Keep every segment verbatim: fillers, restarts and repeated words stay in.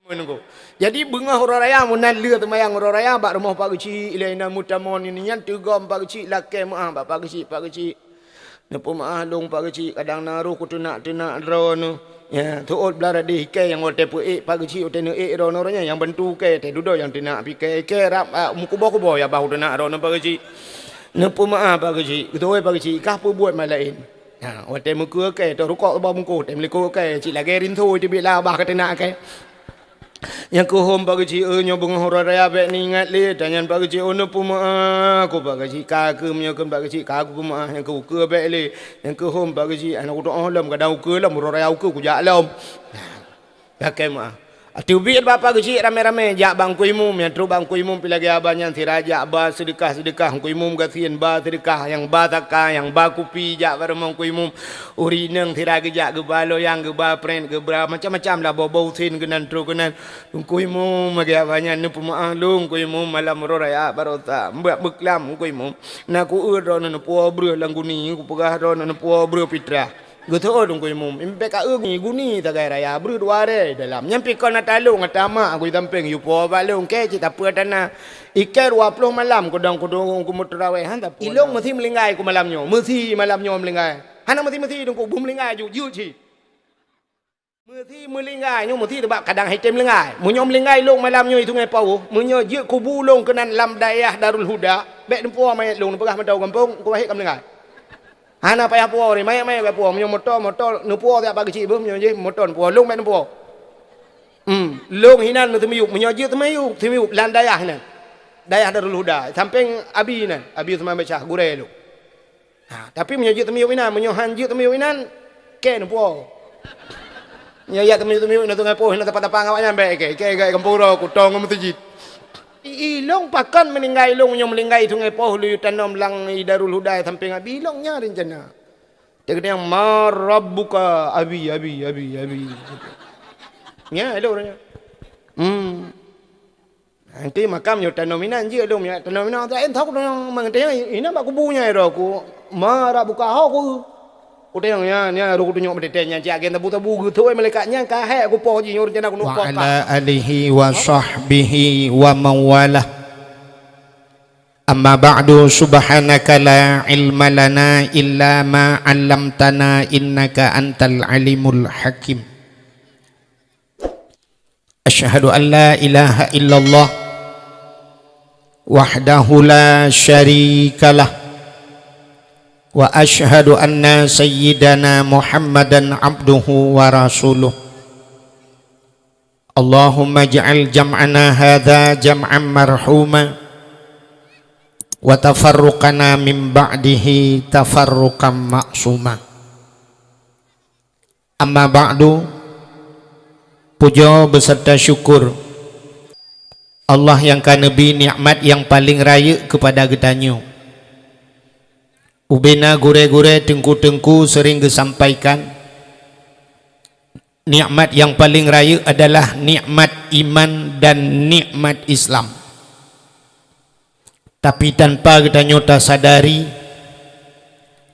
Nunggu. Jadi beungoh uroe raya meunan lheueh seumayang uroe raya bak rumoh Pak Geuchik, ilée inan meutamong nyan teugom Pak Geuchik, lakée meuáh bak Pak Geuchik, Pak Geuchik. Neupeumeuáh lôn Pak Geuchik, kadang na roh kuteunak-teunak droeneuh. Ya, teuôt blah radeh ikée nyang watée peuék Pak Geuchik, watée neuék droeneuh, roh nyan nyang bantu ikée, teududoe nyang teunak pih ikée, ikée rab, a, meukuboh-kuboh ya bah kuteunak droeneuh Pak Geuchik. Neupeumeuáh Pak Geuchik, geutôi Pak Geuchik, kah peubuet malaén. Ha, watée meukeue kée, teuh rukok bak bungkôh, teuh meulikot kée, cit lagée rinso teubiet lah bah kateunak kée. Nyang keuhom Pak Geuchik, eu, nyoe beungoh uroe raya bék neuingat lé, tanyan Pak Geuchik, oh, neupeumeuáh, ku Pak Geuchik, ka keuh meunyoe kheun Pak Geuchik, ka kupeumeuáh, nyang keu ukeue bék lé, nyang keuhom Pak Geuchik, hana kutoh lom, kadang ukeue lom, uroe raya ukeue kujak lom. Lakée meuáh. Teubiet bak Pak Geuchik ramé-ramé jak bak Teungku Imum, nyang trok bak Teungku Imum pih lagée abah nyan sira jak ba seudeukah-seudeukah, Teungku Imum gasien ba seudeukah, nyang ba saka, nyang ba kupi jak bak rumoh Teungku Imum. Ureueng inong sira geujak geuba loyang, geuba prét, geuba macam-macam lah, boh-boh usen keunan trok keunan. Teungku Imum lagée abah nyan neupeumeuáh lôn Teungku Imum malam uroe raya baroesa. Mbak beuklam Teungku Imum. Na kueu droeneuh neupuwoe breueh lam guni, kupeugah droeneuh neupuwoe breueh pitrah. Geuteuôt Teungku Imum, impék ka eu guni sagai raya breueh dua ré dalam. Nyan pih kon ata lôn, ata mak ku di sampéng, yue puwoe bak lôn, kée cit tapeue tana. Ikée dua ploh malam kudong-kudong kumeutarawéh, han tapeue. Ilôn meusi meulinggai ku malam nyoe, meusi malam nyoe meulinggai. Hana meusi-meusi Teungku, beumeulinggai ju, jeuet cit. Meusi meulinggai nyoe meusi teubak kadang hai tem meulinggai. Meunyoe meulinggai lôn malam nyoe di Sungai Pauh, meunyoe jeuet kubu lôn keunan lam dayah Darul Huda, bék neupuwoe manyét lôn, neupeugah mantong gampông, ku wahé ka meulinggai. Hana payah puwoe, mayét-mayét bék puwoe. Meunyoe moto, moto neupuwoe siat Pak Geuchik beuh, meunyoe jih moto neupuwoe. Lôn bék neupuwoe. Hmm, lôn hinan neuteumiyueb, meunyoe jeuet teumiyueb, teumiyueb lam dayah hinan. Dayah Darul Huda, sampéng Abi hinan, Abi Usman Basyah, gurée lôn. Ha, tapi meunyoe jeuet teumiyueb inan, meunyoe han jeuet teumiyueb inan, kée neupuwoe. Nyoe jak teumiyueb-teumiyueb inan Sungai Poh, inan tapa-tapa ngon awaknyan bék, kée, kée, kée gampông uroe, kutong ngon meuseujid. I, ilôn pakon meuninggai ilôn, meunyoe meuninggai Sungai Poh, lôn tanom lam i Darul Huda sampéng Abi, ilôn nyan rencana. Teukeudang, "Ma rabbuka, Abi, Abi, Abi, Abi." Nyan, ilôn nyan. Hmm. Nanti makam nyoe tanom inan jeuet lôn, nyoe tanom inan, tak entok lôn, mang teuh inan bak kubu nyan ro ku, "Ma rabbuka ho ku." Ku teuh nyan, nyan ro ku tunyok meuteuntèe nyan, cit agen tabu-tabu geuthôi malaikat nyan, ka hék ku poh jih nyoe rencana ku nukok. Wa ala alihi wa sahbihi wa man walah. Amma ba'du, subhanaka la ilma lana illa ma 'allamtana innaka antal alimul hakim. Asyhadu an la ilaha illallah wahdahu la syarikalah, wa asyhadu anna sayyidana Muhammadan abduhu wa rasuluh. Allahumma ij'al jam'ana hadza jam'an marhuma, wa tafarruqana min ba'dihi tafarruqan ma'suma. Amma ba'du, pujoe beuseurta syukur Allah nyang ka neubri nikmat nyang paleng rayeuk keupada geutanyoe. Ubena gurée-gurée, teungku-teungku seuring geusampaikan, nikmat nyang paleng rayeuk adalah nikmat iman dan nikmat Islam. Tapi tanpa geutanyoe tasadari,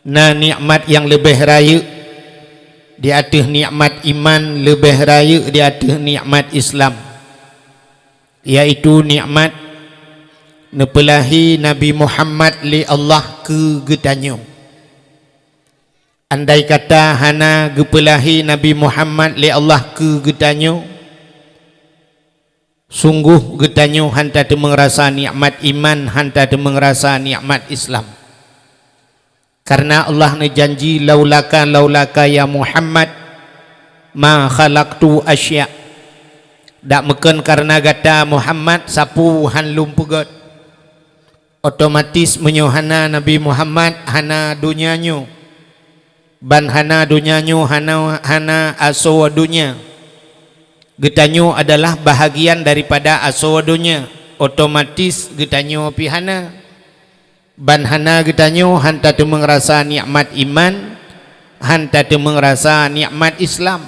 na nikmat nyang leubeh rayeuk di ateueh nikmat iman, leubeh rayeuk di ateueh nikmat Islam, yaitu nikmat neupeulahi Nabi Muhammad lé Allah keu geutanyoe. Andai kata hana geupeulahi Nabi Muhammad lé Allah keu geutanyoe, sunggoh geutanyoe han tateumeung rasa nikmat iman, han tateumeung rasa nikmat Islam. Kareuna Allah neujanji, "Laulaka, laulaka ya Muhammad, ma khalaqtu asya." Dak meukon kareuna gata Muhammad, sapeue han lôn peugét. Otomatis meunyoe hana Nabi Muhammad, hana donya nyoe. Ban hana donya nyoe, hana, hana asoe donya. Geutanyoe adalah bahagian daripada asoe donya. Otomatis geutanyoe pih hana. Ban hana geutanyoe, han tateumeung rasa nikmat iman, han tateumeung rasa nikmat Islam.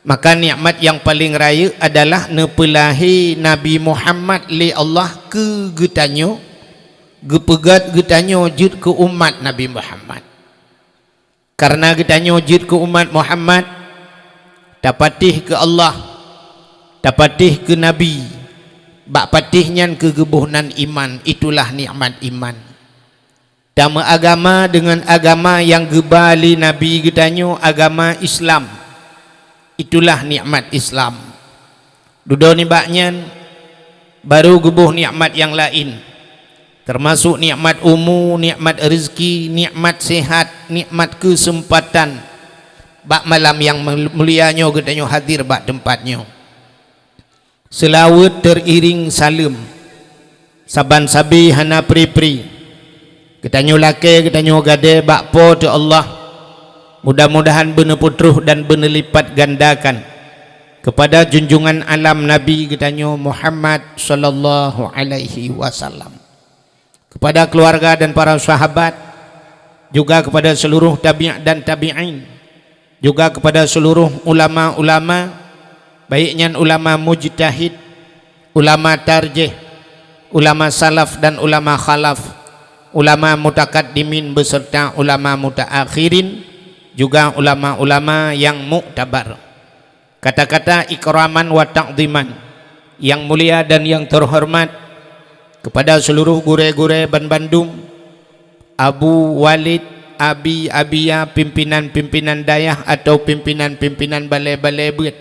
Maka nikmat nyang paleng rayeuk adalah neupeulahi Nabi Muhammad lé Allah keu geutanyoe, geupeugét geutanyoe jeuet keu umat Nabi Muhammad. Kareuna geutanyoe jeuet keu umat Muhammad, tapatéh keu Allah, Tapatéh keu Nabi, bak patéh nyan keu geuboh nan iman, itulah nikmat iman. Tameuagama deungon agama nyang geuba lé Nabi geutanyoe, agama Islam, itulah nikmat Islam. Dudoe nibak nyan, barô geuboh nikmat nyang laén, teumasok nikmat umu, nikmat reuzeuki, nikmat seuhat, nikmat keuseumpatan bak malam nyang mul-, mulia nyoe geutanyoe hadir bak teumpat nyoe. Seulaweuet teuiréng saleuem, saban sabe hana pri-pri, geutanyoe lakée, geutanyoe gadée bak Po teu Allah. Mudah-mudahan beuneupeutroh dan beuneulipatgandakan keupada junjungan alam Nabi geutanyoe Muhammad sallallahu alaihi wasallam, keupada keuluwarga dan para sahabat, juga keupada seuluruh tabi' dan tabi'in, juga keupada seuluruh ulama-ulama, baik nyan ulama mujtahid, ulama tarjih, ulama salaf dan ulama khalaf, ulama mutakaddimin beuseurta ulama mutaakhirin, juga ulama-ulama nyang muktabar. Kata-kata ikraman wa ta'dhiman, nyang mulia dan nyang teuhoreumat, keupada seuluruh gurée-gurée banbandum, Abu, Walid, Abi, Abiya, pimpinan-pimpinan dayah atau pimpinan-pimpinan balée-balée beuet,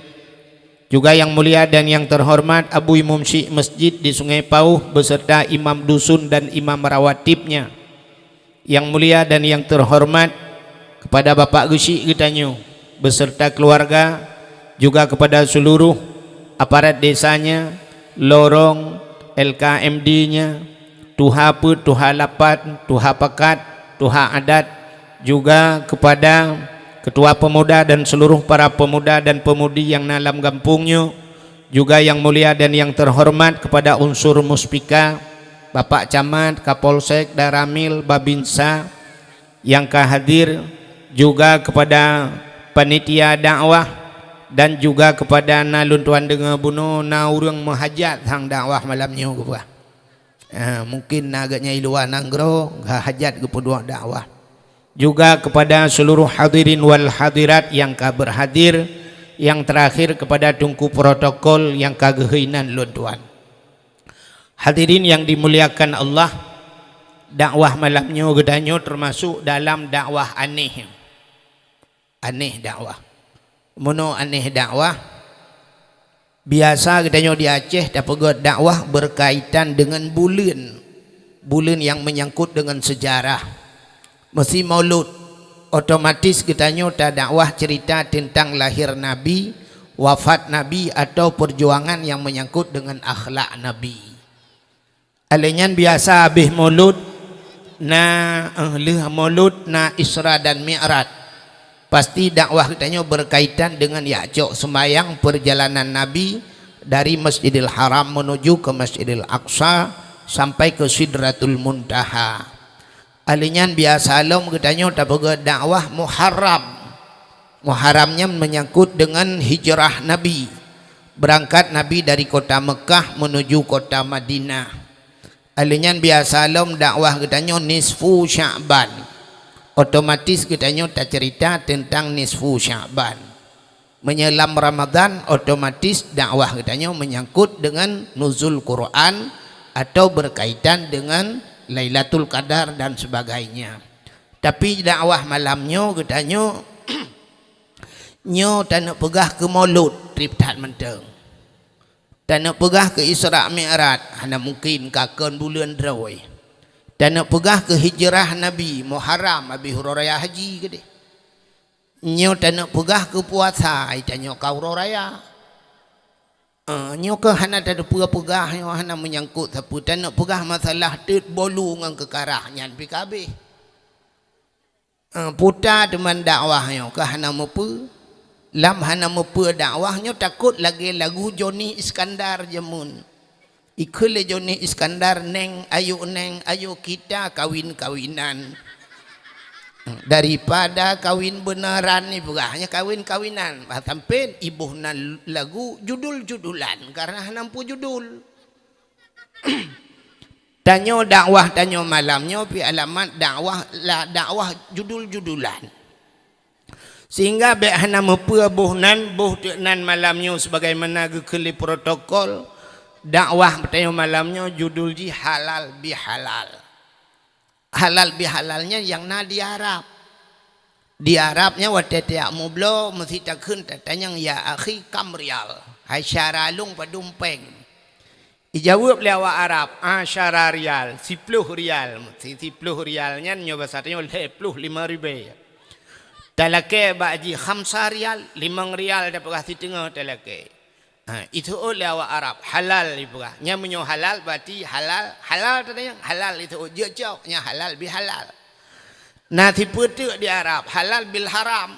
juga nyang mulia dan nyang teuhoreumat Abu Imum Syik Masjid di Sungai Pauh beuseurta imam dusun dan imam rawatibnya, nyang mulia dan nyang teuhoreumat keupada Bapak Geuchik geutanyoe beuseurta keuluwarga, juga keupada seuluruh aparat desanya, lorong, L K M D-nya, tuha peuet, tuha lapan, tuha pakat, tuha adat, juga keupada keutua peumuda dan seuluruh para peumuda dan peumudi nyang na lam gampông nyoe, juga nyang mulia dan nyang teuhoreumat keupada unsur muspika, Bapak Camat, Kapolsek, Danramil, Babinsa nyang ka hadir, juga keupada panitia dakwah, dan juga keupada na lôn tuan deungoe bunoe na ureuëng meuhajat sang dakwah malam nyoe geupeugah. Ah, mungkin na geuhnyan i luwa nanggroe, ka hajat geupeuduek dakwah. Juga keupada seuluruh hadirin wal hadirat nyang ka beurhadir, nyang teurakhir keupada teungku protokol nyang ka geuhôi nan lôn tuan. Hadirin nyang dimuliakan Allah, dakwah malam nyoe geutanyoe teumasok dalam dakwah aneh. Aneh dakwah. Meunoe aneh dakwah, biasa geutanyoe di Aceh tapeugét dakwah beurkaitan deungon buleuen. Buleuen nyang meunyangkot deungon seujarah. Meusi Maulud, otomatis geutanyoe tadakwah ceurita teuntang lahé Nabi, wafat Nabi, atau peurjuangan nyang meunyangkot deungon akhlak Nabi. Lheueh nyan biasa habéh Maulud na, eh, lheueh Maulud na Isra dan Mi'raj. Pasti dakwah geutanyoe beurkaitan deungon jak cok seumayang peurjalanan Nabi dari Masjidil Haram meunuju keu Masjidil Aqsa sampai keu Sidratul Muntaha. Lheueh nyan biasa lom geutanyoe tapeugét dakwah Muharram. Muharram nyan meunyangkot deungon hijrah Nabi. Beurangkat Nabi dari kota Meukah meunuju kota Madinah. Lheueh nyan biasa lom dakwah geutanyoe nisfu Sya'ban. Otomatis geutanyoe taceurita teuntang nisfu Sya'ban. Meunyoe lam Ramadhan, otomatis dakwah geutanyoe meunyangkot deungon nuzul Quran atau beurkaitan deungon Lailatul Qadar dan sebagainya. Tapi dakwah malam nyoe geutanyoe nyoe taneuk peugah keu Maulud treb that mantong. Taneuk peugah keu Isra Mi'raj, hana mungken ka kon buleuen droe. Taneuk peugah keu hijrah Nabi, Muharram, habéh uroe raya haji keudeh. Nyoe taneuk peugah keu puasa, ai tanyoe ka uroe raya. Eh, nyoe keuh hana tateupeue peugah, nyoe hana meunyangkot sapeue. Taneuk peugah masalah teut bolu ngon keukarah nyan pi ka habéh. Eh, puta teuma dakwah nyoe keuh hana meupeue. Lam hana meupeue dakwah nyoe takot lagée lagu Joni Iskandar jameun. Ikheun lé Joni Iskandar, "Neng, ayo Neng, ayo kita kawin-kawinan. Daripada kawin beunaran," ipeugah, "nyan kawin-kawinan." Bah sampeuen iboh nan lagu judul-judulan, karena hana meupeue judul. Tanyoe dakwah tanyoe malam nyoe pi alamat dakwah la, dakwah judul-judulan. Sehingga bék hana meupeue boh nan, boh teuk nan malam nyoe sebagaimana geukheun lé protokol dakwah tanyoe malam nyoe judul jih halal bihalal. Halal bihalal nyan nyang na di Arab. Di Arab nyan watée tajak meubloe meusti takheun tatanyong, "Ya akhi, kam rial?" Hai syedara lôn, padum péng? Ijaweueb lé awak Arab, "Asyara rial, siploh rial." Si-, siploh rial nyan nyoe basa tanyoe lhée ploh limong ribée. Talakée bak jih khamsa rial, limong rial tapeugah siteungoh talakée. Ha, iteuôt lé awak Arab, halal ipeugah. Nyan meunyoe halal, berarti halal, halal tatanyong, halal iteuôt, jeuet cok, nyan halal bihalal. Na sipeuteuk di Arab, halal bil haram.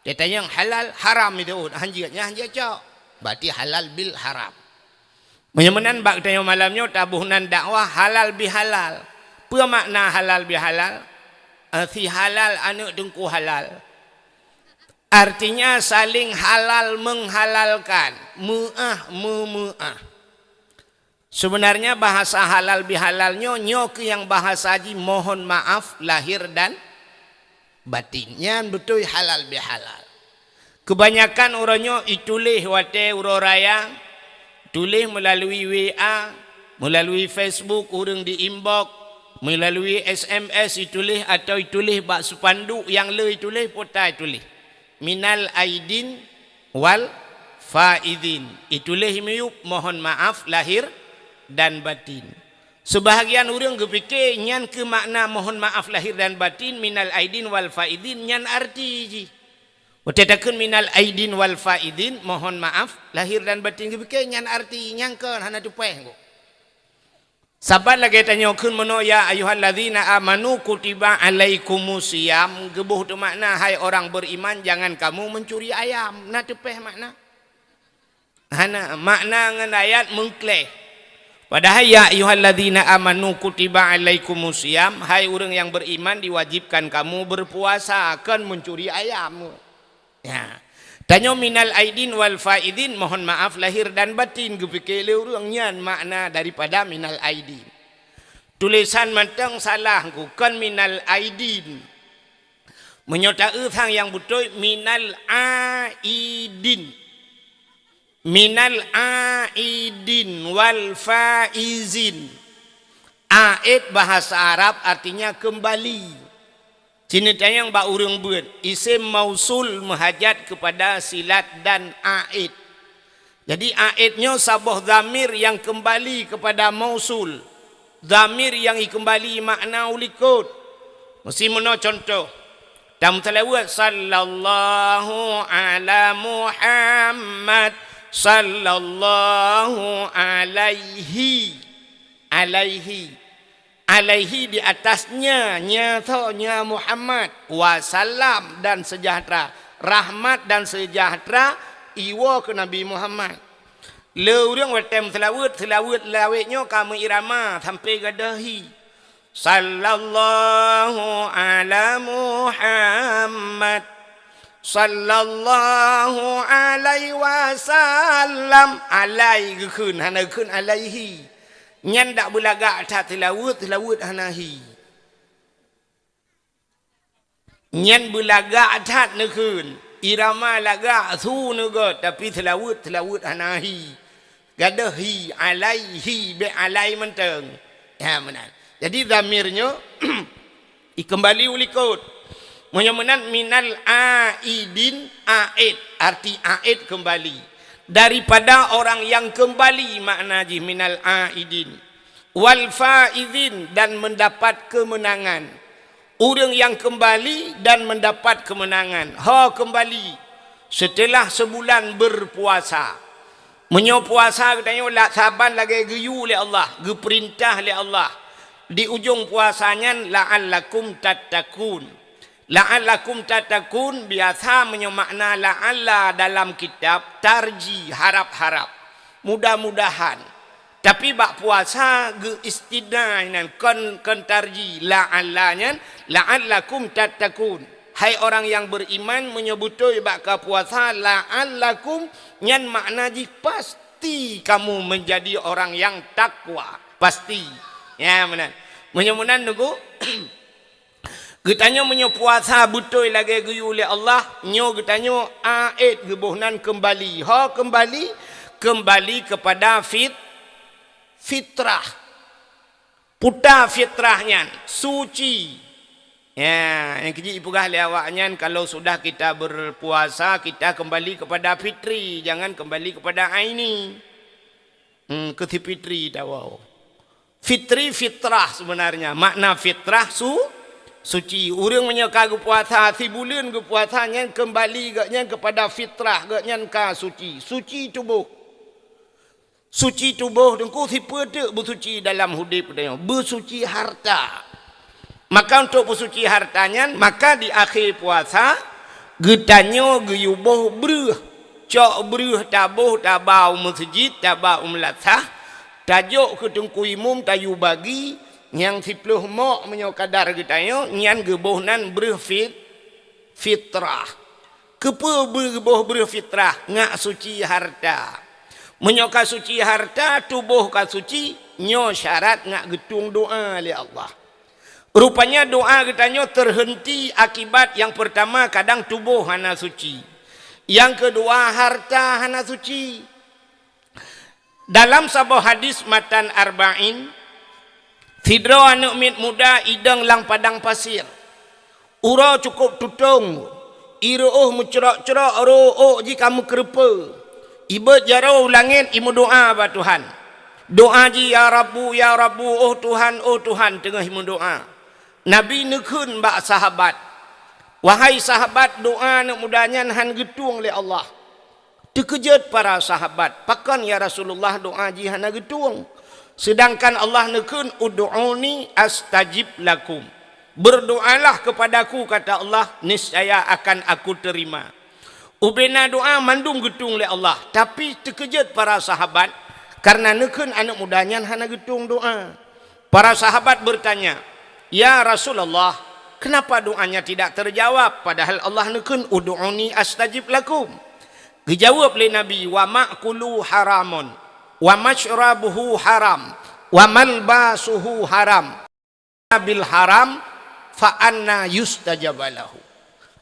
Tatanyong halal, haram iteuôt, hanjeuet, nyan hanjeuet cok. Berarti halal bil haram. Meunyoe meunan bak tanyoe malam nyoe taboh nan dakwah halal bihalal. Peue makna halal bihalal? Eh, si halal aneuëk teungku halal. Artinya saling halal menghalalkan, meuáh memeuáh. Sebenarnya bahasa halal bihalal nyoe, nyoe keuh nyang bahasa jih mohon maaf lahir dan batin. Nyan beutôi halal bihalal. Kebanyakan uroe nyoe ituléh watée uroe raya, tuléh meulalu W A, meulalu Facebook ureuëng di inbox, meulalu S M S ituléh atau ituléh bak spanduk nyang le ituléh, pota ituléh. Minal aidin wal faidin. Ituléh miyueb mohon maaf lahir dan batin. Sebahagian ureuëng geupike nyan keuh makna mohon maaf lahir dan batin, minal aidin wal faidin nyan arti jih. Watée takheun minal aidin wal faidin, mohon maaf lahir dan batin, geupike nyan arti nyang kon hana teupeh. Saban lagée tanyoe kheun meunoe, "Ya ayyuhallazina amanu kutiba alaikumusiyam," geuboh teumakna, "Hai orang beriman, jangan kamu mencuri ayam." Na teupeh makna? Hana, makna ngon ayat meukleh. Padahai, "Ya ayyuhallazina amanu kutiba alaikumusiyam," hai ureuëng nyang beriman, diwajibkan kamu berpuasa, kon mencuri ayam. Ya. Tanyoe minal aidin wal faidin, mohon maaf lahir dan batin, geupike lé ureuëng nyan makna daripada minal aidin. Tulésan mantong salah, kon minal aidin. Meunyoe taeu sang nyang beutôi, minal aidin. Minal aidin wal faizin. Aid bahasa Arab artinya kembali. Sini tanyong bak ureuëng beuet, isim mausul meuhajat kepada silat dan aid. Jadi aid nyoe saboh dhamir nyang kembali kepada mausul. Dhamir nyang ikeumbali makna u likot. Meusi meunoe contoh. Tameuseulaweuet, "Sallallahu ala Muhammad, sallallahu alaihi, alaihi." Alaihi di atasnya, nya tho, nya Muhammad. Wasallam dan sejahtera. Rahmat dan sejahtera iwoe keu Nabi Muhammad. Le ureuëng watée meuseulaweuet, seulaweuet lawét nyoe ka meuirama sampoe gadôh hi. Sallallahu ala Muhammad. Sallallahu alaihi wasallam. Alai geukheun, hana geukheun alaihi. Nyan dak beulagak that seulaweuet, seulaweuet hana hi. Nyan beulagak that neukheun, irama lagak su neugét, tapi seulaweuet, seulaweuet hana hi. Gadôh hi, alaihi, bék alai mantong. Ya, meunan. Jadi, dhamir nyoe ikeumbali u likot. Meunyoe meunan, minal aidin, aid, arti aid kembali. Daripada orang yang kembali, makna jih minal aidin. Wal faizin, dan mendapat kemenangan. Ureuëng nyang keumbali dan mendapat keumeunangan. Ho keumbali, seuteulah seubulan beurpuasa. Meunyoe puasa geutanyoe la-, saban lagée geuyue lé Allah, geupeurintah lé Allah, di ujong puasa nyan, "La'allakum tattaqun." "La'allakum tattaqun" biasa meunyoe makna la'alla dalam kitab, tarji, harab-harab, mudah-mudahan. Tapi bak puasa geu-istitsna inan, kon, kon tarji, la'alla nyan, "La'allakum tattaqun." Hai orang yang beriman, meunyoe beutôi bak ka puasa, "La'allakum" nyan makna jih pasti kamu menjadi orang yang takwa. Pasti. Ya, meunan. Meunyoe meunan, nunggu. Geutanyoe meunyoe puasa beutôi lagée geuyue lé Allah, nyoe geutanyoe aet geuboh nan keumbali. Ho keumbali? Keumbali keupada fit-, fitrah. Puta fitrah nyan, suci. Ya, nyang keujeuet ipeugah lé awaknyan, kalau sudah kita berpuasa, kita kembali kepada fitri, jangan kembali kepada aini. Hmm, keu si fitri tawoe. Fitri fitrah sebenarnya. Makna fitrah su-, suci. Ureuëng meunyoe ka geupuasa, sibuleuen geupuasa nyan keumbali geuhnyan keupada fitrah, geuhnyan ka suci. Suci tuboh. Suci tuboh teungku sipeue teuk beusuci dalam udeb geutanyoe? Beusuci harta. Maka untuk peusuci harta nyan, maka di akhé puasa geutanyoe geuyue boh breueh. Cok breueh taboh, taba u meuseujid, taba u meulasah, tajok keu teungku imum, tayue bagi, nyang siplôh mok meunyoe kadar geutanyoe, nyan geuboh nan breueh fit-, fitrah. Keupeue geuboh breueh fitrah? Ngak suci harta. Meunyoe ka suci harta, tuboh ka suci, nyoe syarat ngak geutueng doá lé Allah. Rupanya doá geutanyoe teuheunti akibat nyang peurtama kadang tuboh hana suci. Nyang keudua harta hana suci. Dalam saboh hadis matan Arba'in, sidroe aneuëk miet muda idong lam padang pasir. Uroe cukôp tutong, ireuôh meucrok-crok, ôk jih ka meukeureupeue. Ibeuet jaroe u langét, imeudoá bak Tuhan. Doá jih, "Ya Rabbu, ya Rabbu, oh Tuhan, oh Tuhan," teungoh imeudoá. Nabi neukheun bak sahabat, "Wahai sahabat, doá aneuëk muda nyan hán geutueng lé Allah." Teukeujot para sahabat, "Pakon ya Rasulullah doá jih hana geutueng? Seudangkan Allah neukheun, 'Ud'uni astajib lakum.' Berdoalah kepadaku," kata Allah, "niscaya akan Aku terima." Ubena doá mandum geutueng lé Allah, tapi teukeujot para sahabat karena neukheun aneuëk muda nyan hana geutueng doá. Para sahabat bertanya, "Ya Rasulullah, kenapa doanya tidak terjawab, padahal Allah neukheun, 'Ud'uni astajib lakum'?" Geujaweueb lé Nabi, "Wa ma'kuluhu haramun, wa masyrabuhu haram, wa malbasuhu haram. Bil haram, fa anna yustajabu lahu."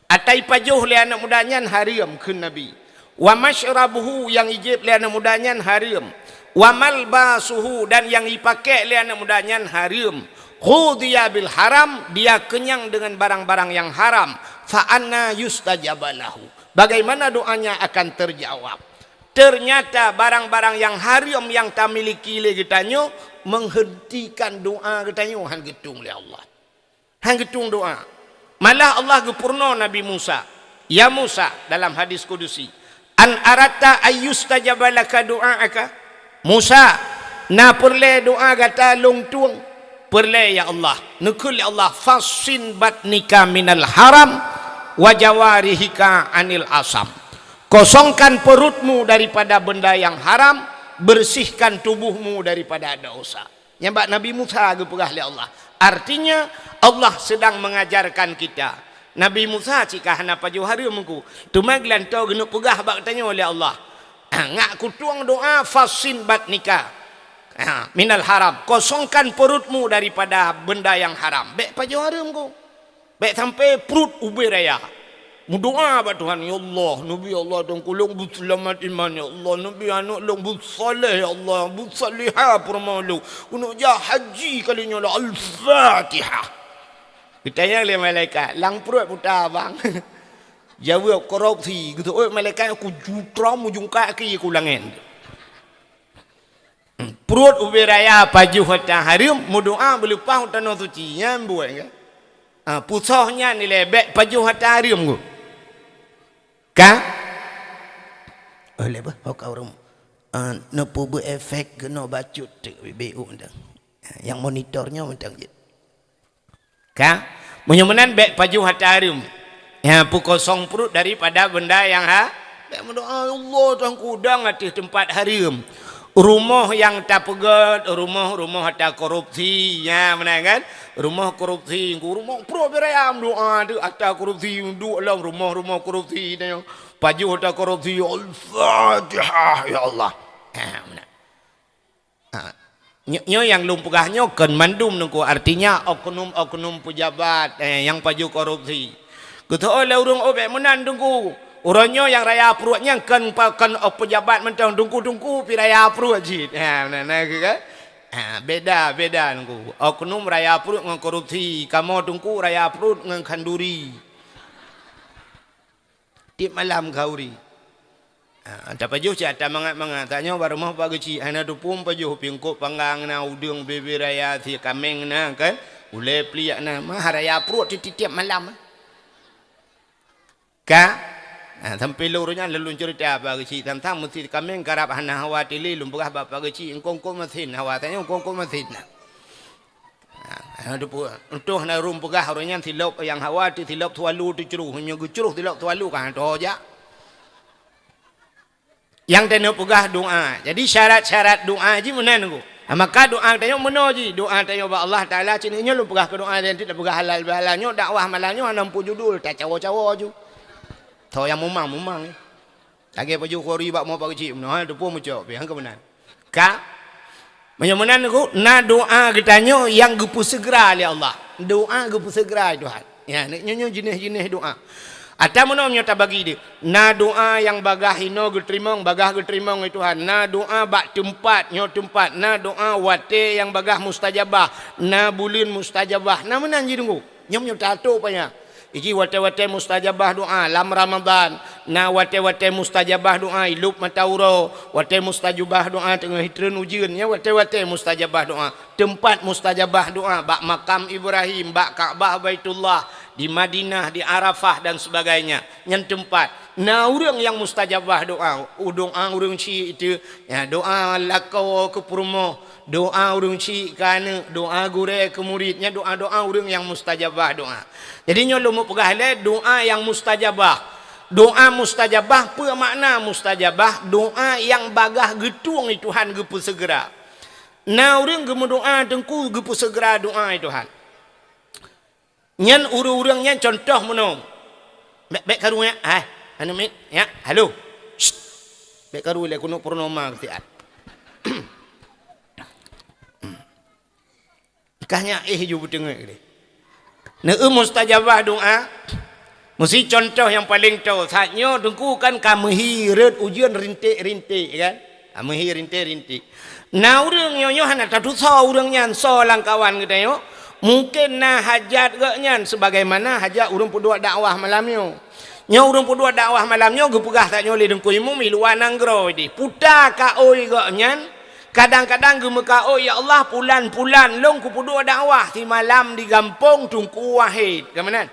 Ata ipajoh lé aneuëk muda nyan hareuem, kheun Nabi. "Wa masyrabuhu," nyang ijieb lé aneuëk muda nyan hareuem. "Wa malbasuhu," dan nyang ipakék lé aneuëk muda nyan hareuem. "Ghudhiya bil haram," dia kenyang dengan barang-barang yang haram. "Fa anna yustajabu lahu." Bagaimana doanya akan terjawab? Ternyata barang-barang nyang hareuem nyang tamiliki lé geutanyoe menghentikan doá geutanyoe, hán geutueng lé Allah. Hán geutueng doá. Malah Allah geupeurunoe Nabi Musa, "Ya Musa," dalam hadis kudusi, "an aratta ayyustajaba laka du'aaka?" "Musa, na peureulée doá gata lôn tueng?" "Peureulée, ya Allah." Neukheun lé Allah, "Fassin batnika minal haram wa jawarihika anil asam." Kosongkan perutmu daripada benda yang haram, bersihkan tubuhmu daripada dosa. Nyan bak Nabi Musa geupeugah lé Allah. Artinya, Allah sedang mengajarkan kita. Nabi Musa cit ka hana pajoh hareuem ku. Teuma geulantoe geuneuk peugah bak tanyoe lé Allah, "Ngak kutueng doá, fassin batnika, ha, minal haram. Kosongkan perutmu daripada benda yang haram." Bék pajoh hareuem ku. Bék sampai pruet ubé raya. Meudoá bak Tuhan, "Ya Allah, neubi Allah dan kulong beuseulamat iman, ya Allah, neubi aneuk lôn beusaleh, ya Allah, beusalihah peurumoh lôn. Keuneuk jak haji kali nyoe lah. Al-Fatihah." Geutanyong lé malaikat, "Lam pruet peue ta, Bang?" Jaweueb, "Korupsi." Geuteuôt malaikat, "Ku jutrom ujong kaki ku langét." Pruet ubé raya pajoh ata hareuem, meudoá beuleupah u tanoh suci, nyan buet ka. Ha, pusoh nyan ilée bék pajoh ata hareuem ku. Ka? Oh, lé bah, ho ka ureuëng. Ha, neupeubuet efek keunoe bacut teuk bibé u mantong. Ha, nyang monitor nyoe mantong jeuet. Ka? Meunyoe meunan bék pajoh ata hareuem. Ya, peukosong pruet daripada benda nyang ha-, bék meudoá, "Ya Allah, tangkudang ateueh teumpat hareuem." Rumoh nyang tapeugét, rumoh-rumoh ata korupsi, ya, meunan kan? Rumoh korupsi, rumoh pruet beuraya meudoá tu ata korupsi, duek lom rumoh-rumoh korupsi tu. Pajoh ata korupsi, "Al-Fatihah, ya Allah." Ha, meunan. Ha. Nyo-, nyoe nyang lôn peugah nyoe kon mandum Teungku, artinya oknum-oknum pejabat, eh, nyang pajoh korupsi. Geuteu'oh lé ureuëng, "Oh, bék meunan Teungku. Uroe nyoe nyang raya pruet nyan kon pa-, kon, oh, pejabat mantong, Teungku-teungku pi raya pruet cit." Ha, na, na, kan? Ha, beda, beda Teungku. Oknum raya pruet ngon korupsi, kamoe Teungku raya pruet ngon khanduri. Tiep malam khanduri. Ha, tapajoh cit ata mangat-mangat. Tanyoe bak rumoh Pak Geuchik, hana teupeue pajoh pingkop panggang na, udeueng bebe raya, sie kaméng na kan, ulée pliek na, mah raya pruet tiep-tiep malam. Ka? Ha, sampoe lôn nyan lôn ceurita Pak Geuchik, tang-tang meusi kaméng karab hana hawa tili, lôn peugah bak Pak Geuchik, "Engkong-kong masin hawa, tanyoe engkong-kong masin na." Ha, ha, teupeue. Untôh na ureuëng peugah ureuëng nyan silop nyang hawa teu silop tualu teucruh. Meunyoe geucruh silop tualu ka han toh jak. Nyang teuneuk peugah doa. Jadi syarat-syarat doa jih meunan Teungku. Ha, maka doa tanyoe meunoe jih. Doa tanyoe bak Allah Taala cit nyoe lôn peugah keu doa dan tidak peugah halal bihalal. Nyoe dakwah malam nyoe hana muphom judul, tacawo-cawo ju. Tho nyang mumang-mumang. Lagée pajoh khanduri bak rumoh Pak Geuchik meunoe, ha, teupeue mucok pih, ha, keu meunan. Ka? Meunyoe meunan Teungku, na doa geutanyoe nyang geupeuseugera lé Allah. Doa geupeuseugera lé Tuhan. Ya, nyoe, nyoe jeuneh-jeuneh doa. Ata meunoe nyoe tabagi deh. Na doa nyang bagaih inoe geuteurimong, bagaih geuteurimong lé Tuhan. Na doa bak teumpat, nyoe teumpat. Na doa watée nyang bagaih mustajabah. Na buleuen mustajabah. Na meunan jih Teungku. Nyoe, nyoe tato panya. Iji watée-watée mustajabah doa lam Ramadan, na watée-watée mustajabah doa ilop mata uroe, watée mustajabah doa teungoh jitreun ujeuen, nyan watée-watée mustajabah doa. Teumpat mustajabah doa bak makam Ibrahim, bak Ka'bah Baitullah, di Madinah, di Arafah dan sebagainya. Nyan teumpat. Na ureuëng nyang mustajabah doa, u doa ureuëng syik itu, ya, doa lakoe keu peurumoh, doa ureuëng syik keu aneuëk, doa gurée keu murit, nyan doa-doa ureuëng nyang mustajabah doa. Jadi nyoe lôn mupeugah lé doa nyang mustajabah. Doa mustajabah peue makna mustajabah? Doa nyang bagaih geutueng lé Tuhan geupeuseugera. Na ureuëng geumeudoa Teungku geupeuseugera doa lé Tuhan. Nyan ureuëng-ureuëng nyan contoh meunoe. Bék, bék karu nyak, hai, aneuëk miet, nyak, halo. Shh. Bék karu lé keuneuk purnoma keusiat. Kah nyak éh ju beuteungeut deh. Neu mustajabah doa. Meusi contoh nyang paleng toe. Saat nyoe Teungku kan ka meuhi rot ujeuen rinték-rinték kan. Ha, meuhi rinték-rinték. Na ureuëng nyoe-nyoe hana tatusoe ureuëng nyan soe lamkawan geutanyoe. Mungken na hajat geuh nyan sebagaimana hajat ureuëng peuduek dakwah malam nyoe. Nyoe ureuëng peuduek dakwah malam nyoe geupeugah tanyoe lé Teungku Imum i luwa nanggroe deh. Puta kaôi geuh nyan, kadang-kadang geumeukaôi, "Ya Allah, pulan-pulan lôn kupeuduek dakwah simalam di gampông Teungku Wahid." Ka meunan?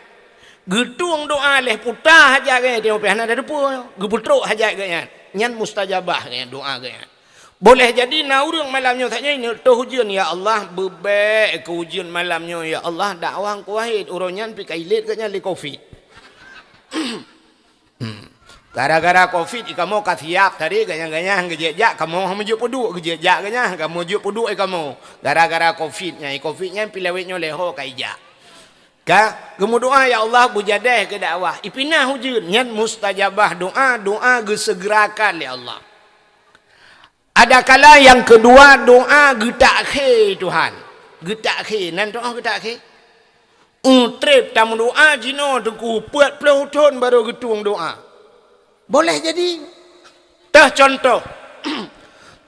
Geutueng doa lé puta hajat geuh nyan, teuma pih hana tatupeue. Geupeutrok hajat geuh nyan. Nyan mustajabah geuh nyan, doa geuh nyan. Boleh jadi na ureuëng malam nyoe saja ini toh ujeuen, "Ya Allah, beubek keu ujeuen malam nyoe, ya Allah, dakwah Teungku Wahid, uroe nyan pih ka ilét geuh nyan lé covid." Hmm. Gara-gara covid, i kamoe ka siap tadi, ganyang-ganyang geujak-jak, kamoe meujeuet peuduek, geujak-jak ganyang, kamoe jeuet peuduek i kamoe. Gara-gara covid nyan, covid nyan pih lawét nyoe lé ho ka ijak. Ka geumeudoa, "Ya Allah, beujadeh keu dakwah." Ipinah ujeuen, nyan mustajabah doa, doa geuseugerakan lé Allah. Adakala nyang keudua, doa geutakhé Tuhan. Geutakhé, nan doa geutakhé. Treb tameudoa jinoe Teungku, peuet ploh thon barô geutueng doa. Boleh jadi. Teuh contoh,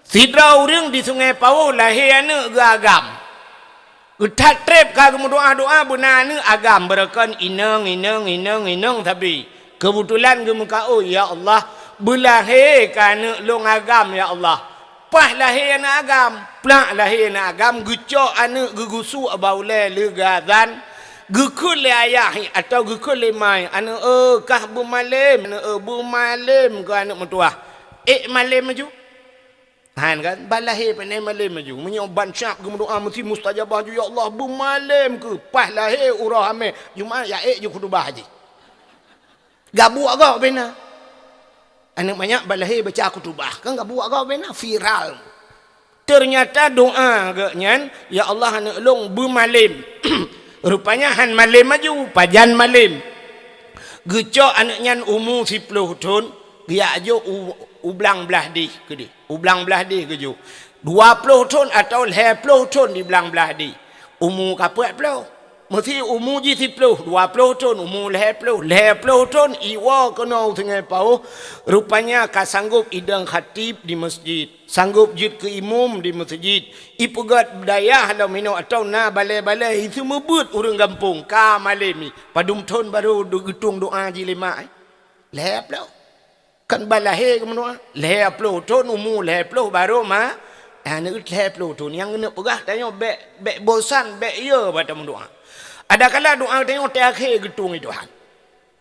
sidroe ureuëng di Sungai Pawôh lahé aneuëk geuh agam. Geuthat treb ka geumeudoa-doa beuna aneuëk agam, beureukan inong, inong, inong, inong sabe. Keubeutulan geumeukaôi, "Ya Allah, beulahé keu aneuëk lôn agam, ya Allah." Paih lahé aneuëk agam, plak lahé aneuëk agam, geucok aneuëk geugusuk bak ulée leuga azan, geukheun lé ayah atawa geukheun lé ma, "Aneuëk eu, kah beumalém, aneuëk eu, beumalém keu aneuëk meutuwah." Ék malém laju. Han kan? Ban lahé pane malém laju. Meunyoe ban siap geumeudoa meusti mustajabah ju, "Ya Allah, beumalém keu." Paih lahé uroe Hamé, Jumat ya ék ju khutubah jih. Gabuek gob bina. Aneuëk manyak ban lahé baca khutubah. Kan gabuek gob bina, viral. Ternyata doa geuh nyan, "Ya Allah, aneuëk lôn beumalém." Rupanya han malém laju, pajan malém. Geucok aneuëk nyan umu siploh thon, geujak jok u, u blang blaih deh keudeh. U blang blaih deh geujok. Dua ploh thon atawa lhèe ploh thon di blang blaih deh. Umu ka peuet ploh. Meusi umu jih siploh, dua ploh thon, umu lhèe ploh, lhèe ploh thon iwoe keunoe u Sungai Pauh, rupanya ka sanggop idong khatib di meuseujid, sanggop jeuet keu imum di meuseujid, ipeugöt dayah lom inoe atawa na balèe-balèe, iseumeubeuet ureueng gampông, ka malem nyan, padum thon barô geutueng doa jih lé mak, eh? Lhèe ploh. Kan ban lahé geumeudoa. Lhèe ploh thon, umu lhèe ploh barô ma-, aneuk lhèe ploh thon. Nyang keuneuk peugah tanyoe bèk, bèk bosan, bèk yö bak tameudoa. Adakala doa tanyoe teuakhé geutueng lé Tuhan.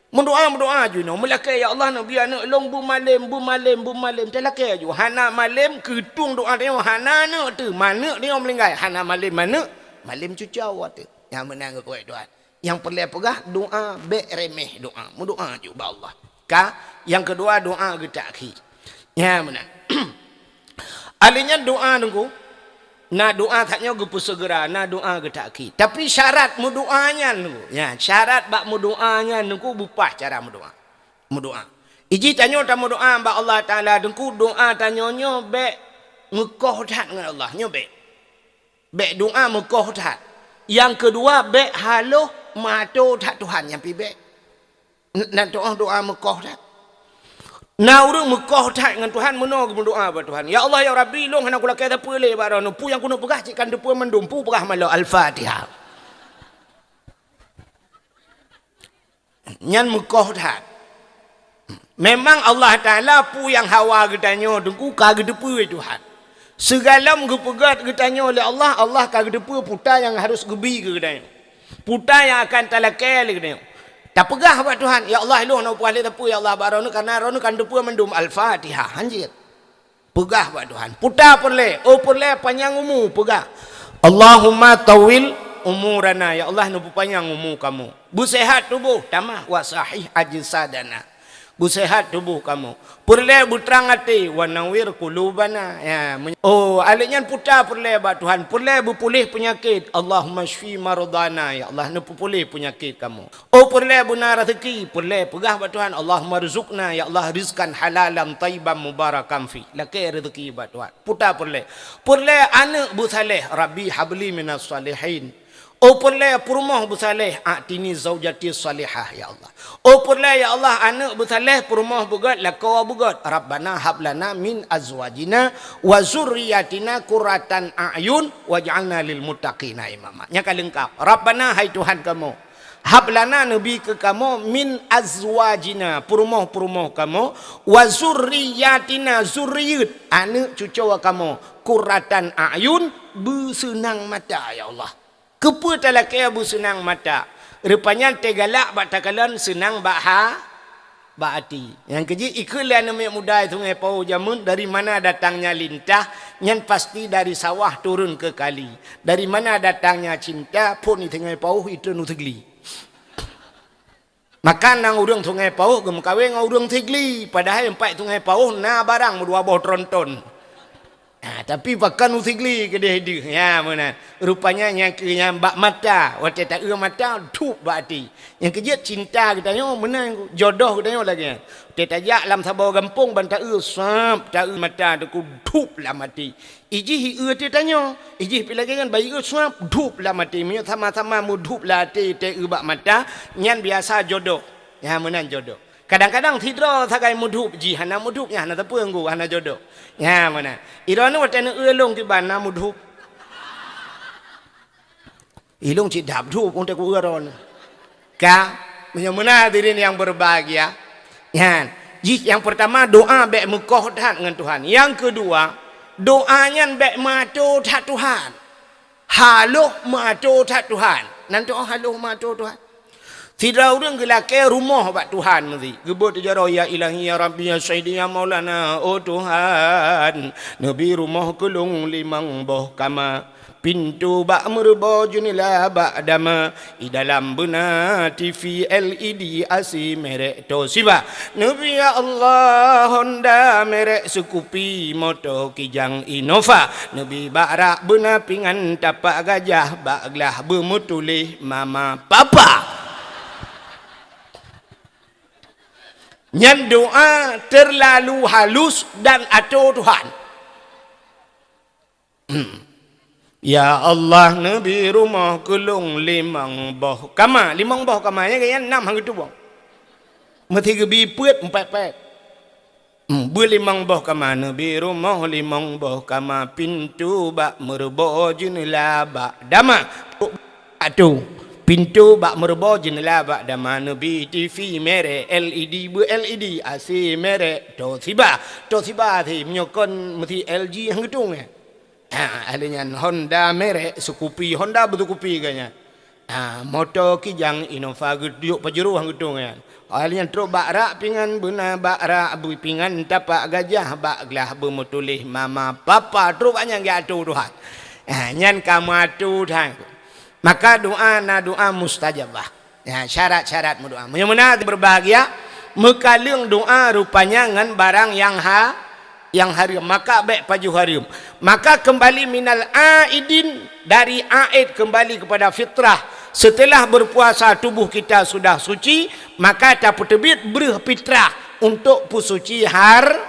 Meudoa, meudoa ju inoe, meulakèe, "Ya Allah, neubri aneuk lôn beumalem, beumalem, beumalem." Talakèe ju, hana malem, keu tueng doa tanyoe hana aneuk teuh. Maneuk tanyoe meuninggai, hana malem maneuk, malem cucoe teuh. Nyang meunan geukueh Tuhan. Nyang peureulèe peugah, doa bèk remeh doa. Meudoa ju bak Allah. Ka, nyang keudua doa geutakhir. Nyan meunan. Alèh nyan doa Teungku, na doa that nyoe geupeuseugera, na doa geutakhir. Tapi syarat meudoa nyan Teungku, nyan syarat bak meudoa nyan Teungku beupaih cara meudoa. Meudoa. Ijih tanyoe tameudoa bak Allah Taala Teungku, doa tanyoe nyoe bèk meukoh that ngon Allah, nyoe bèk. Bèk doa meukoh that. Nyang keudua, bèk haloh meuato that Tuhan, nyan pih bèk. N-, nan toh doa meukoh that. Na ureueng meukoh that ngon Tuhan, meunoe geumeudoa bak Tuhan, "Ya Allah, ya Rabbi, lôn hana kulakèe sapeue lé bak droeneuh. Peue nyang keuneuk peugah cit ka neuteupeue mandum. Peue peugah malèe, Al-Fatihah." Nyan meukoh that. Memang Allah Taala peue nyang hawa geutanyoe Teungku ka geuteupeue Tuhan. Sigohlom geupeugöt geutanyoe lé Allah, Allah ka geuteupeue peue nyang harus geubi keu geutanyoe. Peue nyang akan talakèe lé geutanyoe. Tapeugah bak Tuhan, "Ya Allah, lôn hana peugah lé sapeue, ya Allah, bak droeneuh, kareuna droeneuh ka neuteupeue mandum." Al-Fatihah, hanjeuet. Peugah bak Tuhan. Peue peureulèe, oh peureulèe panyang umu, peugah, "Allahumma tawwil umurana," ya Allah, neupeupanyang umu kamoe. Beuseuhat tuboh, tamah, "wa sahih ajsadana." Beuseuhat tuboh kamoe. Peureulèe beutrang até, "wa nawwir qulubana." Ya, men-, oh, alèh nyan peue peureulèe bak Tuhan. Peureulèe beupuléh peunyakét, "Allahumma syfi mardana," ya Allah, neupeupuléh peunyakét kamoe. Oh peureulèe beuna raseuki, peureulèe peugah bak Tuhan, "Allahumma rzuqna," ya Allah, "rizqan halalan thayyiban mubarakan fi." Lakèe raseuki bak Tuhan. Peue peureulèe. Peureulèe aneuk beusaléh, "Rabbi habli minas shalihin." Oh peureulèe peurumoh beusaléh, "A'tini zaujati shalihah," ya Allah. Oh peureulèe ya Allah aneuk beusaléh, peurumoh beugöt, lakoe beugöt, "Rabbana hablana min azwajina wa zurriyatina qurratan a'yun waj'alna lil muttaqina imama." Nyan ka leungkap. "Rabbana," hai Tuhan kamoe, "hablana," neubi keu kamoe, "min azwajina," peurumoh-peurumoh kamoe, "wa zurriyatina," zurriyeuet, aneuk cucoe kamoe, "qurratan a'yun," beuseunang mata, ya Allah. Keupeue talakèe beuseunang mata? Rupanya teugalak bak takalon seunang bak ha-, bak até. Nyang keujeuet ikheun lé aneuk miet muda Sungai Pauh jameun, dari mana datangnya lintah, nyan pasti dari sawah turun ke kali. Dari mana datangnya cinta, phôn di Sungai Pauh, itreun u Sigli. Maka na ureueng Sungai Pauh geumeukawen ngon ureueng Sigli, padahai teumpat Sungai Pauh na barang meudua boh tronton. Ha, tapi pakon u Sigli keudeh deuh. Ya, meunan. Rupanya nyang keu nyang bak mata, watèe taeu mata, dhup bak até. Nyang keujeuet cinta geutanyoe meunan, jodoh geutanyoe lagèe nyan. Watèe tajak lam saboh gampông ban taeu, sab, taeu mata Teungku, dhup lam até. Ijih ieu teuh tanyoe, ijih pih lagèe nyan, ban ieu suap, dhup lam até. Meunyoe sama-sama meudhup lam até teueu bak mata, nyan biasa jodoh. Nyan meunan jodoh. Kadang-kadang sidroe sagai meudhup, jih hana meudhup, nyan hana teupeu ngon hana jodoh. Nyan meunan. Iroe nyoe watèe neueu lôn kiban na meudhup. Ilôn cit dap duek untuk ureueng. Ka, meunyoe meunan hadirin yang berbahagia, nyan, jih yang pertama doa bèk meukoh that ngon Tuhan. Yang kedua, doa nyan bèk meuato that Tuhan. Haloh meuato that Tuhan. Nan toh haloh meuato Tuhan. Sidroe ureueng geulakèe rumoh bak Tuhan meusi. Geubeuet jaroe, "Ya Ilahi, ya Rabbi, ya Sayyidi, ya Maulana, oh Tuhan, neubi rumoh keu lôn limong boh kama." Pintoe bak meureubo, jeunela bak dama, i dalam beuna T V L E D, A C merek Toshiba. Neubi ya Allah Honda merek Scoopy, moto Kijang Innova. Neubi bak rak beuna pingan tapak gajah, bak glah beumeutuléh mama papa. Nyan doa terlalu halus dan ato Tuhan. Ya Allah, neubi rumoh keu lôn limong boh kama. Limong boh kama, nyan, nyan nam han geutubong. Meusti geubi peuet pèt-pèt. Hmm, beulimong boh kama, neubi rumoh limong boh kama, pintoe bak meureubo, jeuneula bak dama. Atu, pintoe bak meureubo, jeuneula bak dama, neubi T V merek L E D, beu L E D, A C merek Toshiba. Toshiba A C, meunyoe kon meusti L G han geutueng, eh. Ha, ahli nyan Honda merek Scoopy, Honda beu Scoopy geuh nyan. Ha, moto Kijang Innova geuyue Pajero han geutueng nyan. Ahli nyan trok bak rak pingan, beuna bak rak bui pingan, tapak gajah bak glah beumeutuléh mama papa, trok bak nyan geuatu Tuhan. Ha, nyan ka meuatu Tuhan. Maka doa na doa mustajabah. Ya, syarat-syarat meudoa. Meunyoe meunan berbahagia, meukaleueng doa rupanya ngon barang nyang ha-, nyang hareuem, maka bèk pajoh hareuem. Maka kembali minal aidin, dari aid kembali kepada fitrah. Setelah berpuasa tubuh kita sudah suci, maka tapeuteubiet breuh fitrah untuk peusuci har-,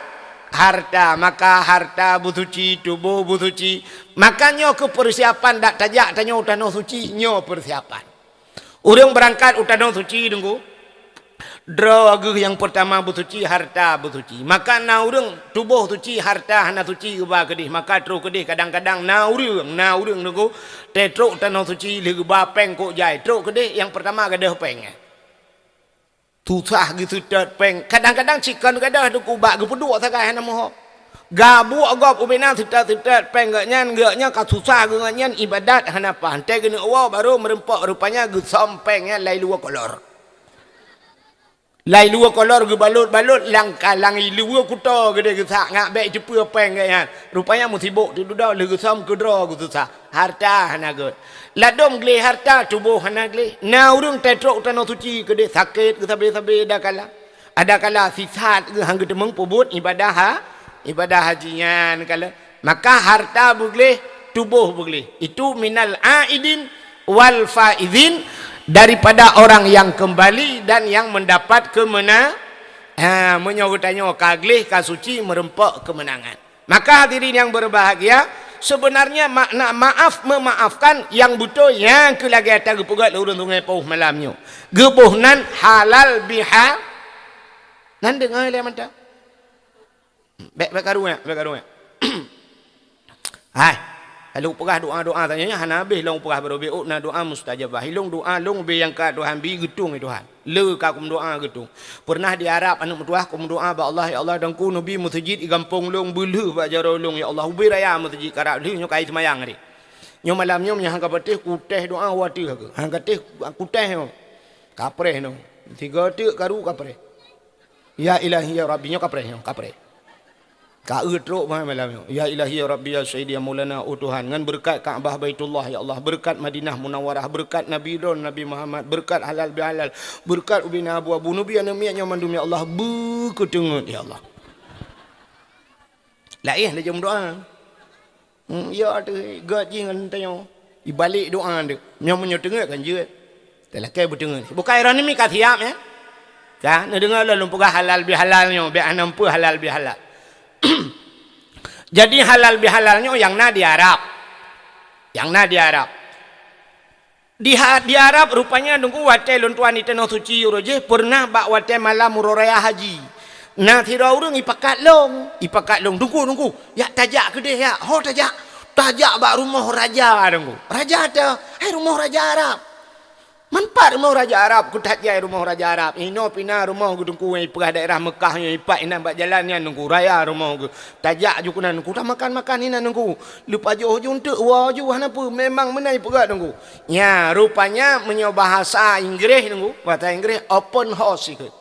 harta. Maka harta beusuci, tuboh beusuci. Maka nyoe keuh persiapan dak tajak tanyoe tanoh suci, nyoe persiapan. Ureuëng beurangkat u tanoh suci, Teungku, droe geuh nyang peurtama beusuci, harta beusuci. Maka na ureuëng tuboh suci, harta hana suci geuba keudeh, maka troh keudeh, kadang-kadang na ureuëng, na ureuëng, Teungku, teutrok u tanoh suci lheueh geuba péng kok jai, trok keudeh nyang peurtama gadôh péng. Susah geuseutôt péng. Kadang-kadang cit kon gadôh, Teungku, bak geupeuduek sagai hana meuho. Gabuek gob ubena seutôt-seutôt péng geuh nyan, geuh nyan ka susah geuh nyan ibadat hana paih. Teuh geuneuk woe barô meureumpok rupanya geusöm péng nyan lai luwa kolor. Lai luwa kolor geubalot-balot lam ka-, lam luwa kuto geudeh geusak ngat bèk teupeue péng geuh nyan. Rupanya meusibok teududoe lheueh geusöm keudroe geususah. Harta hana gèt. Ladôm gleh harta, tuboh hana gleh. Na ureuëng teutrok u tanoh suci keudeh sakét geusabe-sabe adakala. Adakala sisat geuh han geuteumeung peubuet ibadah ha-, ibadah haji nyan kala. Maka harta beugleh, tuboh beugleh. Itu minal aidin wal faizin, daripada orang yang kembali dan yang mendapat keumena-, ha, meunyoe geutanyoe ka gleh, ka suci, meureumpok keumeunangan. Maka hadirin yang berbahagia, sebenarnya makna maaf memaafkan nyang beutôi nyang keu lagèe ata geupeugah lé ureuëng Sungai Pauh malam nyoe. Geuboh nan halal biha-, nan deungoe lé mantong. Bèk, bèk karu nyan, bèk karu nyan. Hai, lalu peugah doa-doa tanya nyan hana habéh lôn peugah baroe beuôt na doa mustajabah. Ilôn doa lôn bèk nyang ka Tuhan bi geutueng lé Tuhan. Le ka kumeudoa geutueng. Pernah di Arab aneuk meutuah kumeudoa bak Allah, "Ya Allah, Teungku neubi meuseujid i gampông lôn, beulheueh bak jaroe lôn, ya Allah, ubé raya meuseujid karab lheueh nyoe ka seumayang tadi." Nyoe malam nyoe meunyoe han ka patéh kutéh doa watèe keu. Han ka téh kutéh nyoe. Kapreh nyoe. Tiga teuk karu kapreh. Ya Ilahi ya Rabbi nyoe kapreh nyoe, kapreh. Ka eu trok bah malam nyoe. Ya Ilahi ya Rabbi ya Sayyidi ya Maulana, oh Tuhan, ngon beureukat Ka'bah Baitullah ya Allah, beureukat Madinah Munawwarah, beureukat Nabi droen Nabi Muhammad, beureukat halal bihalal, beureukat ubena abu-abu, neubi aneuk miet nyoe mandum ya Allah, beukeuteungeut ya Allah. Laén lé jom doa. Hmm, ya teuh gèt jih ngon tanyoe. Ibalek doa teuh. Nyoe meunyoe teungeut kan jeuet. Talakèe beuteungeut. Bukai droeneuh mi ka siap nyan. Ka, neudeungoe lôn peugah halal bihalal nyoe, bèk hana peue halal bihalal. Jadi halal bihalal nyoe nyang na di Arab. Nyang na di Arab. Di ha-, di Arab rupanya Teungku watèe lôn tuan di Tanoh Suci uroe jéh pernah bak watèe malam uroe raya haji. Na sidroe ureueng ipakat lôn, ipakat lôn, "Teungku, Teungku, jak tajak keudeh jak, ho tajak, tajak bak rumoh raja Teungku." "Raja ata?" "Hai rumoh raja Arab." "Man pat rumoh raja Arab?" "Keu that jai rumoh raja Arab. Inoe pih na rumoh geuh Teungku nyang ipeugah daerah Meukah nyoe ipat inan bak jalan nyan Teungku, raya rumoh geuh. Tajak ju keunan Teungku, tamakan-makan inan Teungku. Leupajoh ju eunteuk woe ju hana peue, memang meunan ipeugah Teungku." Nya, rupanya meunyoe bahasa Inggréh Teungku, bahasa Inggréh open house ikheun.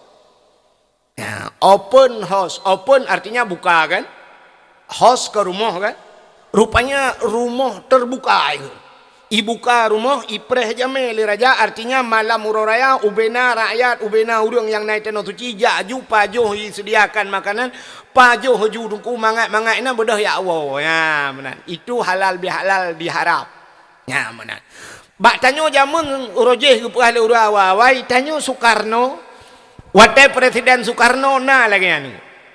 Nya, open house, open artinya buka kan? House keu rumoh kan? Rupanya rumoh terbuka ikheun. Ibuka rumoh, ipreh jamé lé raja, artinya malam uroe raya, ubena rakyat, ubena ureueng nyang na i Tanoh Suci, jak ju pajoh iseudiakan makanan, pajoh ju Teungku mangat-mangat inan beudôh jak woe. Nya, meunan. Itu halal bihalal di Arab. Nya, meunan. Bak tanyoe jameun uroe jéh geupeugah lé ureueng awai-awai, tanyoe Sukarno, watèe Presiden Sukarno na lagèe nyan.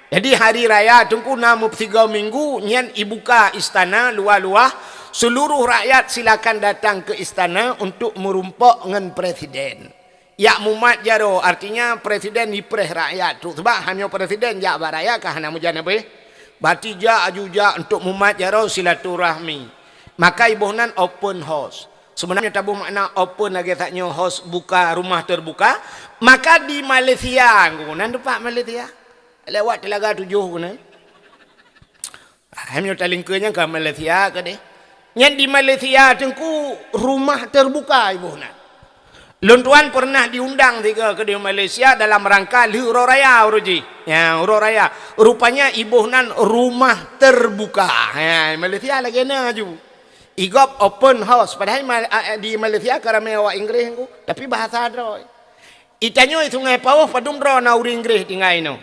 Jadi, hari raya Teungku na meupeusigoe minggu, nyan ibuka istana luwah-luwah, seluruh rakyat silakan datang ke istana untuk meurumpok ngon presiden. Jak mumat jaroe, artinya presiden jipreh rakyat tu. Sebab han nyoe presiden jak bak rakyat ka hana meujan abéh. Berarti jak aju jak untuk mumat jaroe silaturahmi. Maka iboh nan open house. Sebenarnya taboh makna open lagée that nyoe house buka, rumah terbuka. Maka di Malaysia, nan teumpat Malaysia. Lewat Telaga Tujuh keunan. Ah, meunyoe talingkeue nyan ka Malaysia keudeh. Nyan di Malaysia Teungku rumah terbuka iboh nan. Lôn tuan pernah diundang sigoe keudeh Malaysia dalam rangka lheueh uroe raya uroe jih. Ya, uroe raya. Rupanya iboh nan rumah terbuka. Ya, Malaysia lagée na aju. Igop open house. Padahai Mal-, a, a, di Malaysia ka ramé awak Inggris Teungku, tapi bahasa droe. Itanyoe Sungai Pauh padum droe na ureuëng Inggris tinggai inoe.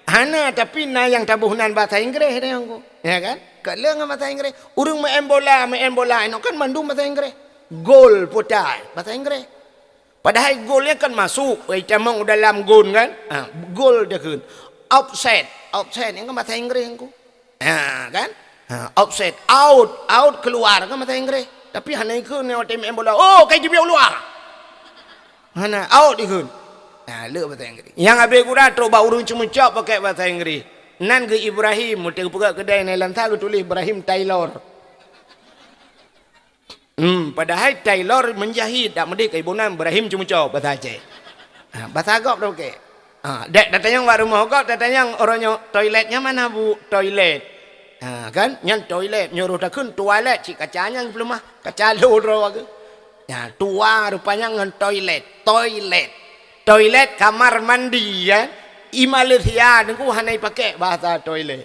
Hana, tapi na nyang taboh nan bahasa Inggris deh Teungku. Ya kan? Ka le ngon bahasa Inggris. Ureuëng main bola, main bola inoe kan mandum bahasa Inggris. Gol, putai, bahasa Inggris. Padahai gol nyan kan masuk, itamong dalam gon kan? Ha, gol takheun. Offside, offside nyan kan bahasa Inggris Teungku. Ha, kan? Ha, offside, out, out keluar kan bahasa Inggris. Tapi hana ikheun watée main bola. Oh, kai jibiet luar. Hana, out ikheun. Ha, le bahasa Inggris. Nyang abéh gura trok bak ureuëng ceumeucok pakai bahasa Inggris. Nan geu Ibrahim, meuteuk peugah keudai nai lansa geutuléh Ibrahim Taylor. Hmm, padahai tailor menjahit, dak meudeh keu iboh nan Ibrahim ceumeucok bahasa Aceh. Ha, bahasa gob dak oke. Ha, dek tatanyong bak rumoh gob, tatanyong uroe nyoe toilet nyan mana, Bu? Toilet. Ha, kan? Nyan toilet, nyoe roh takheun toilet, cit kaca nyan geupeulumah, kaca lo droe ke. Ya, tua rupanya ngon toilet, toilet. Toilet kamar mandi, ya. I Malaysia Teungku hana ipakai bahasa toilet.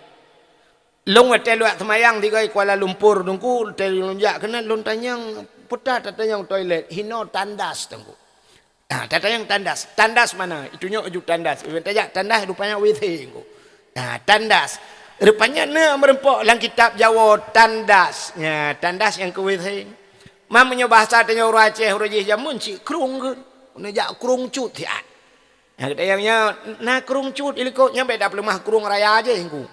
Lôn watée luwat seumayang sigoe Kuala Lumpur Teungku, watée lôn jak keunan lôn tanyong, peue tatanyong toilet, hinoe tandas Teungku. Nah, tatanyong tandas. Tandas mana? Itunyok aju tandas. Iban tajak tandas rupanya W C Teungku. Nah, tandas. Rupanya na meureumpok lam kitab Jawoe tandas. Nya, tandas nyang keu W C. Meunyoe bahasa tanyoe ureuëng Aceh uroe jih jameun cit krueng kheun. Neujak krueng cut siat. Nyang geutanyong nyan, na krueng cut i likot nyan bék tapeuleumah krueng raya jih Teungku.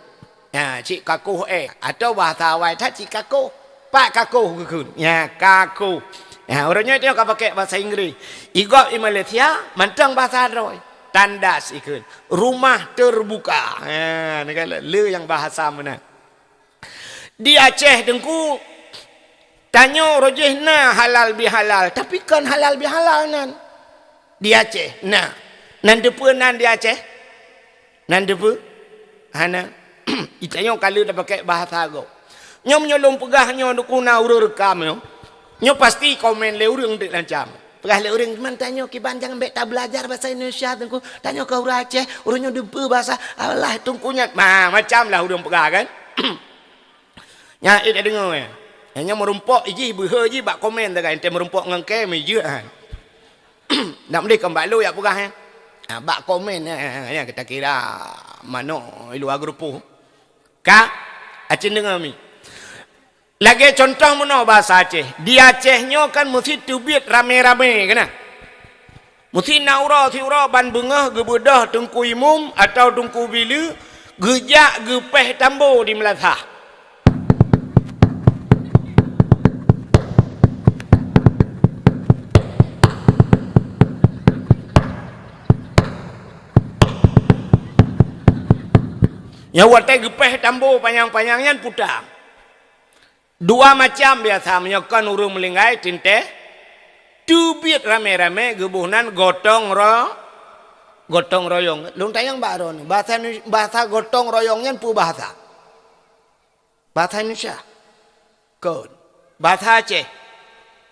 Nya, cit kakoh éh. Atau bahasa awai that cit kakoh. Pat kakoh geukheun. Nya, kakoh. Nya, uroe nyoe tanyoe ka pakai bahasa Inggris. Igob i Malaysia, mantong bahasa droe. Tandas ikheun. Rumah terbuka. Nya, ni kan le nyang bahasa meunan. Di Aceh Teungku, tanyoe uroe jih na halal bihalal, tapi kon halal bihalal nan. Di Aceh na. Nan teupeue nan di Aceh? Nan teupeue? Hana. Itanyoe ka lheueh tapakai bahasa gob. Nyoe meunyoe lôn peugah nyoe Teungku na ureuëng reukam nyoe. Nyoe pasti komen lé ureuëng teuk lancam. Peugah lé ureuëng, "Man tanyoe kiban jangan bék tabeulajar bahasa Indonesia Teungku. Tanyoe ka ureuëng Aceh, ureuëng nyoe teupeue bahasa Allah Teungku nyan." Ma, macam lah ureuëng peugah kan? Nyan ék tadeungoe, ya. Nyang nyoe meurumpok jih, beuhe jih bak komen tagai, ente meurumpok ngon kem jih, ha. Nak meulikan bak lôn yak peugah, ya. Ha, bak komen, ya, ya, ya, kita kira manok i luwa geurupoh. Ka? Aceh deungoe mi. Lagée contoh meunoe bahasa Aceh. Di Aceh nyoe kan meusi teubiet ramé-ramé, keunan. Meusi na uroe siuroe ban beungoh geubeudôh Teungku Imum atawa Teungku Bileue geujak geupéh tambo di meulasah. Nyang watée geupéh tambo panyang-panyang nyan puta. Dua macam biasa meunyoe kon ureuëng meulinggai teuntée, teubiet ramé-ramé geuboh nan gotong ro-, gotong royong. Lôn tanyong bak droeneuh, bahasa Indonesia, bahasa gotong royong nyan peue bahasa? Bahasa Indonesia? Kon. Bahasa Aceh?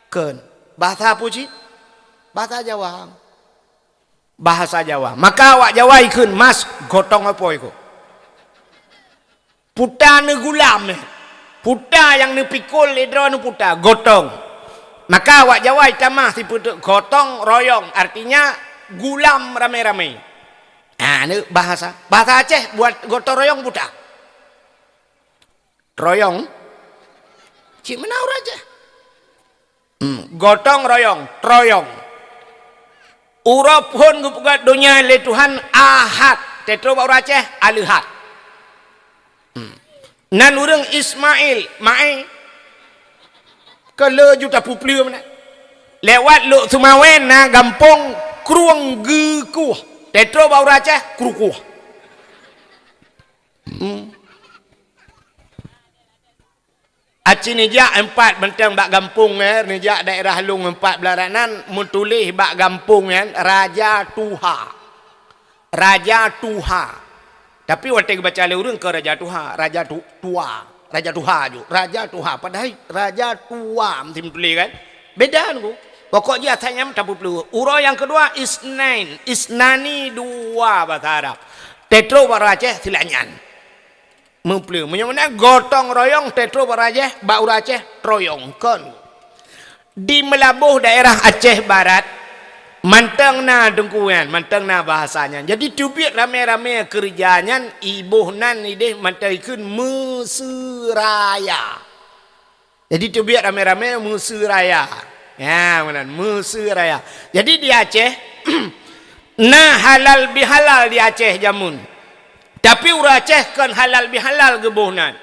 Kon. Bahasa peue cit? Bahasa Jawa. Bahasa Jawa. Maka awak Jawa ikheun mas gotong apoi ko. Puta neugulam, eh. Puta nyang neupikul lé droeneuh puta, gotong. Maka awak Jawa itamah sipeuteuk gotong royong, artinya gulam ramé-ramé. Ha, ni bahasa. Bahasa Aceh buat gotong royong puta. Royong. Cit meunan ureuëng Aceh. Hmm, gotong royong, troyong. Uroe phon geupeugét donya lé Tuhan Ahad, teutôb bak ureuëng Aceh, Aleuhat. Hmm. Nan ureuëng Ismail, Maé, keu le juta pupleue meunan. Lewat Lhokseumawe na gampông Krueng Geukueh. Teutro bak ureuëng Aceh, Krukueh. Hmm. Aci neujak empat banteng bak gampông, eh, neujak daerah Long empat belah ranan, meutuléh bak gampông nyan, Raja Tuha. Raja Tuha. Tapi watée geubaca lé ureuëng keu Raja Tuha, Raja Tu-, Tua, Raja Tuha ju, Raja Tuha. Padahai Raja Tua meusti meutuléh kan? Beda nunggu. Pokok jih asai nyan tapeupleueh. Uroe nyang keudua Isnain, Isnani dua bahasa Arab. Teutro bak Aceh silanyan. Meupleueh. Meunyoe meunan gotong royong teutro bak Aceh, bak ureuëng Aceh troyong kon. Di Meulaboh daerah Aceh Barat, mantong na teungku nyan, mantong na bahasa nyan. Jadi teubiet ramé-ramé keureuja nyan, iboh nan ideh mantong ikheun Meuseuraya. Jadi teubiet ramé-ramé Meuseuraya. Ya, meunan, Meuseuraya. Jadi di Aceh, na halal bihalal di Aceh jameun. Tapi ureuëng Aceh kon halal bihalal geuboh nan.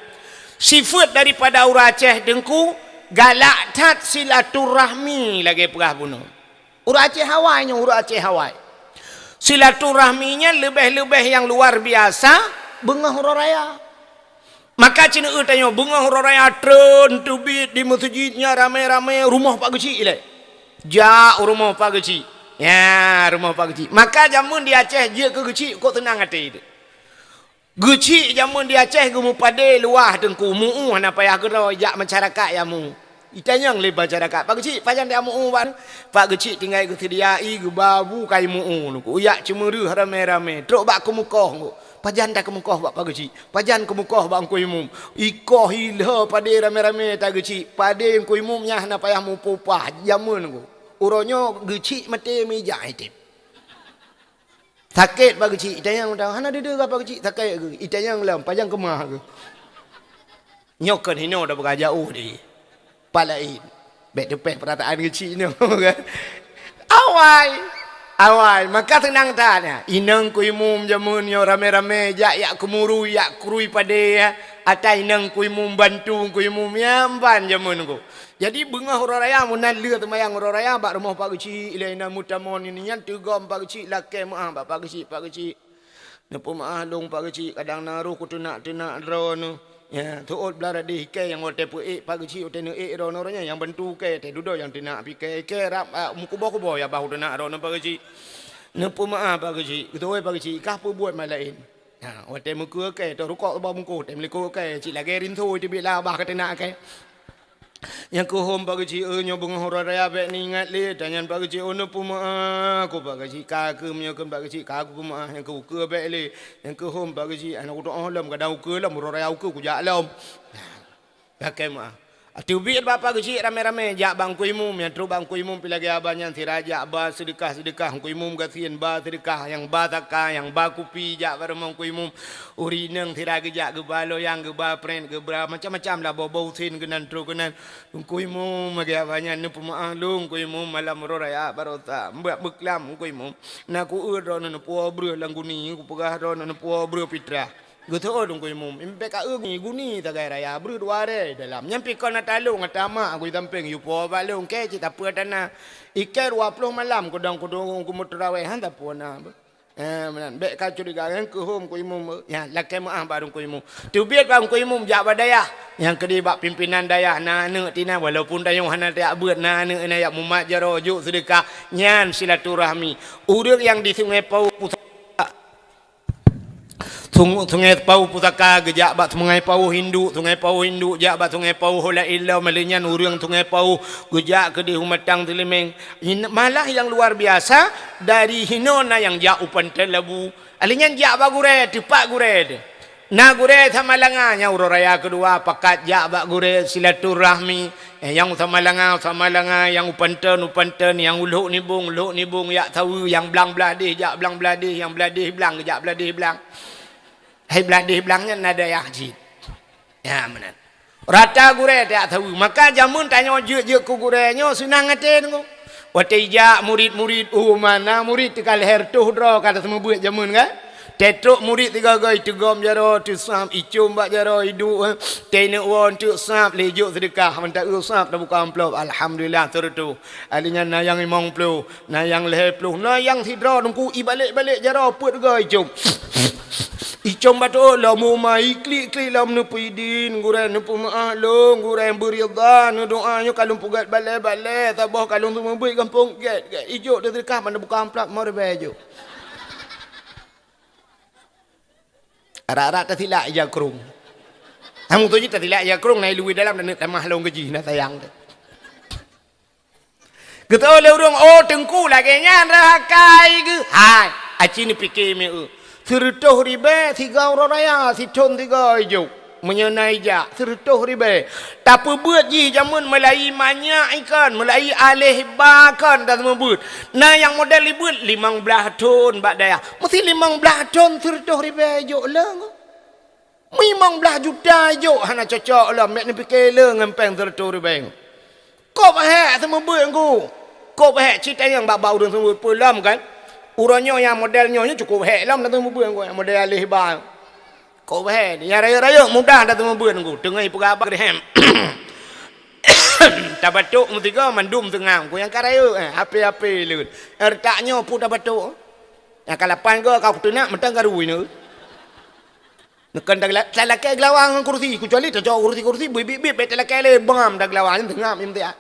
Sifeuet daripada ureuëng Aceh teungku galak that silaturahmi lagée peugah bunoe. Ureuëng Aceh awai nyoe, ureuëng Aceh awai. Silaturahmi nyan leubeh-leubeh nyang luar biasa beungoh uroe raya. Maka ceuneuk tanyoe beungoh uroe raya treun teubiet di meuseujid nyan ramé-ramé rumoh Pak Geuchik ilée. Jak u rumoh Pak Geuchik. Ya, rumoh Pak Geuchik. Maka jameun di Aceh jeuet keu Geuchik kok teunang até teuh. Geuchik jameun di Aceh geumeupadé luwah teungku, mu'uh hana payah keudroe jak masyarakat nyang mu. Itanyong lé masyarakat, "Pak Geuchik, pajan dak mu'uh bak?" Pak Geuchik tinggai geuseudia ie geuba bu kai mu'uh nungku. Jak ceumeureue ramé-ramé, trok bak keumeukoh nungku. "Pajan dak keumeukoh bak Pak Geuchik? Pajan keumeukoh bak Teungku Imum?" Ikoh ilheueh padé ramé-ramé ta Geuchik. Padé Teungku Imum nyan hana payah mupeupah jameun nungku. Uroe nyoe Geuchik maté meujak item. Sakét Pak Geuchik, itanyong, hana deuh-deuh Pak Geuchik sakét keuh, itanyong lom, pajan keumah keuh. Nyoe kon hinoe dak peugah jauh deh. Pat laén. Bék teupeh peurataan Geuchik nyoe kan. Awai. Awai, maka teunang that nyan. Inong Teungku Imum jameun nyoe ramé-ramé jak, jak keumurui, jak krui padé ya. Ata inong Teungku Imum bantu Teungku Imum ya ban jameun nyoe. Jadi beungoh uroe raya meunan lheueh seumayang uroe raya bak rumoh Pak Geuchik ilée inan meutamong nyan teugom Pak Geuchik lakée meuáh bak Pak Geuchik, "Pak Geuchik, neupeumeuáh lôn Pak Geuchik, kadang na roh kuteunak-teunak droeneuh." Ya, teuôt blah radeh kée nyang watée peuék Pak Geuchik watée neuék droeneuh nyan nyang bantu kée teuh dudoe nyang teunak pih kée, kée rab, ah, meukuboh-kuboh ya bah kuteunak droeneuh Pak Geuchik. Neupeumeuáh Pak Geuchik, geuteuôt Pak Geuchik kah peubuet mat laén. Ha, watée meukeue kée, toh rukok bak bungkôh, tém likot kée, cit lagée rinso teubiet labah ka teunak kée. Nyang keuhom Pak Geuchik, "Eh, nyoe beungoh uroe raya bék neuingat lé." Tanyan Pak Geuchik, "Oh, neupeumeuáh keuh Pak Geuchik, ka keuh meunyoe kheun Pak Geuchik, ka kupeumeuáh." Nyang keu ukeue bék lé. Nyang keuhom Pak Geuchik, "Hana kutu'oh lom, kadang ukeue lom, uroe raya ukeue kujak lom." Lakée meuáh. Teubiet bak Pak Geuchik ramé-ramé jak bak Teungku Imum, nyang trok bak Teungku Imum pih lagée abah nyan sira jak ba seudeukah-seudeukah, Teungku Imum gasien ba seudeukah, nyang ba saka, nyang ba kupi jak bak rumoh Teungku Imum. Ureuëng inong sira geujak geuba loyang, geuba prét, geuba macam-macam lah, boh-boh usen keunan trok keunan. Teungku Imum lagée abah nyan neupeumeuáh lôn Teungku Imum malam uroe raya baroesa. Mbak beuklam Teungku Imum. Na kueuet droeneuh neupuwoe breueh lam guni, kupeugah droeneuh neupuwoe breueh pitrah. Geuteuôt Teungku Imum, "Impék ka eu guni sagai raya, breueh dua rée dalam. Nyan pih kon ata lôn, ata mak ku jisampéng, yue puwoe bak lôn, kée cit sapeue tana. Ikée dua ploh malam kudong kudong kumeuteurawéh, han sapeue na." Eh, meunan, bék ka curiga, nyang keuhom Teungku Imum, ya, lakée meuáh bak Teungku Imum. Teubiet bak Teungku Imum jak bak dayah. Nyang keudeh bak pimpinan dayah, na aneuëk tinan, walaupun tanyoe hana tajak beuet, na aneuëk na jak mumat jaroe, jok seudeukah, nyan silaturahmi. Ureuëng nyang di Sungai Pauh Pusaka, Sung-, Sungai Pauh Pusaka geujak bak Sungai Pauh Induk, Sungai Pauh Induk jak bak Sungai Pauh Hula Ilom, lheueh nyan ureuëng Sungai Pauh geujak keudeh u Matang Teulimeng. In-, malah nyang luar biasa, dari hinoe na nyang jak u Pantai Labu. Lheueh nyan jak bak gurée, teupat gurée teuh. Na gurée Samalanga nyang uroe raya keudua pakat jak bak gurée silaturahmi. Eh, nyang u Samalanga, u Samalanga, nyang u Panton, u Panton, nyang u Lhok Nibong, u Lhok Nibong, jak saweue, nyang blang blah deh, jak blang blah deh, nyang blah deh blang, jak blah deh blang. Hai blah deh blang nyan na dayah cit. Ya, meunan. Rata gurée jak saweue. Maka jameun tanyoe jeuet-jeuet keu gurée nyoe seunang até teungku. Watée ijak murit-murit, oh, mana murit teuka lhée reutôh droe ka taseumeubuet jameun kan? Teutrok murit tiga goe, teugom jaroe, teusab, icom bak jaroe, iduek, eh. Teuneuk woe teuk sab, lé jok seudeukah, mantap eu sab, tabuka amplop, alhamdulillah, teureutôh. Ahli nyan na nyang limong ploh, na nyang lhèe ploh, na nyang sidroe teungku, ibalek-balek jaroe, peuet goe icom. Icom bacut, lom uma, iklik-klik lom, neupeuidin, gurèe neupeumaáh lôn, gurèe beuridha, neudoa nyoe ka lôn peugèt balè-balè, saboh ka lôn seumeubeuet gampông gèt, gèt. Ijok teuseudeukah, ban buka amplop, lima ribèe jok. Arak-arak tasilak ija krông. Kamu tu jih tasilak ija krông, na iluwi dalam, na neuk tamah lôn keu jih, na sayang teuh. Geutôh lé ureueng, "Oh, teungku, lagèe nyan rhah akai geuh." Hai, aci neupike mieu. Seureutôh ribèe sigoe uroe raya, sithon sigoe ijok. Meunyoe na ijak, seureutôh ribèe. Tapeubeuet jih jameun meulayi manyak ikon, meulayi aléh ba kon tapeubeuet. Na nyang model ibeuet limong blaih thon bak dayah. Meusi limong blaih thon seureutôh ribèe ijok lé. Limong blaih juta ijok hana cocok lom, meuneuk pike lé ngon péng seureutôh ribèe. Kôp hék seumeubeuet ngku. Kôp hék cit tanyong bak-bak ureueng seumeubeuet peue lom kan. Uroe nyoe nyang model nyoe, nyoe cukôp hék lom dah seumeubeuet ngku, nyang model aléh ba. Kôp hék, nyang rayeuk-rayeuk mudah dah seumeubeuet ngku. Teungoh ipeugah bak geureuhem. Tabatok meusigoe mandum teungam ngku nyang ka rayeuk, eh, ape-ape leuet. Retak nyoe peue tabatok. Nyang ka lapan goe ka kuteunak mantong ka rui nyoe. Neukon talakèe geulawa ngon kursi, keucuali tacok kursi-kursi, beubiet-biet bèk talakèe lé, bam tageulawa nyan teungam imtian.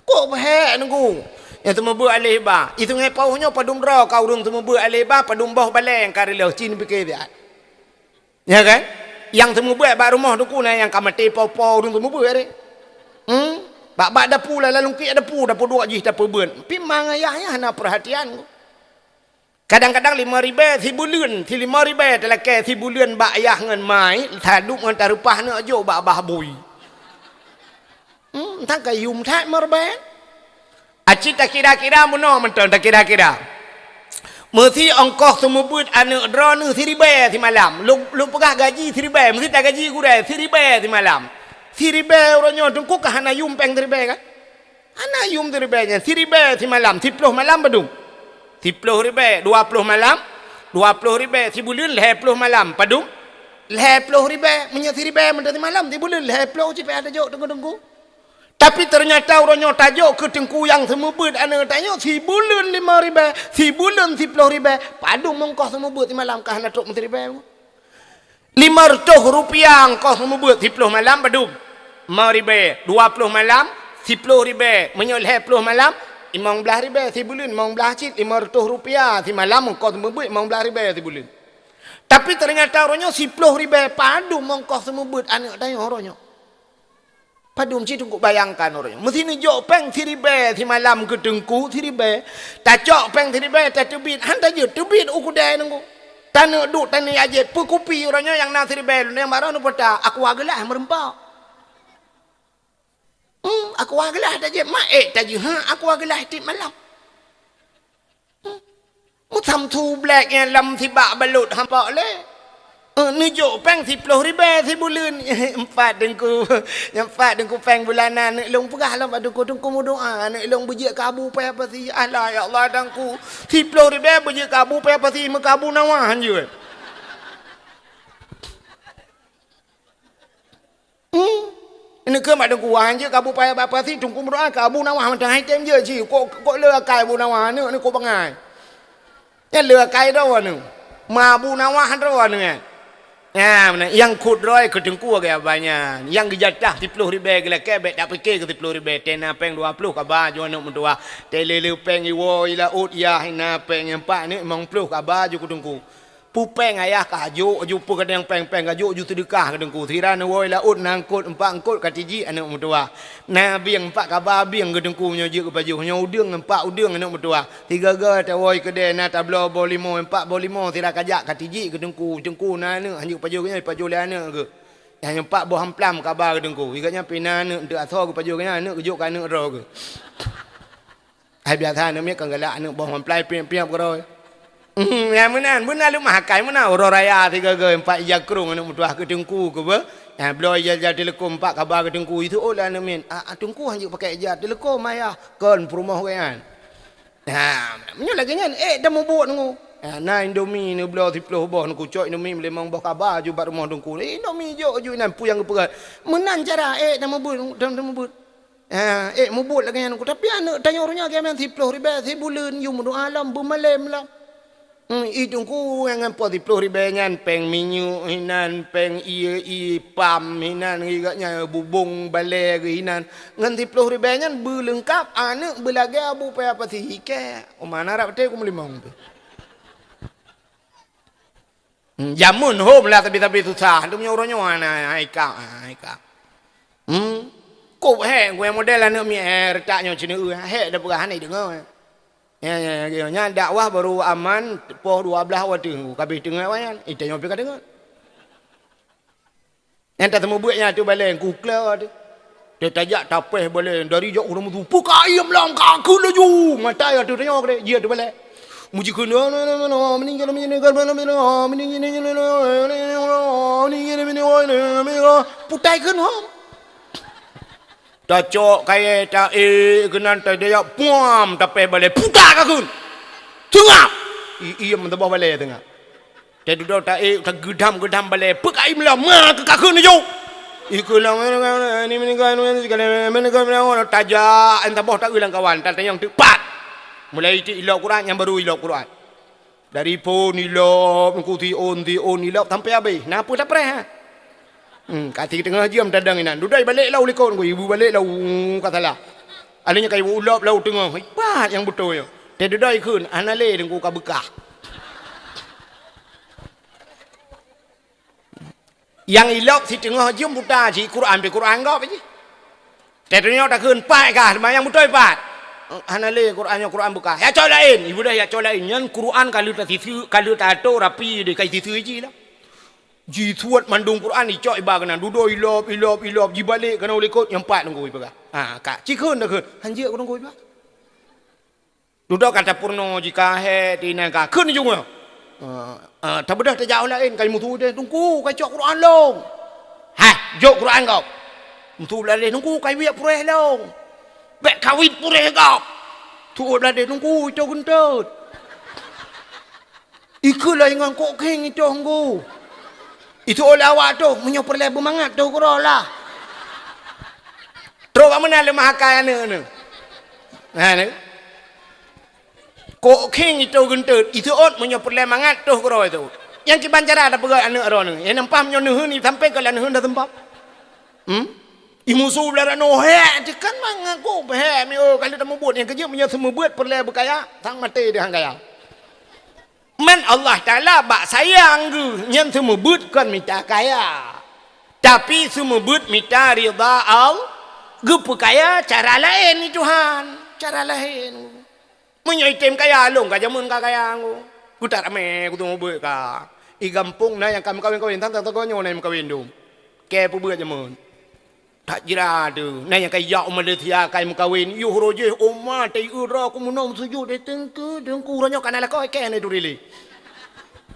Kôp hék ngku. Nyang seumeubeuet aléh ba. I sungai paoh nyoe padum droe ka ureueng seumeubeuet aléh ba, padum boh balèe nyang ka reuloh, ci neupike siat. Ya kan? Nyang seumeubeuet bak rumoh teungku na nyang ka maté po-po ureueng seumeubeuet deh. Hmm? Bak-bak dapu, lam lungkiek dapu, dapu duek jih tapeubeuet. Pi mang ayah nyan hana peurhatian. Kadang-kadang limong ribèe sibuleuen, si limong ribèe talakèe sibuleuen bak yah ngon mai, taduek ngon tareupah neuk jok bak bah bui. Hmm, entang ka yum that limong ribèe. Aci takira-kira meunoe mantong takira-kira. Meusi ongkoh seumeubeuet aneuk droeneuh siribèe simalam. Lôn, lôn peugah gaji siribèe, meusi tagaji gurèe siribèe simalam. Siribèe uroe nyoe teungku ka hana yum péng siribèe kan? Hana yum siribèe nyan, siribèe simalam, siploh malam padum? Siploh ribèe, dua ploh malam, dua ploh ribèe sibuleuen, lhèe ploh malam padum? Lhèe ploh ribèe, meunyoe siribèe mantong simalam, sibuleuen lhèe ploh cit payah tajok teungku-teungku. Tapi teunyata uroe nyoe tajok keu teungku nyang seumeubeuet aneuk tanyoe sibuleuen limong ribèe, sibuleuen siploh ribèe, padum ongkoh seumeubeuet simalam ka hana trok meusiribèe. Lima reutôh rupiah ongkoh seumeubeuet siploh malam padum? Lima ribèe, dua ploh malam, siploh ribèe, meunyoe lhèe ploh malam, limong blaih ribèe sibuleuen, limong blaih cit, lima reutôh rupiah simalam ongkoh seumeubeuet, limong blaih ribèe sibuleuen. Tapi teunyata uroe nyoe siploh ribèe padum ongkoh seumeubeuet aneuk tanyoe uroe nyoe. Padum cit teungku bayangkan uroe nyoe. Meusi neujok péng siribèe simalam keu teungku, siribèe. Tacok péng siribèe tateubiet, han tajeuet, teubiet u keudè teungku. Taneuk duek, taneuk jak jieb, peukupi uroe nyoe nyang na siribèe, lôn nyang barô neupeugah, aqua gelas meureumpok. Hmm, aqua gelas tajieb, ma ék tajeuet, ha, aqua gelas tiep malam. Meusamsu blék nyan lam sibak balot hampa lé. Eh, neujok péng siploh ribèe sibuleuen. Empat teungku, empat teungku péng bulanan. Aneuk lôn peugah lom bak teungku, teungku meudoa. Aneuk lôn beujeuet keu Abu Paya Pasi. Alah, ya Allah, teungku. Siploh ribèe beujeuet keu Abu Paya Pasi, meukabu nawa hanjeuet. Hmm. Ini keu mak teungku wan jeuet keu Abu Paya Pasi, teungku meudoa keu Abu Nawah mantong hai tem jeuet jih. Kok, kok le akai Abu Nawah aneuk ni kok bangai. Nyan le akai droe aneuk. Ma Abu Nawah droe aneuk nyan. Nyan, nyang khot droe keu teungku agak banyak. Nyang geujatah siploh ribèe geulakèe bèk tak pike keu siploh ribèe. Tena péng dua ploh kaba ju aneuk meutuah. Tele le péng iwoe i laôt yah ina péng nyang pat aneuk limong ploh kaba ju keu teungku. Pupéng ayah ka jok, aju peukeudang péng-péng ka jok, ju seudeukah keu teungku. Sira neuwoe laôt na eungkot, empat eungkot ka tijik aneuk meutuwah. Na bieng empat kaba bieng keu teungku nyoe jeuet keu pajoh, nyoe udeueng empat udeueng aneuk meutuwah. Sigaga tawoe keudè na tabloe boh limo, empat boh limo sira ka jak ka tijik keu teungku. Teungku na aneuk, hanjeuet pajoh keu nyoe, pajoh lé aneuk geuh. Nyan empat boh amplam kaba keu teungku. Sigat nyan pih na aneuk, eunteuk asoe geupajoh keu nyan, aneuk geujok keu aneuk droe geuh. Hai biasa aneuk miet kan galak aneuk boh mamplai piep-piep keudroe. Hmm, nyang meunan, beuna leumah akai meunan uroe raya sigoe-goe empat ija krong aneuk meutuwah keu teungku keu beuh. Nyang bloe ija-ija teuleukom empat kaba keu teungku, iseuôt lé aneuk miet. Ah, ah, teungku hanjeuet pakai ija teuleukom ayah, kon peurumoh gobnyan. Nah, meunyoe lagèe nyan, ék tamubuet ngon. Ha, na Indomie neubloe siploh boh, neukucok Indomie meulimong boh kaba aju bak rumoh Teungku. Indomie jok aju inan peue nyang geupeugah. Meunan cara ék tameubeuet, tam-, tameubeuet. Ha, ék mubuet lagèe nyan Teungku. Tapi aneuk tanyoe uroe nyoe lagèe nyan siploh ribèe sibuleuen, yum dua lom, beumalém lom. Hmm, i Teungku nyang ngon po siploh ribèe nyan, péng minyeuk inan, péng ie, ie pam inan, geuh nyan bubông balèe geuh inan. Ngon siploh ribèe nyan beuleungkap aneuk beulagèe abu paya pasi ikèe. Uma na rab teuh ku meulimong teuh. Hmm, jameun hom lah sabe-sabe susah. Tu meunyoe uroe nyoe hana, hai kak, hai kak. Hmm. Kok hék, gue model aneuk miet, eh, retak nyoe cina eu, hék dah peugah hana deungoe. Ya, ya, ya, ya. Nyan dakwah baru aman poh dua belas watèe, kabeh teungoh wayan. Ita nyoe pih ka deungoe. Nyang tateumeubuet nyan ateueh balèe, ku kla teuh. Teuh tajak tapéh balèe, dari jak ureueng meusu, "Peu ka iem lom, ka kheun laju!" Mata ya teuh tanyong keudéh, jih ateueh balèe. Meuji kheun, putai kheun hom. Tacok kayèe taék keunan, tajak puam tapéh balèe, putai ka kheun. Teungab! I-, iem meusaboh balèe teungab. Teududoe taék, tageudam-geudam balèe, peu ka iem lom, ma keu ka kheun laju. Ikeu lom, tajak, saboh taeu lam kawan, tatanyong teuk pat. Mulai iteuk ilop Quran, nyang baru ilop Quran. Dari phon ilop, Teungku, siôn, siôn ilop sampai habéh. Na peue tapreh, ha? Hmm, ka siteungoh jeuem tadong inan. Dudoe balek lom likot, Teungku, ibu balek lom, ka salah. Alèh nyan ka ibu ilop lom teungoh. Ipat nyang beutôi nyoe. Teududoe ikheun, hana lé Teungku ka beukah. Nyang ilop siteungoh jeuem buta jih, Quran pih Quran gob jih. Teududoe takheun pat kah, teuma nyang beutôi pat. Hana lé Quran nyoe, Quran beukah. Ya cok laén, ibu dah ya cok laén. Nyan Quran ka lheueh tasiseu, ka lheueh tato rapi deh, ka siseu jih lah. Jisuet mandum Quran, icok iba keunan. Dudoe ilop, ilop, ilop, jibalek keunan u likot, nyang pat Teungku ipeugah. Ha, ka. Cikheun takheun. Hanjeuet keu Teungku iba. Dudoe ka tapeurunoe jih ka hék, tinan ka kheun jih nyoe. Ah, ah, tabeudôh tajak u laén, ka meusu deh, "Teungku, ka cok Quran lôn." "Hah, jok Quran gob?" Meusu blah deh, "Teungku, ka wiek puréh lôn." "Bèk kawin puréh gob." Su blah deh, "Teungku, ito geunteut." Ikheun lom ngon kok khieng itoh Teungku. Itoh lé awak toh, meunyoe peureulèe beumangat toh keudroe lah. Trok bak meunan lé meuhakai aneuk nyoe. Nah, ni. Kok khieng itoh geunteut, itoh ôt meunyoe peureulèe mangat toh keudroe itoh. Nyang kiban cara tapeugah aneuk droeneuh. Nyang nampak meunyoe neuheun, sampai keu lôn neuheun dah seumpap. Hmm? Imusu blah ranoe, hék, tekan mangat kok, hék, mi, oh, ka lheueh tamubuet nyang keujeuet meunyoe seumeubeuet peureulèe beukaya, sang maté deh han kaya. Man Allah Taala bak sayang geuh nyan seumeubeuet kon mita kaya, tapi seumeubeuet mita ridha Allah. Geupeukaya cara laén ni Tuhan, cara laén. Meunyoe item kaya lôn ka jameun ka kaya ngô. Kutak ramé kuteumeubuet ka. I gampông na nyang ka meukawen-kawen, tang-tang tagoe nyoe na nyang meukawen dum. Kèe peubuet jameun. That jira teuh, na nyang ka ijak u Malaysia ka meukawen, yoh roh jih uma teuh, ura ku meunoe meusujut, eh, Teungku, Teungku, uroe nyoe ka na lakoe kèe na turi lé.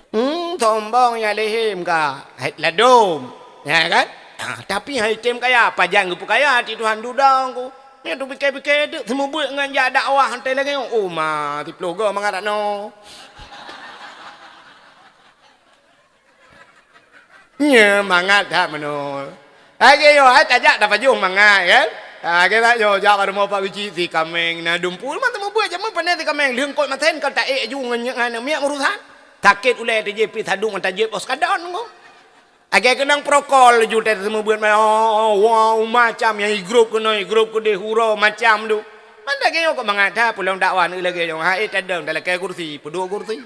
Hmm, sombong ya lehém ka, hai ladôm, ya kan? Ha, tapi hai tem kaya, pajan geupeukaya ti Tuhan dudong ku. Nyan teupike-pike teuk seumeubeuet ngon jak dakwah teuh lagèe nyoe, uma siploh goe mangat dak noe. Nyoe mangat that meunoe. Lagèe nyoe hai tajak tapajoh mangat kan. Ha, lagèe that nyoe jak bak rumoh Pak Geuchik si kaméng na dumpeue, man teumeubuet jameun pandai si kaméng lheueh kot masen ka taék ju ngon nyan aneuk miet urusan. Sakét ulèe teujép pih sadung mata jép os kadon ngô. Lagèe keunong prokol ju teuh teumeubuet ma-, oh, oh, wow, macam nyang i grup keunoe, i grup keudeh uroe macam tu. Man lagèe nyoe kok mangat that peulom dakwah lagèe nyoe. Hai tadong talakèe kursi, peuduek kursi.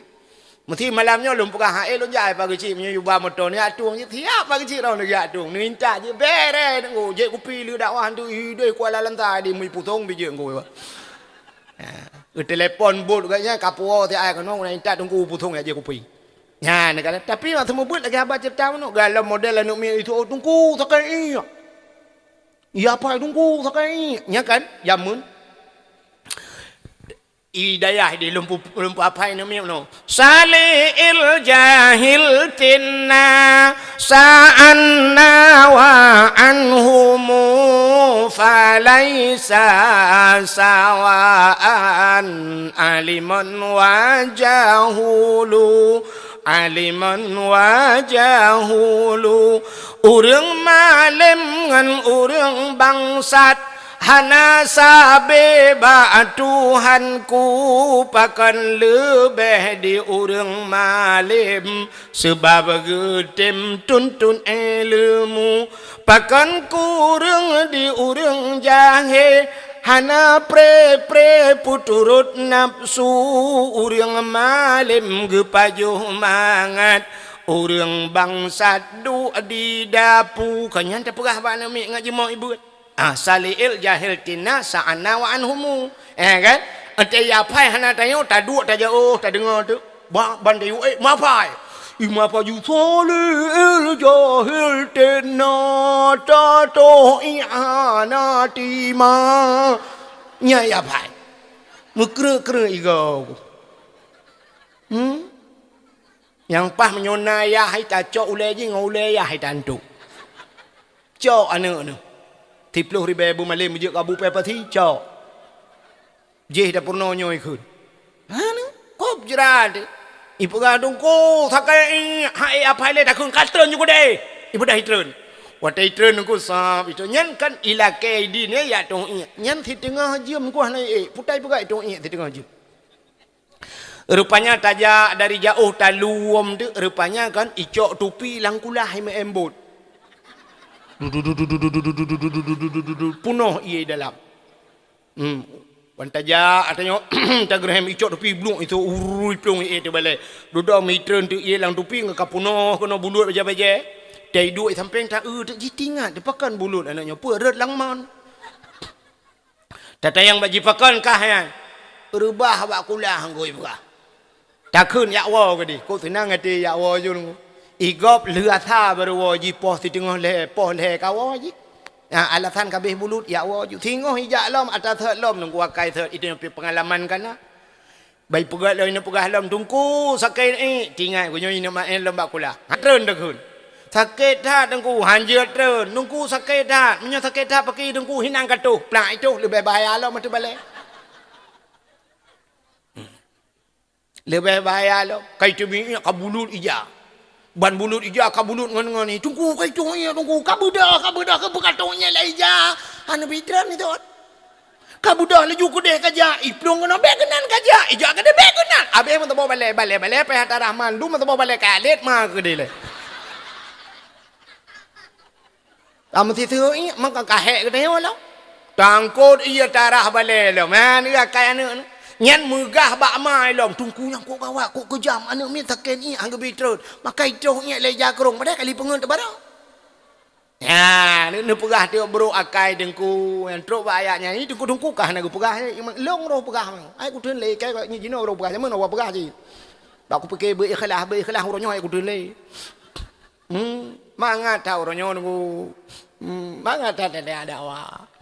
Meusi malam nyoe lôn peugah, "Hai lôn jak Pak Geuchik meunyoe yuba moto neujak tueng jih." Siap Pak Geuchik droe neujak tueng. Neuintat jih, "Bere Teungku, jép kupi lé dakwah tu ideh Kuala Lantai di mui pusong bijéh Teungku." Ha, geutelepon bot geuh nyan ka puwoe siat ai keunoe, neuintat Teungku pusong jak jép kupi. Nyan kan, tapi mak seumeubeuet lagèe haba ceurita meunoe, galom model aneuk miet itu, "Oh, Teungku, sakai ié." "Ya, Pak, Teungku, sakai ié." Nyan kan, jameun. I dayah di lumpu, lumpu apai namiet nyoe. Sali'il jahil tinna, Sa'anna wa anhumu falaisa sawa'an, aliman wa jahulu, aliman wa jahulu. Ureuëng malém ngon ureuëng bangsat hana sabe bak Tuhanku, pakon leubeh di ureuëng malém. Sabab geutem tuntut ilmu, pakon kureueng di ureueng jahé, hana pré-pré peuturot nafsu. Ureueng malém geupajoh mangat, ureueng bangsat duek di dapu. Ka nyan tapeugah bak aneuk miet ngon jimoe ibuet. Ah, sali'il jahil tina sa'ana wa anhumu. Eh, kan? Ente ya phai hana tanyoe, taduek tajaoh, tadeungoe tu. Ba-, ban tayue, eh, ma phai. I ma phai ju sali'il jahil tina tatoh i hana tima. Nya ya phai. Meukreuek-kreuek i gob. Hmm? Nyang paih meunyoe na yah hai tacok ulée jih ngon ulée yah hai tantu. Cok aneuk neuh. Siplôh ribée beumalém jeuet keu Abu Pepasi, cok. Jih dapur nyoe kheun. Hana, kop jrat. Ipeugah teungku, sakai i, hai apai lé takheun katreun ju keudeh. Ipeugah itreun. Watée itreun teungku sab itu. Nyan kan ilakée idin ya, ya tong iek. Nyan siteungoh jeuem kuah na iek. Putai peugah itong iek siteungoh jeuem. Rupanya tajak dari jaoh taluem tu, rupanya kan icok tupi lam kulah imeuem bot. Punoh ié dalam. Hmm. Wan tajak atanyoe tageureuhem icok tupi bluek itu urui plueng ié teubalée. Dudoe mitreun tu ié lam tupi ngon ka punoh keunoe bulut bajée-bajée. Tai duek sampéng ta eu teuk jitingat dipakan bulut aneuk nyoe peue rot lam man. Tatayang bak jipakon kah nyan. Reubah bak kulah nggoi peugah. Takheun yak woe keudeh. Kok seunang até yak woe ju nunggu. Igob lheueh asa baru woe jipoh siteungoh lhée, poh lhée ka woe jih. Nah, alasan kabeh bulut yak woe ju. Singoh ijak lom ata sot lom nunggu akai sot itu nyoe pengalaman kana. Bai peugah lom, ineuk peugah lom, "Teungku, sakét iek." Tingat geuh nyoe ineuk maén lom bak kulah. Hatreun takheun. "Sakét that, Teungku." Hanjeuet treun. "Teungku, sakét that." "Meunyoe sakét that, pakri Teungku hinang katoh." Plak itoh leubeh bahaya lom ateueh balée. Leubeh bahaya lom. Kai teubiet ka bulut ija. Ban bulut ija ka bulut ngon-ngon ni. "Teungku, kai toh iek, Teungku. Ka beudôh, ka beudôh, ka beukatoh iek lé ija." Hana pitreun itu. Ka beudôh laju keudeh ka jak, iplueng keunoe bék keunan ka jak, ijak keudeh bék keunan. Abéh meusaboh balée, balée, balée, pih ata Rahman, dum meusaboh balée ka lét ma keudeh lé. Ka meusiseu iek, maka ka hék keudeh lom. Tangkot ié tarah balée lom, man ié akai aneuk nyan. Nyan meugah bak ma lom, "Teungku nyang kok gawat, kok keujam, aneuk miet sakét iek, han geubi treun. Maka itroh iek lé jakrong, padahai kali peungeut barô." Nya, neupeugah tiep brok akai Teungku, nyang trok bak ayat nyan, "Ih, Teungku, Teungku kah na geupeugah, eh, lôn roh peugah. Ai kuteun lé, kai kok nyi jinoe roh peugah, jameun awak peugah cit. Bak kupike beu ikhlas, beu ikhlas uroe nyoe ai kuteun lé." Hmm, mangat that uroe nyoe Teungku. Hmm, mangat that ada dakwah.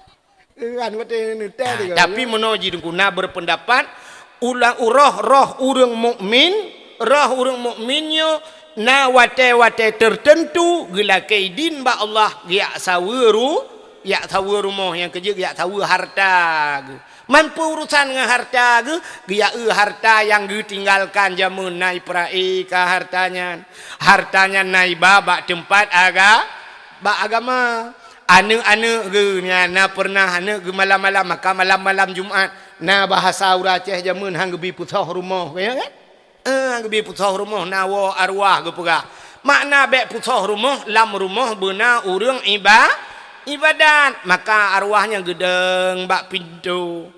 Kan beutôi ni, teuh. Nah, tapi meunoe jih Teungku na berpendapat, ulang roh, roh ureueng mukmin, roh ureueng mukmin nyoe na watée-watée tertentu geulakée idin bak Allah, geujak saweue ru-, jak saweue rumoh nyang keujeuet, jak saweue harta geuh. Man peu urusan ngon harta geuh, geujak eu harta nyang geutinggalkan jameun na ipeurae ka harta nyan. Harta nyan na iba bak teumpat aga-, bak agama. Aneuk-aneuk geuh nyan na pernah aneuk geuh malam-malam, maka malam-malam Jumat na bahasa ureueng Aceh jameun han geubi peusoh rumoh, ya kan? Eh, han geubi peusoh rumoh na woe arwah geupeugah. Makna bék peusoh rumoh, lam rumoh beuna ureueng iba-, ibadat. Maka arwah nyan geudong bak pintoe.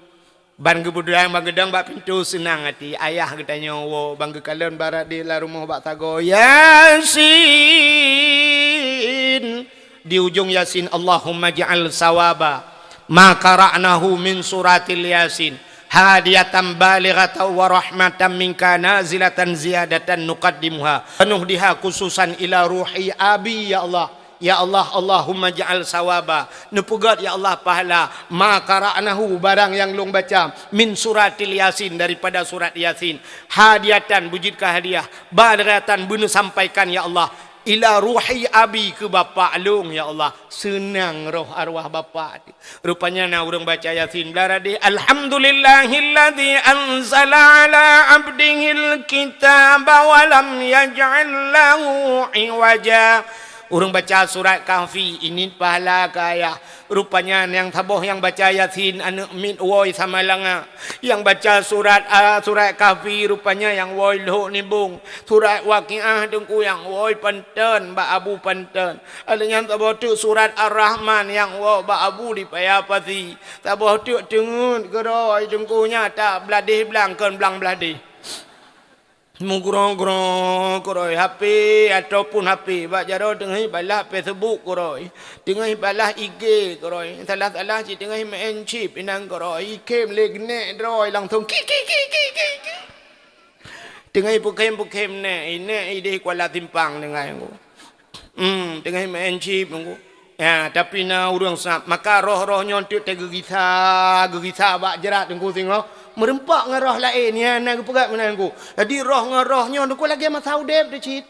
Ban geubeudang, ban geudong bak pintoe seunang até. Ayah geutanyoe woe, ban geukalon barat di lam rumoh bak sagoe, "Yasin." Di ujong Yasin, "Allahumma ja'al sawaba ma qara'nahu min suratil Yasin hadiyatan balighatan wa rahmatan minka nazilatan ziyadatan nuqaddimuha wa nuhdiha khususan ila ruhi abi, ya Allah." Ya Allah, Allahumma ja'al sawaba, neupeugét, ya Allah, pahala, ma qara'nahu, barang nyang lôn baca, min suratil Yasin, daripada surat Yasin, hadiyatan, beujeuet keu hadiah, balighatan, beuneusampaikan, ya Allah, Ila ruhi abi, keu bapak lôn, ya Allah, seunang roh arwah bapak. Rupanya na ureuëng baca Yasin blah radeh, "Alhamdulillahilladzi anzala ala abdihil kitaba wa lam yaj'al lahu iwaja." Ureuëng baca surat Kahfi, ini pahala keu ayah. Rupanya nyang saboh nyang baca Yasin aneuëk miet woe Samalanga. Nyang baca surat, a, surat Kahfi rupanya nyang woe Lhok Nibong. Surat Waqiah teungku nyang woe Panton bak Abu Panton. Ada nyang saboh teuk surat Ar-Rahman nyang woe bak Abu di Paya Pasi. Saboh teuk teungeut keudroe teungku nyan tak bladeh blang kon blang bladeh. Meugroe-groe keudroe, H P ataupun H P, bak jaroe teungoh balah Facebook keudroe, teungoh balah I G keudroe, salah-salah cit teungoh main chip inan keudroe, ikhem lé geunek droe langsung ki, ki, ki, ki, ki, ki. Teungoh pukhem-pukhem nek, inek ideh Kuala Simpang dengan ku. Hmm, teungoh main chip nunggu. Ya, tapi na ureuëng sab, maka roh-roh nyoe teuk teugeugisa, geugisa bak jrat teungku singoh, meureumpok ngon roh laén, ya, na geupeugah meunan teungku. Jadi roh ngon roh nyoe teungku lagée masa udeb teuh cit.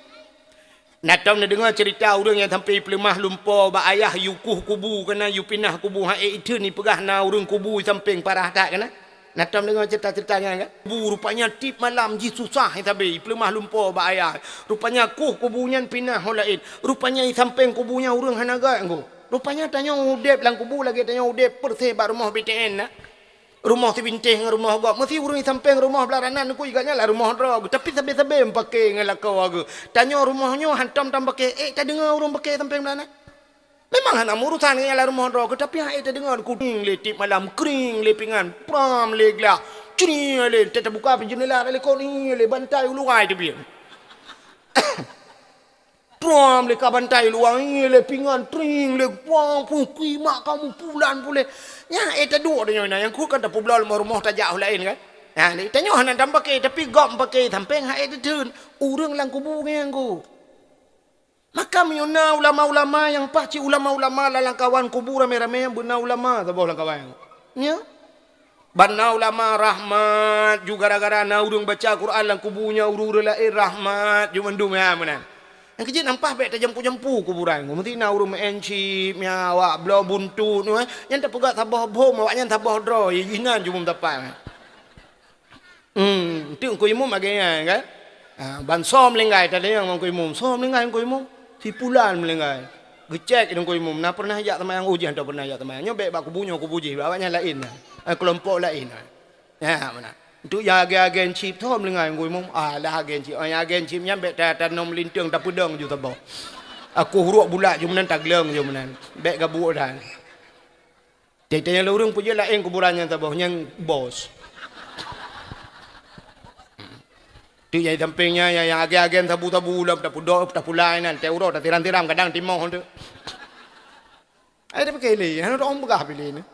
Na tom neudeungoe ceurita ureuëng nyang sampai peuleumoh lumpo bak ayah yue kueh kubu, keunan yue pinah kubu, ha ék itheun ipeugah na ureuëng kubu sampéng parah that keunan. Na tom deungoe ceurita-ceurita nyan kan? Kubu rupanya tiep malam jih susah sabe, peuleumoh lumpo bak ayah. Rupanya kueh kubu nyan pinah ho laén. Rupanya i sampéng kubu nyan ureuëng hana gét ngon. Rupanya tanyoe udeb lam kubu lagée tanyoe udeb peureséh bak rumoh B T N na. Rumoh sibintéh ngon rumoh gob. Meusi ureuëng i sampéng rumoh blah ranan ku igat nyan lah rumoh droe. Tapi sabe-sabe meupaké ngon lakoe geuh. Tanyoe rumoh nyoe hantom tam paké. Ék tadeungoe ureuëng paké sampéng blah ranan. Memang hana meurusan ngon nyang lam rumoh droe, tapi hai tadeungoe ku kring lé tiep malam, kring lé pingan, pram lé glah, cri lé, ta-, tabuka pih jeundela, ta likot ni lé bantai uluai teubiet. Pram lé ka bantai uluai lé pingan, tring lé, pang pung kui mak kamu pulan pulé. Nya, eh, taduek tanyoe na, nyang kut kan tapubloe lam rumoh tajak u laén kan. Nah, ni tanyoe hana tam paké, tapi gob paké sampéng hai tatheun. Ureuëng lam kubu ngieng ku. Maka meunyoe na ulama-ulama nyang paih cit ulama-ulama lam lamkawan kubu ramé-ramé nyang beuna ulama saboh lamkawan. Nya. Ban na ulama rahmat ju gara-gara na ureuëng baca Quran lam kubu nyan ureuëng-ureuëng laén rahmat ju mandum nyan meunan. Nyang keujeuet nyan paih bék tajampu-jampu kuburan. Meusti na ureuëng meu'en chip, nya awak bloe buntut, nyan tapeugah saboh bom, awak nyan saboh droe, inan ju meusapat. Hmm, enteuk Teungku Imum lagée nyan kan? Ha, ban soe meulinggai, tanyong ngon Teungku Imum, "Soe meulinggai Teungku Imum?" "Si pulan meulinggai." Geucék Teungku Imum, "Na pernah jak seumayang?" "Oh, jih hana pernah jak seumayang." Nyoe bék bak kubu nyoe, kubu jih, bak awaknyan laén na. Eh, keulompok laén na. Nyan meunan. Enteuk nyang agen-agen chip, "Soe meulinggai Teungku Imum?" "Ah, lah agen chip." Oh, nyang agen chip nyan bék ta-, tanom linteung, tapeudong ju saboh. Aku huruk bulat ju meunan, tagleueng ju meunan. Bék gabuek dan. Tiep-tiep nyang lôn ureuëng peujeuet laén kuburan nyang saboh, nyang bos. Teuk nyang sampéng nyan, nyang, nyang agen-agen sabu-sabu lom tapudok, tapulai nan, teuh uroe tatiram-tiram, kadang timoh teuk. Ai tapike lé, hana teuong peugah pi lé nyoe.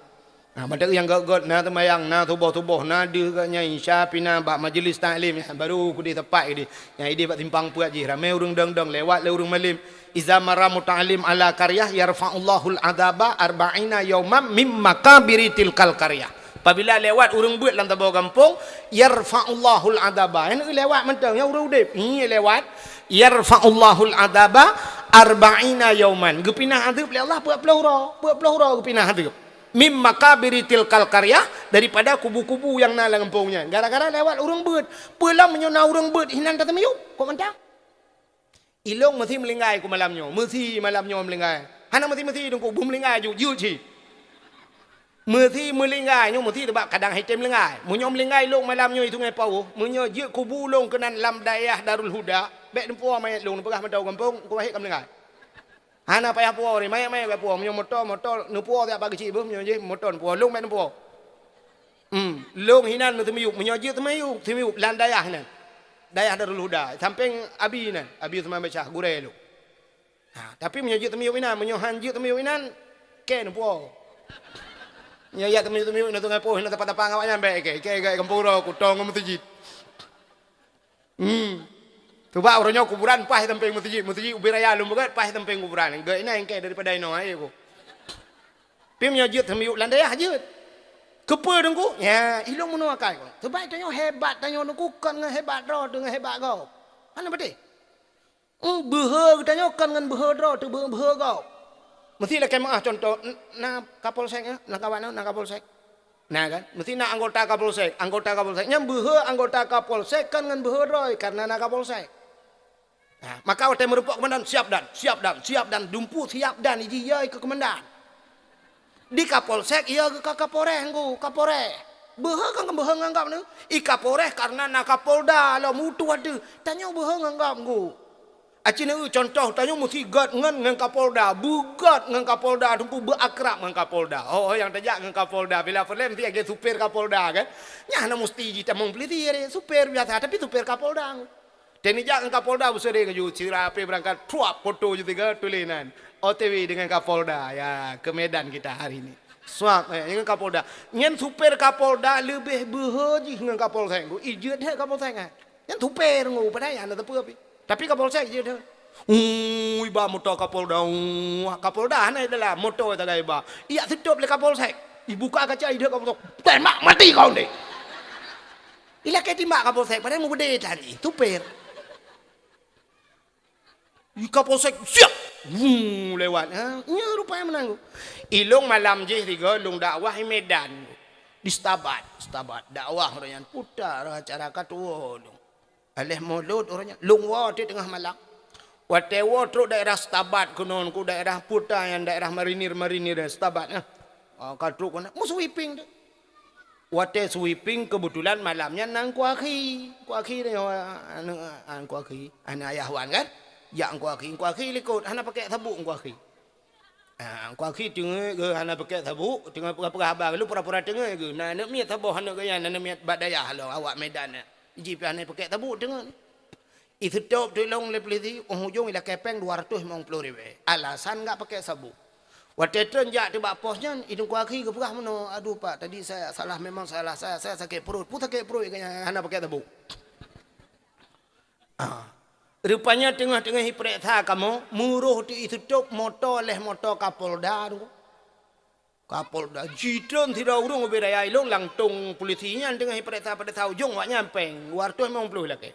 Nah, mantong nyang gét-gét, na seumayang, na suboh-suboh, na deuh gét nyan, isya pih na bak majeulis taklim, nyan baru keudeh sapat keudeh. Nyang ideh bak simpang peuet jih, ramé ureuëng dong-dong, lewat lé ureuëng malém. "Iza marra muta'allim ala qaryah yarfa'ullahul adzaba arba'ina yauman mim makabiri tilkal qaryah." Apabila lewat ureuëng beuet lam saboh gampông, yarfa'ullahul adzaba. Nyang lewat mantong, nyang ureuëng udeb. Nyoe lewat, yarfa'ullahul adzaba arba'ina yauman. Geupinah adeueb lé Allah peuet ploh uroe. Peuet ploh uroe geupinah adeueb. Mim makabiri tilkal qaryah, daripada kubu-kubu nyang na lam gampông nyan. Gara-gara lewat ureuëng beuet. Peue lom meunyoe na ureuëng beuet, hinan tateumiyueb. Kok mantong? Ilong meusi meulinggai ku malam nyoe. Meusi malam nyoe meulinggai. Hana meusi-meusi Teungku, beuh meulinggai ju, jeuet cit. Meusi meulinggai nyoe, meusi teubak kadang hai tem meulinggai. Meunyoe meulinggai ilong malam nyoe i Sungai Pauh, meunyoe jeuet kubu lôn keunan lam dayah Darul Huda, bék neupuwoe manyét lôn, neupeugah mantong gampông, ku wahé ka meulinggai. Hana payah puwoe, mayét-mayét bék puwoe. Meunyoe moto, moto, neupuwoe siat bak geuchik beuh, meunyoe jih moto neupuwoe, lôn bék neupuwoe. Hmm, lôn hinan meuteumiyueb, meunyoe jeuet teumiyueb, teumiyueb lam dayah hinan. Dayah Darul Huda, sampéng Abi hinan, Abi Usman Basyah, gurée lôn. Ha, tapi meunyoe jeuet teumiyueb inan, meunyoe han jeuet teumiyueb inan, kée neupuwoe. Meunyoe jak teumiyueb-teumiyueb inan Sungai Pauh, inan tapa-tapa ngon awaknyan bék kée, kée gét gampông droe, kutong ngon meuseujid. Hmm. Sabab uroe nyoe kuburan paih sampéng meuseujid, meuseujid ubé raya lôn beugét paih sampéng kuburan. Gét inan kée daripada inoe, hai ku. Pi meunyoe jeuet teumiyueb lam dayah jeuet. Keupeue Teungku? Nya, ilong meunoe akai ku. Sabab tanyoe hebat tanyoe Teungku kon ngon hebat droe, deungon hebat gob. Hana beutôi. Hmm, beuhe geutanyoe kon ngon beuhe droe, teubeuhe-beuhe gob. Meusti lakée meu'ah contoh, n-, na Kapolsek, eh, lam kawan, na Kapolsek. Na kan? Meusti na anggota Kapolsek, anggota Kapolsek. Nyan beuhe anggota Kapolsek kon ngon beuhe droe, karena na Kapolsek. Nah, maka watée meurumpok komandan, "Siap dan, siap dan, siap dan." Dumpeue siap dan, iji yai keu komandan. Di Kapolsek, iya geuh ka Kapolres nggu, Kapolres. Beuhe kan beuhe ngon gob nyoe. I Kapolres karena na Kapolda lom utoh ateueh. Tanyoe beuhe ngon gob nggu. Aci neu contoh, tanyoe meusti göt ngon, ngon Kapolda. Beugöt ngon Kapolda, teungku beuakrab ngon Kapolda. Oh, nyang tajak ngon Kapolda. Bila peureulée meusti lagée supir Kapolda kan. Nyan hana meusti jitamong polisi, supir biasa, tapi supir Kapolda. Teunijak ngon Kapolda beuseude ngeujok sira api beurangkat, truap foto jih tiga tuléh nan, "O T W dengan Kapolda, ya, ke Medan kita hari ini." Suap, eh, ngon Kapolda. Nyan supir Kapolda leubeh beuhe jih ngon Kapolsek. Ijeuet that Kapolsek, eh. Nyan supir ngu, padahai hana teupeu api. Tapi Kapolsek ijeuet that. Ui, ba moto Kapolda, ui, Kapolda hana dalam moto tagai ba. Ijak seutop lé Kapolsek. Ibuka kaca ideuek Kapolsek. Tembak mati kau ni. Ilakée timbak Kapolsek, padahai mubeude tadi, supir. I Kapolsek, "Siap!" Wuu, lewat. Ha? Nyoe rupanya meunan. Ilong malam jih tiga, lông dakwah i Medan. Di Setabat, Setabat. Dakwah ureuëng nyan putar acara ka tuwoe lông. Aléh mulod ureuëng nyan, lông woe teuk teungoh malam. Watée woe trok daerah Setabat keunoe, ku daerah putar nyang daerah marinir-marinir Setabat, nah. Ah, ka trok keunoe, meusweeping teuk. Watée sweeping, keubeutulan malam nyan na Teungku Akhi. Teungku Akhi nyoe, aneuk, Teungku Akhi, aneuk ayah wan kan? Jak Teungku Akhi, Teungku Akhi likot, hana pakék sabuk Teungku Akhi. Ah, Teungku Akhi teungeut geuh hana pakék sabuk, teungoh peugah-peugah haba, lalu pura-pura teungeut geuh. Na aneuk miet saboh aneuk geuh nyan, aneuk miet bak dayah lom, awak Medan nyan. Jih pih hana pakék sabuk teungeut. Iseutop teuk lông lé polisi, óh ujong ilakée péng dua ratus limong ploh ribée. Alasan nggak pakai sabuk. Watée treun jak teuk bak pos nyan, i Teungku Akhi geupeugah meunoe, "Aduh Pak, tadi saya salah, memang salah saya, saya sakét pruet." Peue sakét pruet geuh nyan hana pakai sabuk. Ah. Rupanya teungoh-teungoh ipeuriksa kamoe, meuroh teuk iseutop moto lé moto Kapolda tu. Kapolda jitreun sidroe ureuëng ubé raya ilong, langtong polisi nyan teungoh ipeuriksa-peuriksa ujong awak nyan péng dua ratus limong ploh lakée.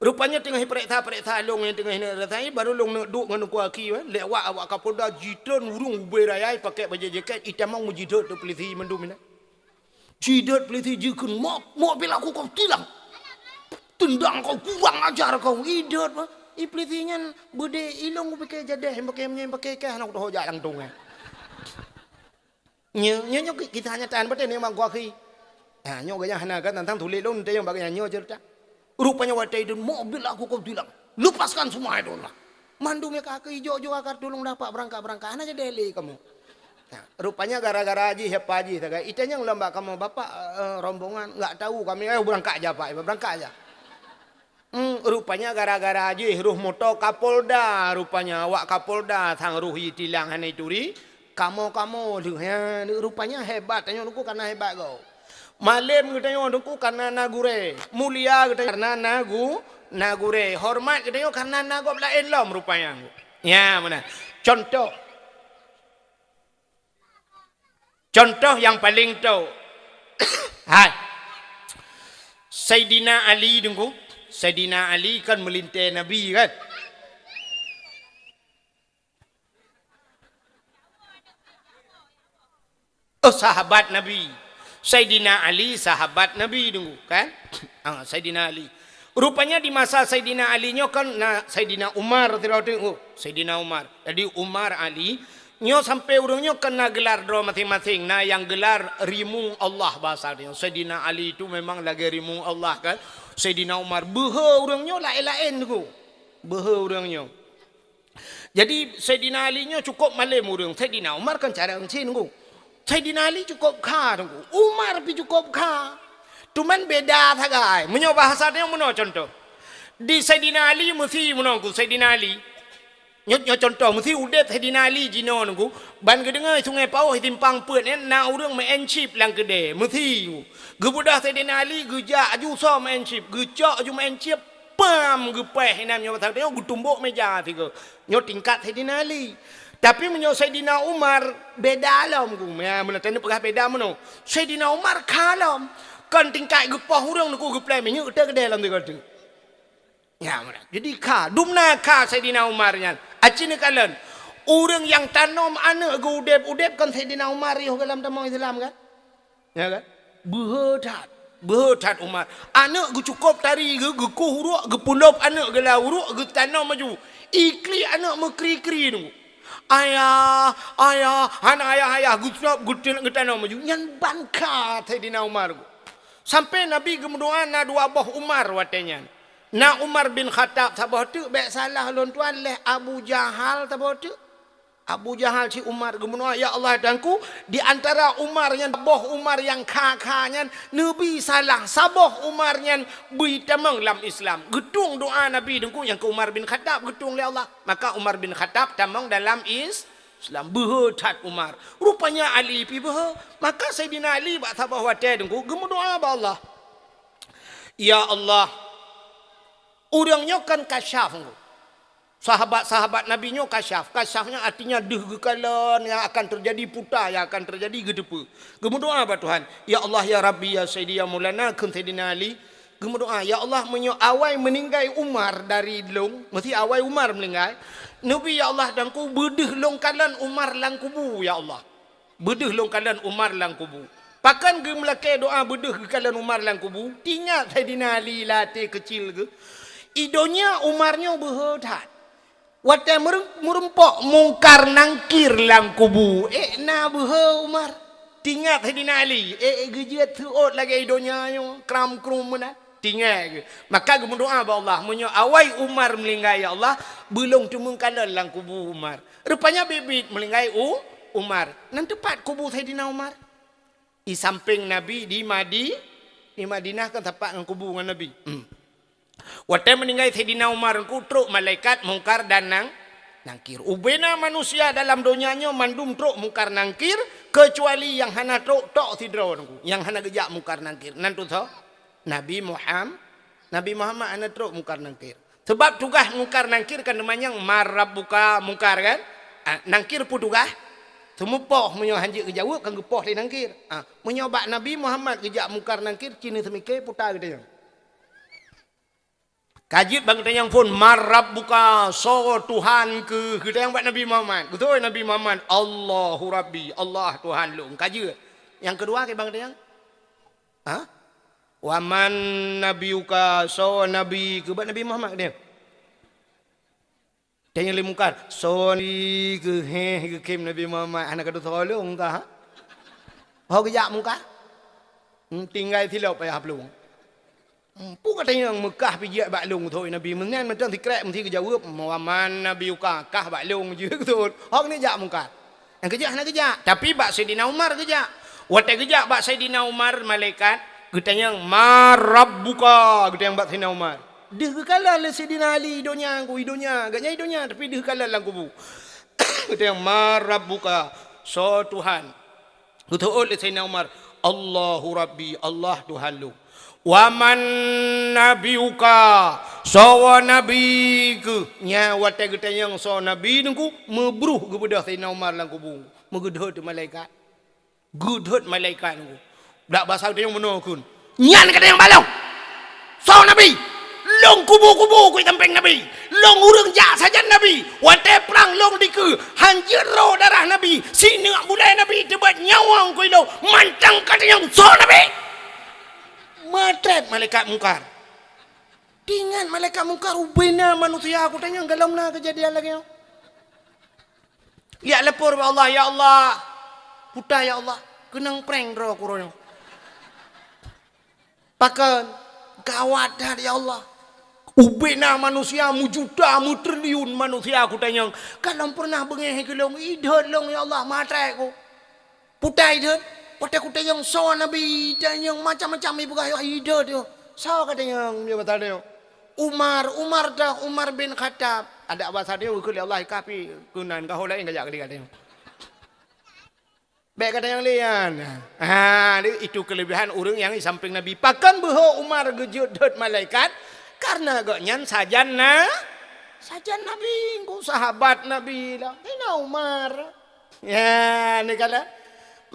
Rupanya teungoh ipeuriksa-peuriksa ilong nyan teungoh ineuk rasai, baru lông neuk duek ngon Teungku Akhi, eh. Lewat awak Kapolda jitreun ureuëng ubé raya pakai bajée jakét itamong meujidot teuk polisi mandum inan. Jidot polisi jikheun, "Mok, mok bila aku kau tilang. Tendang kau, kurang ajar kau." Idot, bah. I polisi nyan beudé ilong ubé kée jadeh, pakai menyang pakai kah, hana kutoh jak langtong, eh. Nyoe, nyoe, nyoe kisah nyata, beutôi ni, Mak Gua Khi. Ha, nyoe geuh nyan hana kan, tantang tuléh lôn teuh nyang bak geuh nyan nyoe ceurita. Rupanya watée idun, "Mobil aku kau tilang. Lepaskan semua itu lah." Mandum nyang ka keu ijok-jok agar tulông dapat beurangkat-beurangkat. Hana jadi lé kamoe. Ha, rupanya gara-gara jih, siapa jih, tagai. Itanyong lom bak kamoe, "Bapak, eh, rombongan, nggak tahu kami." "Eh, beurangkat aja, Pak. Beurangkat aja." Hmm, rupanya gara-gara jih roh moto Kapolda, rupanya awak Kapolda sang roh jitilang hana ituri, kamoe-kamoe lheueh nyan, rupanya hebat tanyoe Teungku karena hebat gob. Malém geutanyoe Teungku karena na gurée, mulia geutanyoe karena na gu-, na gurée, horeumat geutanyoe karena na gob laén lom rupanya. Nya meunan. Contoh, Contoh nyang paleng tho. Hai. Saidina Ali Teungku. Saidina Ali kan meulintée Nabi kan? Oh, sahabat Nabi. Saidina Ali sahabat Nabi Teungku kan? Ah, Saidina Ali. Rupanya di masa Saidina Ali nyoe kan na Saidina Umar sidroe teuk, oh, Saidina Umar. Jadi Umar, Ali, nyoe sampai ureuëng nyoe kan na gelar droe maséng-maséng, na nyang gelar rimueng Allah bahasa nyoe. Saidina Ali itu memang lagée rimueng Allah kan. Saidina Umar, beuhe ureuëng nyoe laén-laén Teungku. Beuhe ureuëng nyoe. Jadi Saidina Ali nyoe cukup malém ureuëng, Saidina Umar kan cara euncin Teungku. Saidina Ali cukup kha Teungku, Umar pih cukup kha. Cuman beda sagai. Meunyoe bahasa nyoe meunoe contoh. Di Saidina Ali meusi meunoe Teungku, Saidina Ali. Nyoe, nyoe contoh, meusi udeb Saidina Ali jinoe Teungku, ban geudeungoe Sungai Pauh simpang peuet nyan na ureuëng meu'en chip lam keudée, meusi. Geubeudôh Saidina Ali geujak aju soe meu'en chip, geucok aju meu'en chip, pam, geupéh inan nyoe, geutumbok meja sigoe. Nyoe tingkat Saidina Ali. Tapi meunyoe Saidina Umar, beda lom Teungku. Ya, meunan taneuk peugah beda meunoe. Saidina Umar kha lom. Kon tingkat geupoh ureuëng Teungku, geuplai minyeuk teuk keudée lom sigoe teuk. Ya, meunan. Jadi kha, dumna kha Saidina Umar nyan. Aci neukalon, ureuëng nyang tanom aneuëk geuh udeb-udeb kon Saidina Umar yoh dalam tamong Islam kan? Ya kan? Beuhe that. Beuhe that Umar. Aneuëk geucukôb tari geuh, geukueh uruek, geupeulôb aneuëk geuh lam uruek, geutanom laju. Iklik aneuëk meukri-kri nunggu. "Ayah, ayah, hana ayah-ayah," geucukôb, geutin-, geutanom laju. Nyan ban kha Saidina Umar geuh. Sampai Nabi geumeudoa na dua boh Umar watée nyan. Na Umar bin Khattab saboh teuk, bék salah lôn tuan, lheueh Abu Jahal saboh teuk. Abu Jahal cit Umar geumeudoa, "Ya Allah Tuhanku, di antara Umar nyan, boh Umar nyang kha-kha nyan, neubi salah saboh Umar nyan bri tamong lam Islam." Geutueng doa Nabi Teungku nyang keu Umar bin Khattab, geutueng lé Allah. Maka Umar bin Khattab tamong dalam Is-, Islam. Beuhe that Umar. Rupanya Ali pih beuhe. Maka Saidina Ali bak saboh watée Teungku geumeudoa bak Allah, "Ya Allah, ureuëng nyoe kan kasyaf Teungku." Sahabat-sahabat Nabi nyoe kasyaf. Kasyaf nyan artinya deuh geukalon nyang akan teujadi, puta nyang akan teujadi geuteupeue. Geumeudoa bak Tuhan, "Ya Allah, ya Rabbi, ya Sayyidi, ya Maulana," kheun Saidina Ali. Geumeudoa, "Ya Allah, meunyoe awai meuninggai Umar dari lôn," meusti awai Umar meuninggai, "neubi, ya Allah, Tuhanku, beudeuh lôn kalon Umar lam kubu, ya Allah." Beudeuh lôn kalon Umar lam kubu. Pakon geumeulakée doa beudeuh geukalon Umar lam kubu? Teuingat Saidina Ali lam até keucil geuh. I donya Umar nyoe beuhe that. Watée meureu-, meurumpok Mungkar Nangkir lam kubu, ék na beuhe Umar. Teuingat Saidina Ali, ék geujeuet seuôt lagée i donya nyoe, kram-krum meunan. Teuingat geuh. Maka geumeudoa bak Allah, "Meunyoe awai Umar meuninggai, ya Allah, beulôn teumeung kalon lam kubu Umar." Rupanya biet-biet meuninggai U-, Umar. Nan teupat kubu Saidina Umar. I sampéng Nabi di Madi-, di Madinah kan sapat ngon kubu ngon Nabi. Hmm. Watée meuninggai Saidina Umar Teungku, trok malaikat Mungkar dan Nang-, Nangkir. Ubena manusia dalam donya nyoe mandum trok Mungkar Nangkir, keucuali nyang hana trok tok sidroe Teungku. Nyang hana geujak Mungkar Nangkir. Nan teuh soe? Nabi Muham-, Nabi Muhammad hana trok Mungkar Nangkir. Sebab tugaih Mungkar Nangkir kan teumanyong, "Man rabbuka?" Mungkar kan? Ah, Nangkir peue tugaih? Seumupoh, meunyoe hanjeuet geujaweueb kan geupoh lé Nangkir. Ah, meunyoe bak Nabi Muhammad geujak Mungkar Nangkir, ci neuseumiké peue geutanyoe. Ka jeuet ban geutanyoe phon, "Man rabbuka?" Soe Tuhan keuh geutanyoe bak Nabi Muhammad. Geutôi Nabi Muhammad, "Allahu Rabbi," Allah Tuhan lôn. Ka jeuet. Nyang keudua keu ban geutanyoe? Ha? "Wa man nabiyuka?" Soe nabi keuh bak Nabi Muhammad geutanyoe? Tanyong lé Mungkar, "Soe nabi keuh?" Heh, geukhém Nabi Muhammad, "Hana ka tusoe lôn kah?" Ho geujak Mungkar? Hmm, tinggai silop payah plueng. Hmm, peue geutanyoe meukah pih jeuet bak lôn, geutôi Nabi. Meunan mantong sikrek meusti geujaweueb, "Wa man nabiyuka?" Kah bak lôn jeuet geutôi. Ho keuneuk jak Mungkar. Nyang geujak hana geujak, tapi bak Saidina Umar geujak. Watée geujak bak Saidina Umar, malaikat geutanyong, "Man rabbuka?" Geutanyong bak Saidina Umar. Deuh geukalon lé Saidina Ali i donya, i donya, gobnyan i donya, tapi deuh kalon lam kubu. Geutanyong, "Man rabbuka?" Soe Tuhan? Geuteuôt lé Saidina Umar, "Allahu Rabbi," Allah Tuhan lôn. "Wa man nabiyuka?" Soe nabi keuh? Nyan watée geutanyong soe nabi Teungku, meubruh geubeudôh Saidina Umar lam kubu. Meugeudhôt malaikat. Geudhôt malaikat Teungku. Dak basa geutanyong bunoe kheun. Nyan ka tanyong bak lôn. Soe nabi? Lôn kubu-kubu keu sampéng nabi. Lôn ureuëng jak sajan nabi. Watée prang lôn dikeue, hanjeuet ro darah nabi. Sineuk bulée nabi teubeuet nyawöng keu lôn. Mantong ka tanyong soe nabi? Meutrép malaikat Mungkar. Teuingat malaikat Mungkar, ubena manusia keu tanyoe gohlom na keujadian lagée nyoe. Jak lapor bak Allah, "Ya Allah, peue ya Allah, keunong prank droe keu uroe nyoe." Pakon? Gawat that ya Allah. Ubena manusia meujuta, meutriliun manusia keu tanyoe. Gohlom pernah beungéh keu lôn, idhôt lôn ya Allah, maté ku. Peue idhôt? Watée kutanyong soe nabi, tanyong macam-macam ipeugah idhôt nyoe. Soe katanyong nyoe bak tanyoe? Umar, Umar dah, Umar bin Khattab. Adak basa tanyoe geukheun lé Allah, "Ka pih keunan, ka ho laén kajak keudéh katanyong." Bék katanyong lé nyan. Ha, itu kelebihan ureuëng nyang di sampéng Nabi. Pakon beuho Umar geujeuet dhôt malaikat? Karena gobnyan sajan na, sajan Nabi, engko sahabat Nabi lah. Saidina Umar. Ya, ni kala.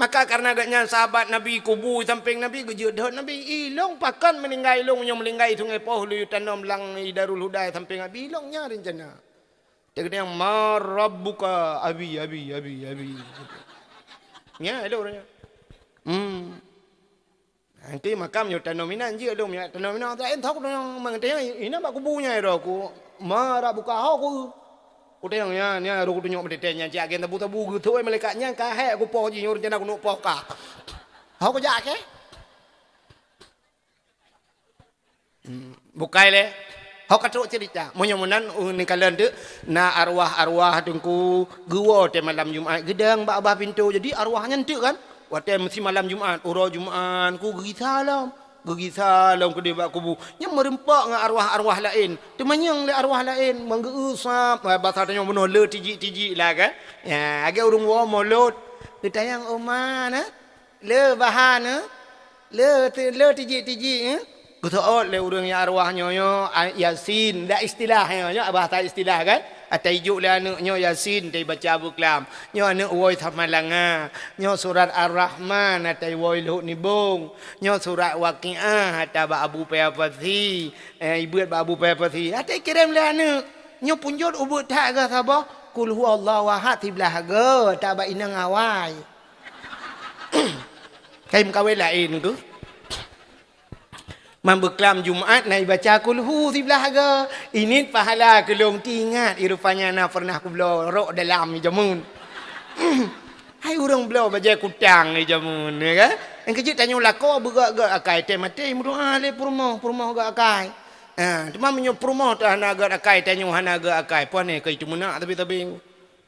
Maka kareuna geuhnyan sahabat Nabi, kubu sampéng Nabi, geujeuet dot Nabi, "Ilong pakon meuninggai ilong, nyoe meuninggai Sungai Poh laju tanom lam Darul Huda sampéng Nabi, ilong nyan reuncana." Teukeudang, "Ma rabbuka, Abi, Abi, Abi, Abi." Nyan, ilong nyan. Hmm. Nanti makam nyoe tanom inan jeuet lom, ya, tanom inan, tak entok dong, mang teuh inan bak kubu nyan ro ku, "Ma rabbuka ho ku." Ku teuh nyan, nyan ro ku tunyok meuteuntèe nyan, cit agen tabu-tabu geuthôi malaikat nyan, ka hék ku poh jih nyoe rencana ku nuk poh ka. Ho ku jak ke? Hmm, bukai lé. Ho ka trok cerita. Meunyoe meunan, uh, neukalon teuk, na arwah-arwah teungku geuwoe teuh malam Jumat geudong bak babah pintoe. Jadi arwah nyan teuk kan? Watèe meusi malam Jumat, uroe Jumat ku geugisa lom. Geugisa lom keudeh bak kubu. Nyan meureumpok ngon arwah-arwah laén. Teumanyong lé arwah laén, meugeu-eu sab, basa tanyoe bunoe le tijik-tijik lah kan. Ya, lagèe ureueng woe mulod. Geutanyong, "Oma na?" Le bahan, eh? Le, le tijik-tijik, eh? Geuseuôt lé ureueng nyang arwah nyoe, nyoe, a, Yasin. Dak istilah nyoe, nyoe bahasa istilah kan? Ata ijok lé aneuk nyoe Yasin, ata ibaca beuklam. Nyoe aneuk woe Samalanga. Nyoe surat Ar-Rahman, ata iwoe Luhut Nibong. Nyoe surat Waqiah, ata bak Abu Paya Pasi. Eh, ibeuet bak Abu Paya Pasi. Ata ikirém lé aneuk. Nyoe punjot ubeuet that geuh saboh. Qul huwallahu ahad siblah geuh, ata bak inong awai. Kai meukawen laén keuh. Man beuklam Jumat na ibaca kulhu siblah geuh. Init pahala keu lôn teuingat, rupanya na pernah kubloe rok dalam jameun. Hai ureueng bloe bajèe kutang di jameun, ya kan? Nyang keujeuet tanyoe lakoe beugöt-göt akai, teumaté meudoa lé peurumoh, peurumoh göt akai. Ha, teuma meunyoe peurumoh teuh hana göt akai, tanyoe hana göt akai, pane keu itu meunak tabi-tabi.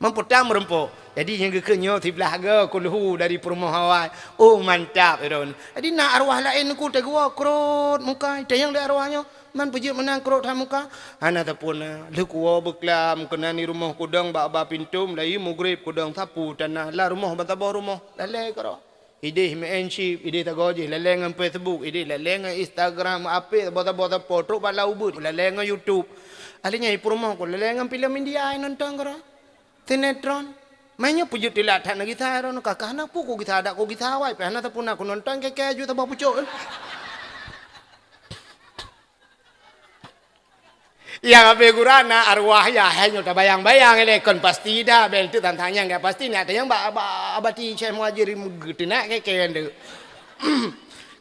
Meupeutang meureumpok. Jadi, nyang geukheun nyoe siblah geuh kulhu dari peurumoh awai. Oh, mantap, Iron. Jadi, na arwah laén ku teugeuwoe krot muka, tanyong lé arwah nyoe, man peujeuet meunan krot that muka. Hana tapuna. Lheueh kuwoe beuklam, keunan di rumoh kudong bak ba pintoe, meulayeue mugreb kudong sapu tanah. Lam rumoh ban saboh rumoh. Lalé keudroe. Idéh main chip, idéh tagoe jih lalé ngon Facebook, idéh lalé ngon Instagram, apé saboh-saboh sapo, trok bak lam ubeut, lalé ngon YouTube. Ahli nyan i peurumoh ku lalé ngon filem India, nonton keudroe. Sinetron. Meunyoe peujeuet teulat that neugisa droeneuh, ka, ka hana peue kugisa, dak kugisa awai pih hana tapuna, kunonton kèe-kèe ju saboh pucok. Nyang habéh gura na arwah yah, hai nyoe tabayang-bayang lé kon pasti dah, bèk teuk tantang nyang ka pasti, nak tanyong bak, bak, bak abati Syekh Muhajir geuteunak kèe-kèe nyan teuk.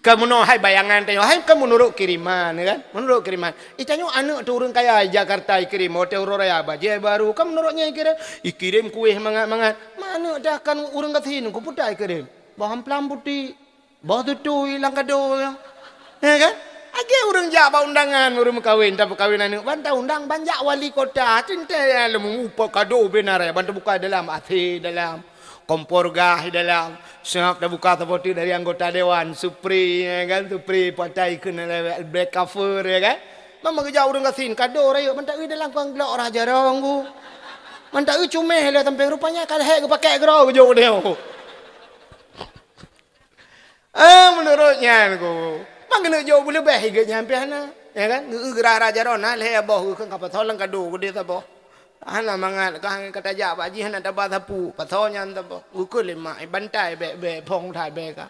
Ka meunoe hai bayangan tanyoe, hai ka meunurot kiriman, ya kan? Meunurot kiriman. Itanyoe aneuk teuh ureueng kaya di Jakarta ikirém, hotel Royal, bajèe baru, ka meunurot nyan ikirém. Ikirém kueh mangat-mangat. Ma aneuk teuh kan ureueng gasien, ku peue ta ikirém. Boh amplam putéh, boh tutui lam kado nyan. Ya kan? Lagèe ureueng jak bak undangan, ureueng meukawen, tapeukawen aneuk, ban taundang, ban jak wali kota, teuntèe nyang leumu upo kado beu na raya, ban tabuka dalam, A C dalam. Kompor gas di dalam. Seunab tabuka saboh teuk dari anggota dewan, supri, ya kan, supri patai keuneuk lewat black cover, ya kan. Mama geujak ureueng gasien, kado rayeuk, mantap eu dalam kon glok rah jarong ku. Mantap eu cumeh lé sampéng, rupanya ka lhèe geupakèk keudroe geujok nyoe. Ah, meunurot nyan ku. Mang keuneuk jok beuleubeh i geuh nyan pih hana, ya kan. Geu-, geurah rah jarong na lhèe boh geukheun ka pasoe lam kado geudeh saboh. Hana mangat, ka, ka tajak bak jih hana taba sapu, pasoe nyan saboh. Geukheun lé mak, "Eh, bantai bèk-bèk, phôn that bèk ka."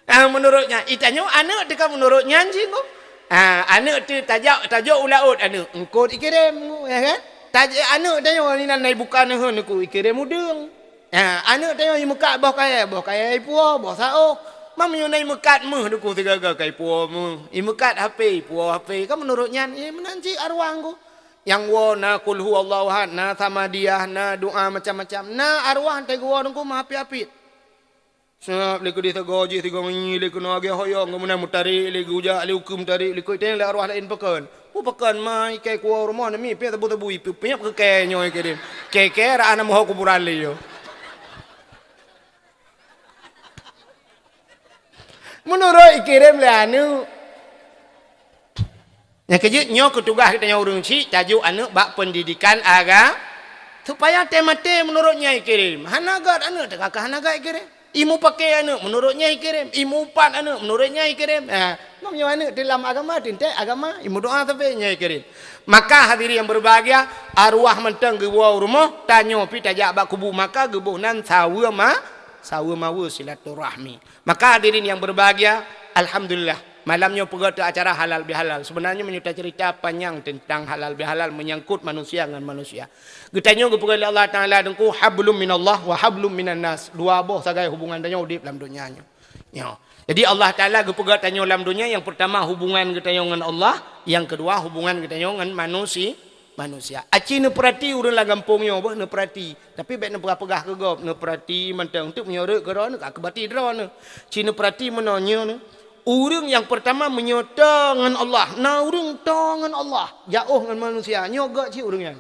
Ah, meunurot nyan, itanyoe aneuk teuh ka meunurot nyan cit ku. Ah, aneuk teuh tajak, tajok u laôt aneuk, eungkôt ikirém ku, ya kan? Taj-, aneuk tanyoe inan na ibuka neuheun ku, ikirém udeueng. Ha, aneuk tanyoe imeukat boh kayèe, boh kayèe ipuwoe, boh saôh. Meunyoe na imeukat méuh duku sigaga ka ipuwoe méuh. Imeukat H P, ipuwoe H P. Ka meunurot nyan, eh, meunan cit arwah ku. Nyang woe na Qul Huwallahu Ahad, na Samadiyah, na doa macam-macam. Na arwah teuh geuwoe duku meuhapit-hapit. Seunab lé keudeh sagoe jih sigoe ngieng lé keunoe agèe hoyong, geuh meunan meutarek lé, geujak lé ukeue meutarek lé, keu iteng lé arwah laén pakon. Peue pakon ma ikai kuwoe rumoh nami, pih sabu-sabu ipiep-piep keu kèe nyoe ikirém. Kèe-kèe raan meuho kuburan lé nyoe. Meunurot ikirém lé aneuk. Nyang keujeuet nyoe keu tugaih geutanyoe ureueng chik tajok aneuk bak peundidikan aga-, supaya teumaté meunurot nyan ikirém. Hana göt aneuk teuka ka hana göt ikirém. Imu pakai aneuk, menurut nyai kirém. Imu upat aneuk, menurut nyai kirém. Ha, meunyoe aneuk teulam agama, teuntèe agama, imu doa tapi nyai kirém. Maka hadirin yang berbahagia, arwah mantong geuwoe u rumoh, tanyoe pi tajak bak kubu, maka geuboh nan saweue ma-, saweue maweue silaturahmi. Maka hadirin yang berbahagia, alhamdulillah, malam nyoe peugah teu acara halal bihalal. Sebenarnya meunyoe tacerita panyang tentang halal bihalal menyangkut manusia ngon manusia. Geutanyoe geupeugah lé Allah Taala Teungku, "Hablum minallah wa hablum minan nas." Dua boh sagai hubungan tanyoe udép lam donya nyoe. Nyoe. Jadi Allah Taala geupeugah tanyoe lam donya, yang pertama hubungan geutanyoe ngon Allah, yang kedua hubungan geutanyoe ngon manusi-, manusia. Aci neupeurati ureueng lam gampông nyoe boh neupeurati. Tapi bèk neupeugah-peugah keu gob, neupeurati mantong. Untuk meunyoe rhot keudroe neuh, ka keubati droeneuh. Ci neupeurati meunoe nyoe neuh. Ureueng nyang peurtama meunyoe toe ngon Allah, na ureueng toe ngon Allah, jaoh ngon manusia, nyoe gèt cit ureueng nyan.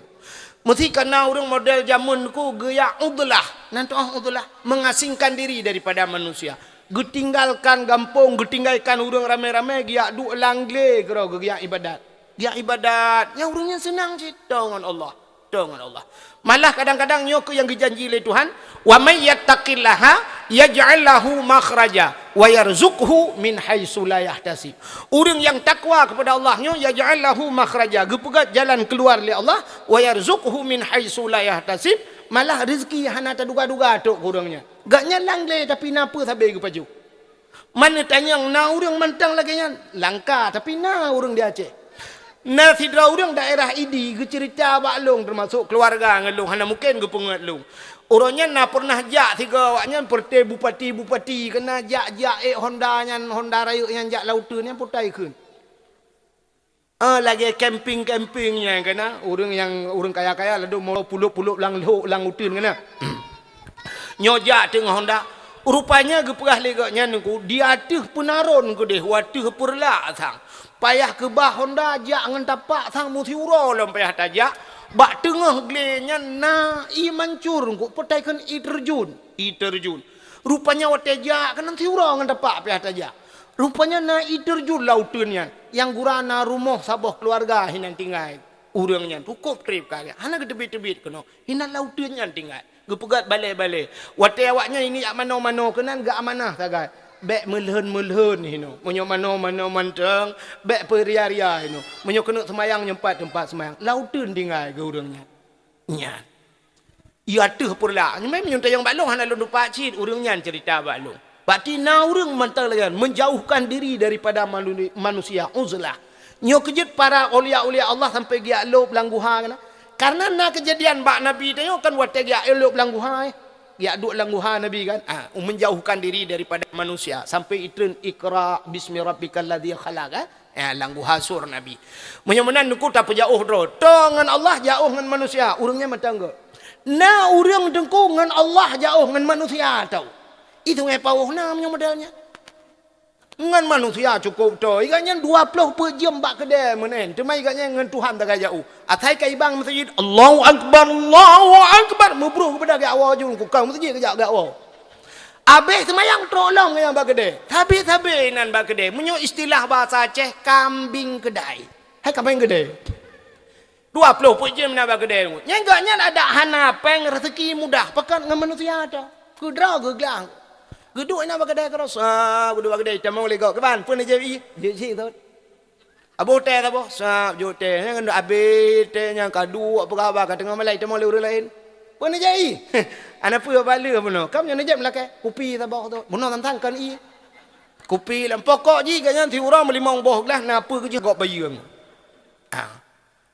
Meusi ka na ureueng model jameun ku geujak udlah, nan tu'oh udlah, mengasingkan diri daripada manusia. Geutinggalkan gampông, geutinggalkan ureueng ramé-ramé, geujak duek lam glé keudroe geujak ibadat. Geujak ibadat, nyang ureueng nyan seunang cit toe ngon Allah. Toe ngon Allah. Malah kadang-kadang nyoe keuh nyang geujanji lé Tuhan, "Wa may yattaqillaha yaj'al lahu makhraja wa yarzuqhu min haitsu la yahtasib." Ureueng nyang takwa kepada Allah nyoe, "yaj'al lahu makhraja", geupeugèt jalan keuluar lé Allah, "wa yarzuqhu min haitsu la yahtasib", malah rezeki hana taduga-duga trok keu ureueng nyan. Gèt nyan lam glé tapi na peue sabe geupajoh. Man neutanyong na ureueng mantong lagèe nyan? Langka, tapi na ureueng di Aceh. Na sidroe ureueng daerah Idi geuceurita bak lôn, teumasok keuluwarga ngon lôn, hana mungken geupeungeut lôn. Uroe nyan na peureunah jak sigoe awaknyan, peureuté bupati-bupati, keunan jak-jak ék honda nyan, honda rayeuk nyan jak lam uteuen nyan, peue taikheun. Ah, lagèe camping-camping nyan keunan, ureueng nyang, ureueng kaya-kaya ladôm mo pulop-pulop lam lhok lam uteuen keunan. Nyoe jak teungoh honda. Rupanya geupeugah lé gobnyan Teungku, di ateueh peunaron keudeh, u ateueh peureulak sang. Payah keubah honda jak ngon tapak sang meusiuroe lom payah tajak. Bak teungoh glé nyan na ie mancur Teungku, peue taikheun ie teurjun. Ie teurjun. Rupanya watèe jak keunan siuroe ngon tapak payah tajak. Rupanya na ie teurjun lam uteuen nyan. Nyang gura na rumoh saboh keuluwarga hinan tinggai. Ureueng nyan cukôp trép ka, hana geuteubiet-teubiet keunoe. Hinan lam uteuen nyan tinggai. Geupeugèt balèe-balèe. Watèe awaknyan ini jak manoe-manoe keunan geuamanah sagai. Bèk meulhon-meulhon hinoe. Meunyoe manoe-manoe mantong, bèk peuria-ria hinoe. Meunyoe keuneuk seumayang nyoe pat teumpat seumayang. Lam uteuen tinggai geu ureueng nyan. Nyan. Ie ateueh peureulak. Nyoe meunyoe tanyong bak lôn hana lôn tupat cit, ureueng nyan ceurita bak lôn. Berarti na ureueng mantong lagèe nyan, menjauhkan diri daripada manu-, manusia, uzlah. Nyoe keuh jeuet para aulia-aulia Allah sampai geujak lôb lam guha keunan. Karena na keujadian bak Nabi tanyoe kan watèe geujak lôb lam guha, eh. Geujak duek lam guha Nabi kan. Ah, menjauhkan diri daripada manusia. Sampai itreun Iqra bismi rabbikal ladzi khalaq, eh. Eh, lam guha Sur Nabi. Meunyoe meunan Teungku tapeujaôh droe. Toe ngon Allah, jaôh ngon manusia. Ureueng nyan mantong gèt. Na ureueng Teungku ngon Allah jaôh, ngon manusia toe. Itu ngon pawôh na meunyoe model nyan. Ngon manusia cukôp toe. Ie gobnyan dua ploh peuet jeuem bak keudè meunan. Teuma ie gobnyan ngon Tuhan sagai jaôh. Asai ka ibang meuseujid, "Allahu Akbar, Allahu Akbar." Meubroh keupada geujak woe ju, ku kang meuseujid geujak, geujak woe. Abéh seumayang trok lom ngon nyang bak keudè. Sabe-sabe inan bak keudè. Meunyoe istilah bahasa Aceh, kambing keudai. Hai kambing keudai. Dua ploh peuet jeuem na bak keudè. Nyan gobnyan adak hana pèng, raseuki mudah, pakon ngon manusia toe. Keudroe geuglang. Geuduek inan bak keudè keudroe. Ah, geuduek bak keudè, tamong lé gob. Kiban, peue neujép ie? Jép sie thon. Abôh teh saboh, sab jôk teh. Nyan kan abéh teh nyan ka duek peugah haba ka teungoh malèe, tamong lé ureueng laén. Peue neujép ie? Hana peue, bak lheueh bunoe. Kam nyoe neujép lakèe. Kupi saboh tu. Bunoe sang-sang kon ie. Kupi lam pokok jih gobnyan siuroe meulimong boh glah, na peue keu jih gob bayeue. Ah.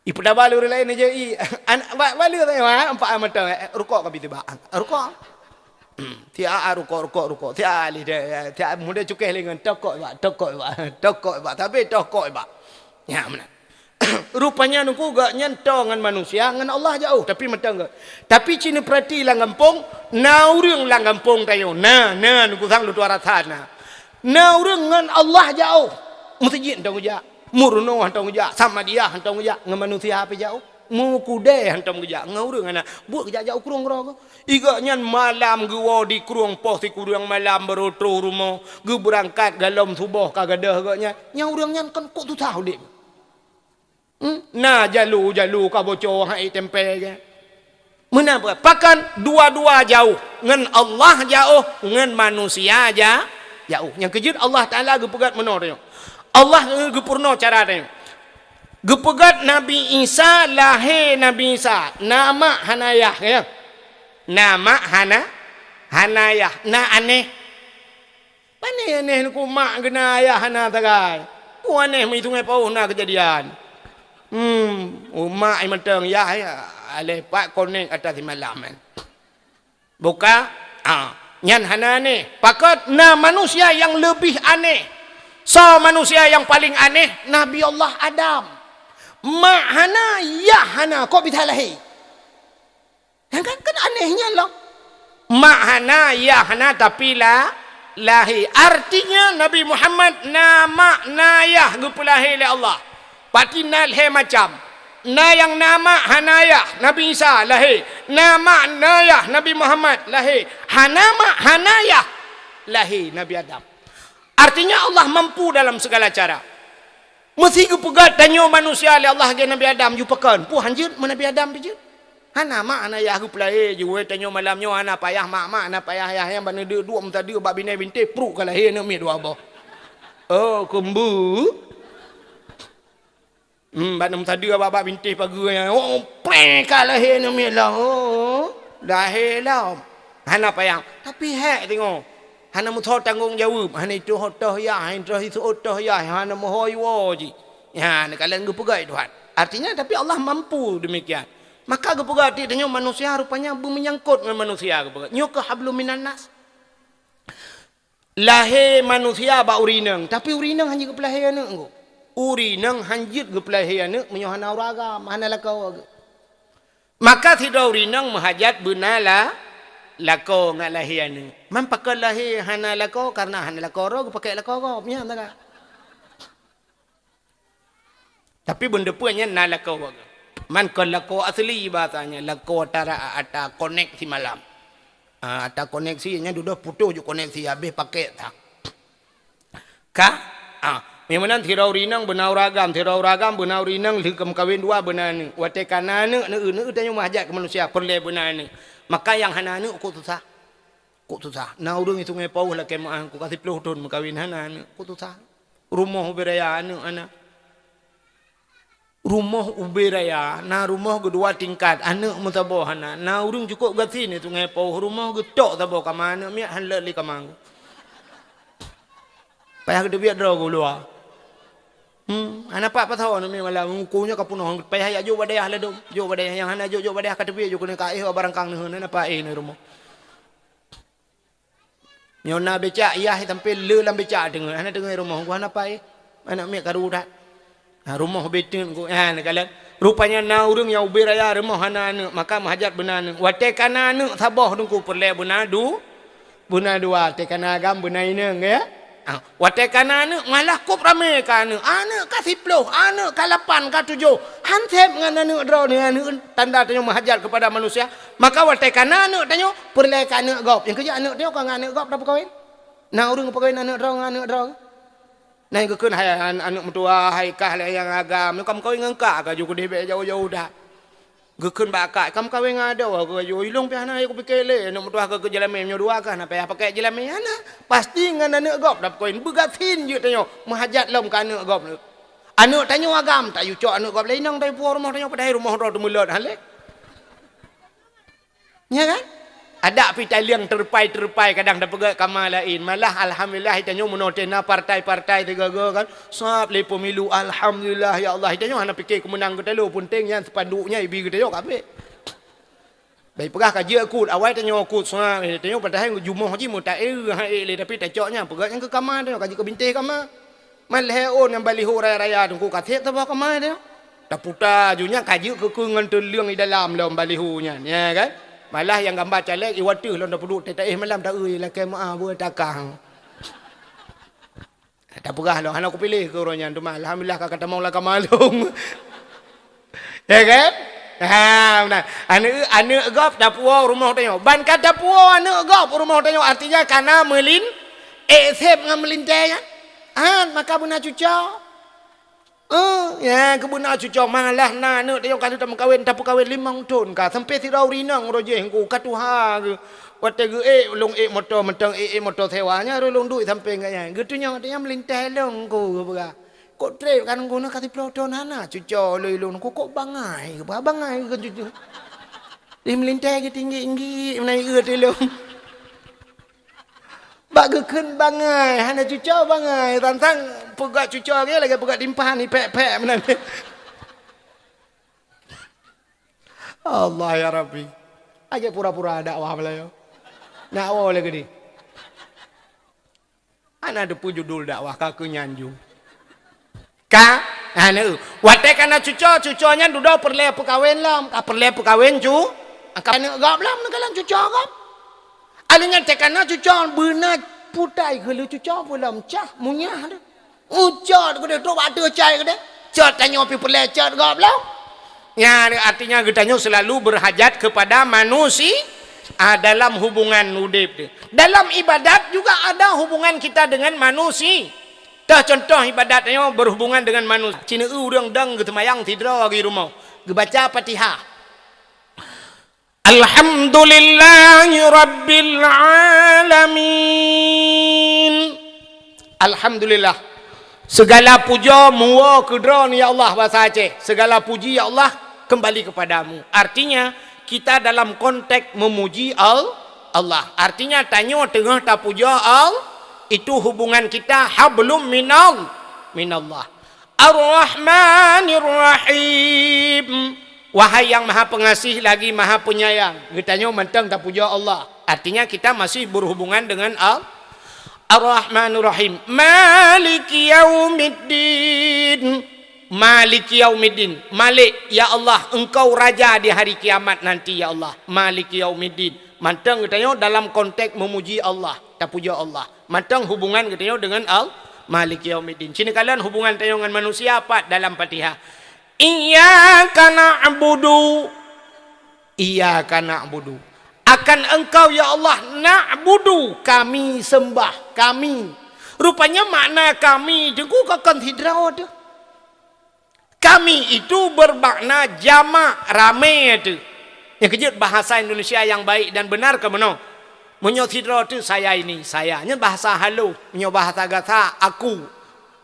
Ipeudaba lé ureueng laén neujép ie. An-, ba-, bak lheueh saboh, ah, empat mata, eh, rukok ka bi tibak. Rukok. Tiap rukok, rukok, rukok. Tiap lé deh, tiap muda cukéh lé ngon tokok bak, tokok bak, tokok bak. Tapi tokok bak. Nyan meunan. Rupanya Teungku gobnyan toe ngon manusia, ngon Allah jaôh, tapi mantong gèt. Tapi ci neupeurati lam gampông, na ureueng lam gampông tanyoe. Na, na, Teungku sang lôn tuan rasa na. Na ureueng ngon Allah jaôh. Meuseujid hana geujak, meurunoe hana geujak, samadiyah hana geujak, ngon manusia pih jaôh. Meukudèe hantom geujak ngon ureueng hana. Buet geujak-jak u krueng keudroe. Ie gobnyan malam geuwoe di krueng poh sikureueng malam baru troh rumoh, geubeurangkat golom suboh ka gadôh gobnyan. Nyang ureueng nyan kan kok susah udép. Hmm? Na jalu-jalu ka bocor han ék teumpèe gèt. Meunan pakon dua-dua jauh, ngon Allah jauh, ngon manusia ja-, jauh. Nyang keujeuet Allah Taala geupeugét meunoe tanyoe. Allah geupurunoe cara tanyoe. Geupeugét Nabi Isa, lahé Nabi Isa, na mak hana yah, ya. Na mak hana, hana yah, na anéh. Pane anéh nyoe, mak geuh na, ayah hana sagai. Peue anéh, meuitung ai paoh na keujadian. Hmm, mak i mantong yah, ya, aléh pat konek atas simalam, kan. Buka, ah, nyan hana anéh. Pakon na manusia nyang leubeh anéh. Soe manusia nyang paleng anéh? Nabi Allah Adam. Mak hana, yah hana, kok bisa lahé? Kan, kan, kan anéh nyan lom. Mak hana, yah hana, tapi la-, lahé. Artinya Nabi Muhammad na mak, na yah geupeulahé lé Allah. Pati na lhée macam. Na nyang na mak hana yah, Nabi Isa lahé. Na mak na yah, Nabi Muhammad lahé. Hana mak hana yah, lahé Nabi Adam. Artinya Allah mampu dalam segala cara. Meusé geupeugét tanyoe manusia lé Allah lagée Nabi Adam, yue pakon? Peue hanjeuet meu Nabi Adam pih jeuet? Hana mak hana yah geupeulahé, jeuet tanyoe malam nyoe hana payah mak-mak, hana payah yah-yah, bak neuduek-duek meusadeue bak binéh bintéh, pruet ka lahé aneuëk miet dua boh. Oh, keumbu. Hmm, bak meusadeue bak, bak bintéh pageue nyan. Oh, preh ka lahé aneuëk miet lom. Oh, lahé lom. Hana payah. Tapi hék teungoh. Hana meusoe tanggong jaweueb, hana itoh-toh yah, hana itoh-toh yah, hana meuhôi woe jih. Ya, neukalon geupeugah Tuhan. Artinya, tapi Allah mampu demikian. Maka geupeugah tanyoe manusia rupanya beumeunyangkot ngon manusia geupeugah. Nyoe keuh hablum minan nas. Lahé manusia bak ureuëng inong, tapi ureuëng inong hanjeuet geupeulahé aneuëk ngon. Ureuëng inong hanjeuet geupeulahé aneuëk meunyoe hana ureuëng agam, hana lakoe. Maka sidroe ureuëng inong meuhajat beuna la-, lakoe ngat lahé aneuëk. Man pakon lahé hana lakoe, kareuna hana lakoe droe geupakék lakoe gob, nyan teuka. Tapi beuneupeue nyan na lakoe gob. Man kon lakoe asli bahasanya, lakoe tara ata koneksi malam. Ah, ata koneksi nyan dudoe putôh ju koneksi habéh pakék tak. Ka? Ah, nyang meunan sidroe ureuëng inong beuna ureuëng agam, sidroe ureuëng agam beuna ureuëng inong lheueh ka meukawen dua beuna aneuëk. Watée ka na aneuëk, neueu-neueu tanyoe meuhajat keu manusia peureulée beuna aneuëk. Maka nyang hana aneuëk kok susah. Kok susah. Na ureuëng i Sungai Pauh lakée meuáh, kok ka siplôh thon meukawen hana aneuëk. Kok susah. Rumoh ubé raya aneuëk hana. Rumoh ubé raya, na rumoh geudua tingkat, aneuëk meusaboh hana. Na ureuëng cukôp gasien i Sungai Pauh, rumoh geutok saboh kama, aneuëk miet han lé kama. Payah geuteubiet droe geuh luwa. Hmm, hana pat pasoe aneuëk miet malam, uku nyoe ka peunoh, payah jak jok bak dayah ladôm, jok bak dayah nyang hana jok, jok bak dayah ka teubiet jok keuneuk ka éh barangkang neuheun, hana pat éh neuh rumoh. Nyoe na becak, yah sampai le lam becak teungoh, hana teungoh rumoh, geuh hana pat éh. Aneuëk miet karu that. Ha, rumoh beuteuet ku, ha, neukalon. Rupanya na ureuëng nyang ubé raya rumoh hana aneuëk, maka meuhajat beuna aneuëk. Watée ka na aneuëk saboh teungku peureulée beuna du-, beuna dua, watée ka na agam beuna inong, ya. Ha, watée ka na aneuëk malah kop ramé ka aneuëk. Aneuëk ka siplôh, aneuëk ka lapan, ka tujoh. Han sép ngon aneuëk droeneuh, aneuëk tanda tanyoe meuhajat keupada manusia. Maka watée ka na aneuëk tanyoe peureulée ka aneuëk gob. Nyang keujeuet aneuëk tanyoe ka ngon aneuëk gob tapeukawen. Na ureuëng peukawen aneuëk droe ngon aneuëk droe. Na geukheun hai an-, aneuëk meutuah, hai kah lé nyang agam, nyoe ka meukawen ngon kak ka ju keudeh bék jauh-jauh that. Geukheun bak kak, ka meukawen ngon adoe ka ju ilong pih hana, ya kupike lé, aneuëk meutuah ka keu jeulamé, nyoe dua kah na payah pakai jeulamé, hana. Pasti ngon aneuëk gob dap koin, beugasien jeuet tanyoe, meuhajat lom keu aneuëk gob. Aneuëk tanyoe agam, tak yucok aneuëk gob lé inong, tapi puwoe rumoh tanyoe padahai rumoh droe teumeulot, hale. Nya kan? Adak pih taliang terupai-terupai kadang dapeugah kama laén. Malah alhamdulillah tanyoe meunoe teuh na partai-partai teuga-ga kan. Sab lé pemilu, alhamdulillah ya Allah. Tanyoe hana pike keumeunang geutanyoe, peunteng nyan spanduk nyan ibi geutanyoe kabeh. Bai peugah ka jeuet kut, awai tanyoe kut sab, tanyoe padahai jumoh jih meuta-e ha lé tapi tacok nyan peugah nyang keu kama tanyoe ka jeuet keu bintéh kama. Man lhée ôn nyang baliho raya-raya teungku ka sép saboh kama tanyoe. Taputa ju nyan ka jeuet keu-keu ngon teuleueng di dalam lom baliho nyan, ya kan? Malah nyang gamba caleg iwateuh lom tapeuduek teuh taéh malam ta-eu lakée meuah beutakang. Tapeugah lom hana kupiléh keu uroe nyan teuma alhamdulillah ka katamong lam kama lom. Ya kan? Ha, meunan. Aneuëk, aneuëk gob tapuwoe rumoh tanyoe. Ban ka tapuwoe aneuëk gob rumoh tanyoe artinya kana meulin, eh, sép ngon meulintée nyan. Ha, maka beuna cuco. Eh, ya, keubeuna cucoe malah na aneuk tanyoe ka lheueh tameukawen, tapeukawen limong thon ka, sampai sidroe ureueng inong roh jih ku ka tuha geuh. Watèe geuh ék, lôn ék moto mantong, ék, ék moto sewa, nyan roh lôn duek sampai ngon nyan. Geutunyok tanyoe meulintèe lôn ku geupeugah. Kok trép kan guna ka siplôh thon hana cucoe lôn, lôn ku kok bangai, bangai keu cucoe. Di meulintèe geutinggi-tinggi, meunai eu tilông. Bak geukheun bangai, hana cucoe bangai. Tantang peugah cucoe lagèe, lagèe peugah timpah ni, pek-pek meunan. Allah ya Rabbi. Aja pura-pura dakwah Meulayu. Nak woe lé keudeh. Hana teupeu judul dakwah ka keu nyan ju. Ka, hana. Watèe ka na cucoe, cucoe nyan dudoe peureulèe peukawen lom. Ka peureulèe peukawen cu, ka aneuk gob lom, neukalon cucoe gob. Alèh nyan teuka na cucoe beuna putai keu lheueh cucoe peue lom cah munyah deh. Ucot keudeh trok bak ateueh cai keudeh. Cot tanyoe pih peureulèe cot gob lom. Nyan artinya geutanyoe selalu berhajat kepada manusia, ah, dalam hubungan udép teuh. Dalam ibadat juga ada hubungan kita dengan manusia. Tah contoh ibadat tanyoe berhubungan dengan manusia. Cina ureueng dang geuteumayang sidroe di rumoh. Geubaca Fatihah. Alhamdulillahi Rabbil Alamin. Alhamdulillah. Segala puja muwoe keu Droeneuh ya Allah, bahasa Aceh. Segala puji ya Allah kembali kepadamu. Artinya, kita dalam konteks memuji Al-, Allah. Artinya, tanyoe teungoh tapuja Al-, itu hubungan kita hablum minal, minallah. Ar-Rahmanir Rahim. Wahai yang Maha Pengasih lagi Maha Penyayang. Geutanyoe mantong tapuja Allah. Artinya kita masih berhubungan dengan Al-, Ar-Rahmanir Rahim. Maliki yaumiddin. Maliki yaumiddin. Malik, ya Allah, Engkau Raja di hari kiamat nanti, ya Allah. Maliki yaumiddin. Mantong geutanyoe dalam konteks memuji Allah, tapuja Allah. Mantong hubungan geutanyoe dengan Al-, Maliki yaumiddin. Cina kalon hubungan tanyoe ngon manusia pat dalam Fatihah. Iyyaka na'budu. Iyyaka na'budu. Akan Engkau, ya Allah, na'budu, kami sembah, kami. Rupanya makna kami teungku kon sidroe teuh. Kami itu bermakna jamak, ramé teuh. Nyang keujeuet bahasa Indonesia yang baik dan benar keu meunoe. Meunyoe sidroe teuh saya ini, saya. Nyan bahasa halus. Meunyoe bahasa gata, aku.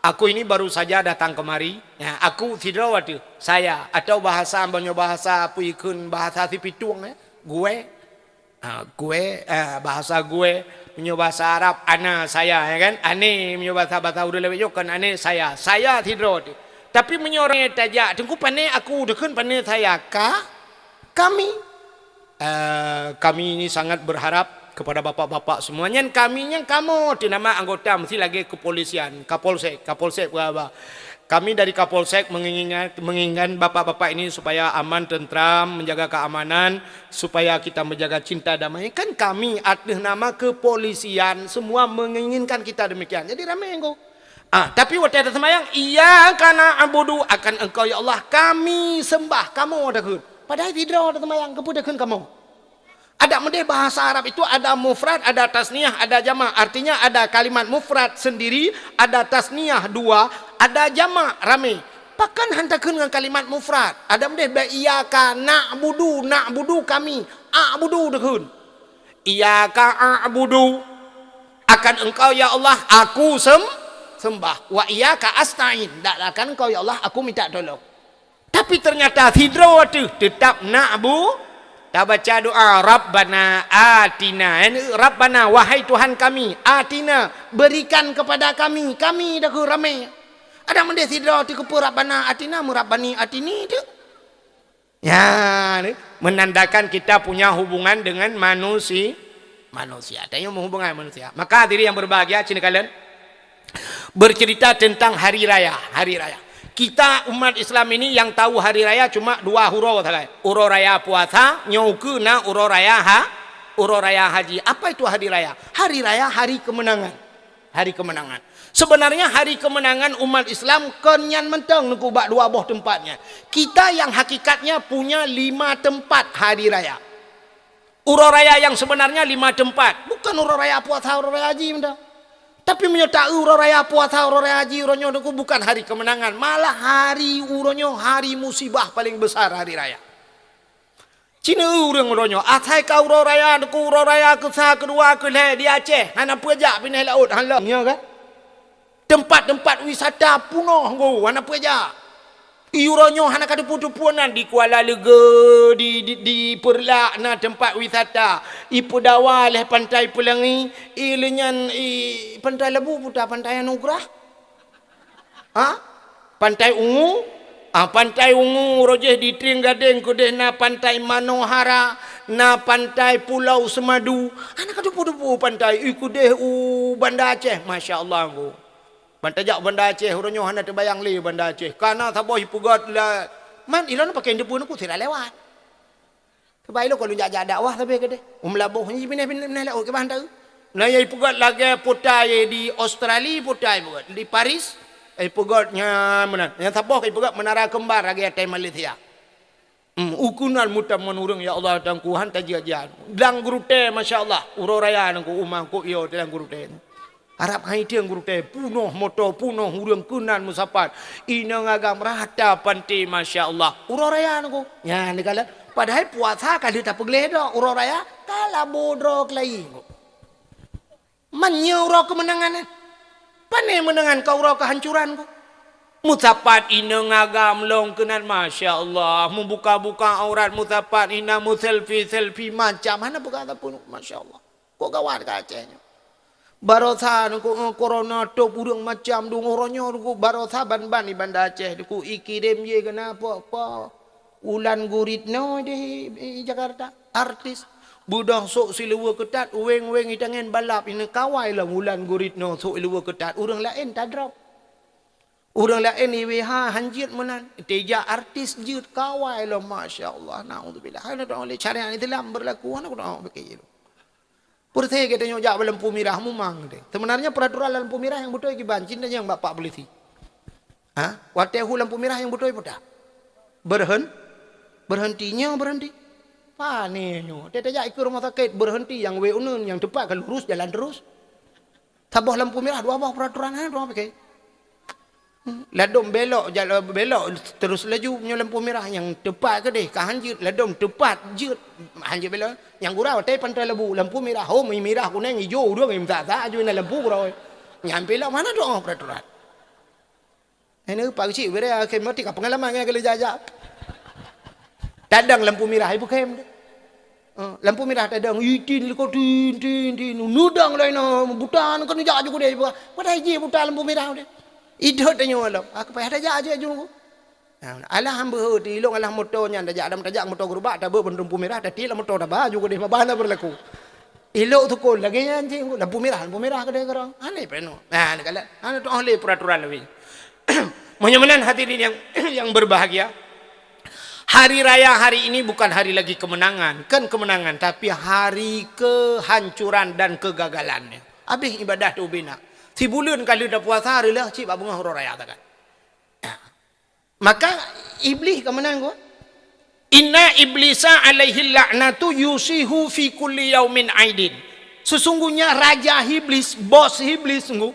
Aku ini baru saja datang kemari. Ya, aku sidroe teuh, saya. Atau bahasa, meunyoe bahasa peue ikheun, bahasa Sipitong, ya. Gue. Ha, gue, eh, bahasa gue, meunyoe bahasa Arab, ana, saya, ya kan? Ane, meunyoe bahasa, bahasa ureueng lawét nyoe kon ane, saya. Saya sidroe teuh. Tapi meunyoe ureueng tajak, teungku pane aku, dikheun pane saya, ka, kami. Eh, kami ini sangat berharap kepada bapak-bapak semua. Nyan kami nyan kamoe teuh nama anggota, mesti lagèe kepolisian, Kapolsek, Kapolsek peue haba. Kami dari Kapolsek menginginkan, menginginkan bapak-bapak ini supaya aman, tentram, menjaga keamanan, supaya kita menjaga cinta damai. Kan kami atas nama kepolisian semua menginginkan kita demikian. Jadi ramé ngko. Ah, tapi watèe taseumayang, "Iyyaka na'budu," akan Engkau ya Allah kami sembah, kamoe takheun. Padahai sidroe taseumayang, keupeue takheun kamoe? Adak meudeh bahasa Arab itu ada mufrad, ada tasniah, ada jamak. Artinya ada kalimat mufrad sendiri, ada tasniah dua, ada jamak ramé. Pakon han takheun ngon kalimat mufrad? Adak meudeh bak iyyaka na'budu, na'budu kami, a'budu takheun. Iyyaka a'budu, akan Engkau ya Allah aku sem-, sembah. Wa iyyaka asta'in, dan akan Engkau ya Allah aku minta tolong. Tapi ternyata sidroe teuh teutap na'bu-, tabaca doa, "Rabbana atina." Ini, "Rabbana, wahai Tuhan kami, atina, berikan kepada kami." Kami dah ku ramé. Adak meudeh sidroe teuh keupeue, "Rabbana atina," meu, "Rabbani atini" teuh. Ya, ni menandakan kita punya hubungan dengan manusi-, manusia. Tanyoe meuhubungan manusia. Maka hadirin yang berbahagia, cina kalon. Bercerita tentang hari raya, hari raya. Kita umat Islam ini yang tahu hari raya cuma dua uroe sagai. Uroe raya puasa, nyoe ukeue na uroe raya ha-, uroe raya haji. Apa itu hari raya? Hari raya hari kemenangan. Hari kemenangan. Sebenarnya hari kemenangan umat Islam kon nyan mantong teungku bak dua boh teumpat nyan. Kita yang hakikatnya punya lima tempat hari raya. Uroe raya yang sebenarnya lima tempat, bukan uroe raya puasa, uroe raya haji mantong. Tapi meunyoe ta-eu uroe raya puasa, uroe raya haji, uroe nyoe Teungku bukan hari kemenangan, malah hari uroe nyoe hari musibah paling besar hari raya. Cina eu ureuëng uroe nyoe, asai ka uroe raya Teungku, uroe raya keusa, keudua, keulhée di Aceh, hana peue jak pinéh laôt, hana lom. Nyoe kan? Teumpat-teumpat wisata punoh Teungku, hana peue jak. I uroe nyoe hana ka teupeu-teupeu nan di Kuala Leuge, di, di, di Peureulak na teumpat wisata. I Peudawa lhée Pantai Peulangi, i leunyan i Pantai Lebu puta Pantai Anugerah. Ha? Pantai Ungu? Ah, Pantai Ungu, rojéh di Trieng Gadeng keudeh na Pantai Manohara, na Pantai Pulau Semadu. Hana ka teupeu-teupeu pantai, i keudeh u Banda Aceh, masya Allah Teungku. Ban tajak Banda Aceh, uroe nyoe hana teubayang lé Banda Aceh. Ka na saboh ipeugét la, man ilôn pakai teupeu Teungku sira lewat. Sabab ilôn ka lôn jak-jak dakwah sabe keudeh. U Meulaboh nyan pinah-pinah laôt kiban teu. Na nyang ipeugét lagée putai di Australia, putai ipeugét di Paris, ipeugét nyan meunan. Nyang saboh ipeugét Menara Kembar lagée atai Malaysia. Hmm, u keunan meutamon ureuëng, ya Allah, Teungku, han tajak-jak. Lam gurutée, masya Allah, uroe raya Teungku, uma Teungku yo lam gurutée. Arab hai tieng gurutée, punoh moto, punoh ureuëng keunan meusapat. Inong agam rata panté, masya Allah. Uroe raya Teungku. Nyan dikala, padahai puasa ka lheueh tapeugleh dok, uroe raya ka labo droe keulayi Teungku. Man nyoe uroe keumeunangan nyan. Pane meunangan ka uroe keuhancuran Teungku. Meusapat inong agam lom keunan, masya Allah. Meubuka-buka aurat meusapat, ina meuselfie-selfie macam. Hana peugah sapeue, masya Allah. Kok gawat ka Aceh nyoe. Barosa Teungku, eh, corona top ureuëng macam deungoe uroe nyoe Teungku. Barosa ban-ban di Banda Aceh Teungku, ikirém jih keunan po-po. Wulan Guritno di, di Jakarta, artis. Beudôh sôk siluweue keutat, weng-weng itangen balap, ineuk kawai lom Wulan Guritno sôk siluweue keutat. Ureuëng laén tadrop. Ureuëng laén I W H han jeuet meunan. Teuja artis jeuet kawai lom, masya Allah, naudzubillah. Hana dong lé syariat Islam beurlaku, hana dong pike jih. Peureusé geutanyoe jak bak lampu mirah mumang teuh. Seubeunarnya peuraturan lampu mirah nyang beutôi kiban, cit nyang bapak polisi. Ha? Watée hu lampu mirah nyang beutôi peue ta? Berhen-, berhenti nyoe, berhenti. Pane nyoe. Teuh tajak ikeue rumoh sakét, berhenti nyang wée uneun, nyang teupat ka lurus jalan terus. Saboh lampu mirah, dua boh peuraturan, ha, dua boh pike. Ladom belok, jala-, belok terus laju, nyoe lampu mirah nyang teupat keudeh, ka han jeuet, ladom teupat jeuet, han jeuet belok. Nyang gura watée Pantai Lebu, lampu mirah, ho, mirah, kunéng, ijo, ureuëng, meusa-sa, aju na lampu gura. Nyan pih lom hana dong peuraturan. Ini Pak Keuchik, bere akhé mati ka peungalaman ngon kali jajak. Tadang lampu mirah, ibu kem. Eh, lampu mirah tadang, itin liko tin, tin, tin. Nudang lain, buta, kan jak ju kudeh, buta. Padahai jih buta lampu mirah deh. Idot tanyoe lom. Aku payah tajak aja jungku. Nah, alah hamba heuti ilong alah moto nyan tajak, adam tajak moto gerubak, tabeu bendung lampu mirah, tati lah moto taba ju kudeh, mabana berlaku. Ilok tukul lagi nyan cik, lampu mirah, lampu mirah kudeh kerong. Aneh peno. Nah, ni kala. Anu tu ahli peraturan lebih. Meunyoe meunan hadirin yang, yang berbahagia, hari raya hari ini bukan hari lagi kemenangan, kan kemenangan, tapi hari kehancuran dan kegagalannya. Habis ibadah tu bina. Sibuleuen ka lheueh tapuasa, reulah cit bak beungoh uroe raya takan. Maka Iblis ka meunan ko. Inna iblisa alaihi la'natu yusihu fi kulli yaumin aidin. Sesungguhnya raja Iblis, bos Iblis sungguh,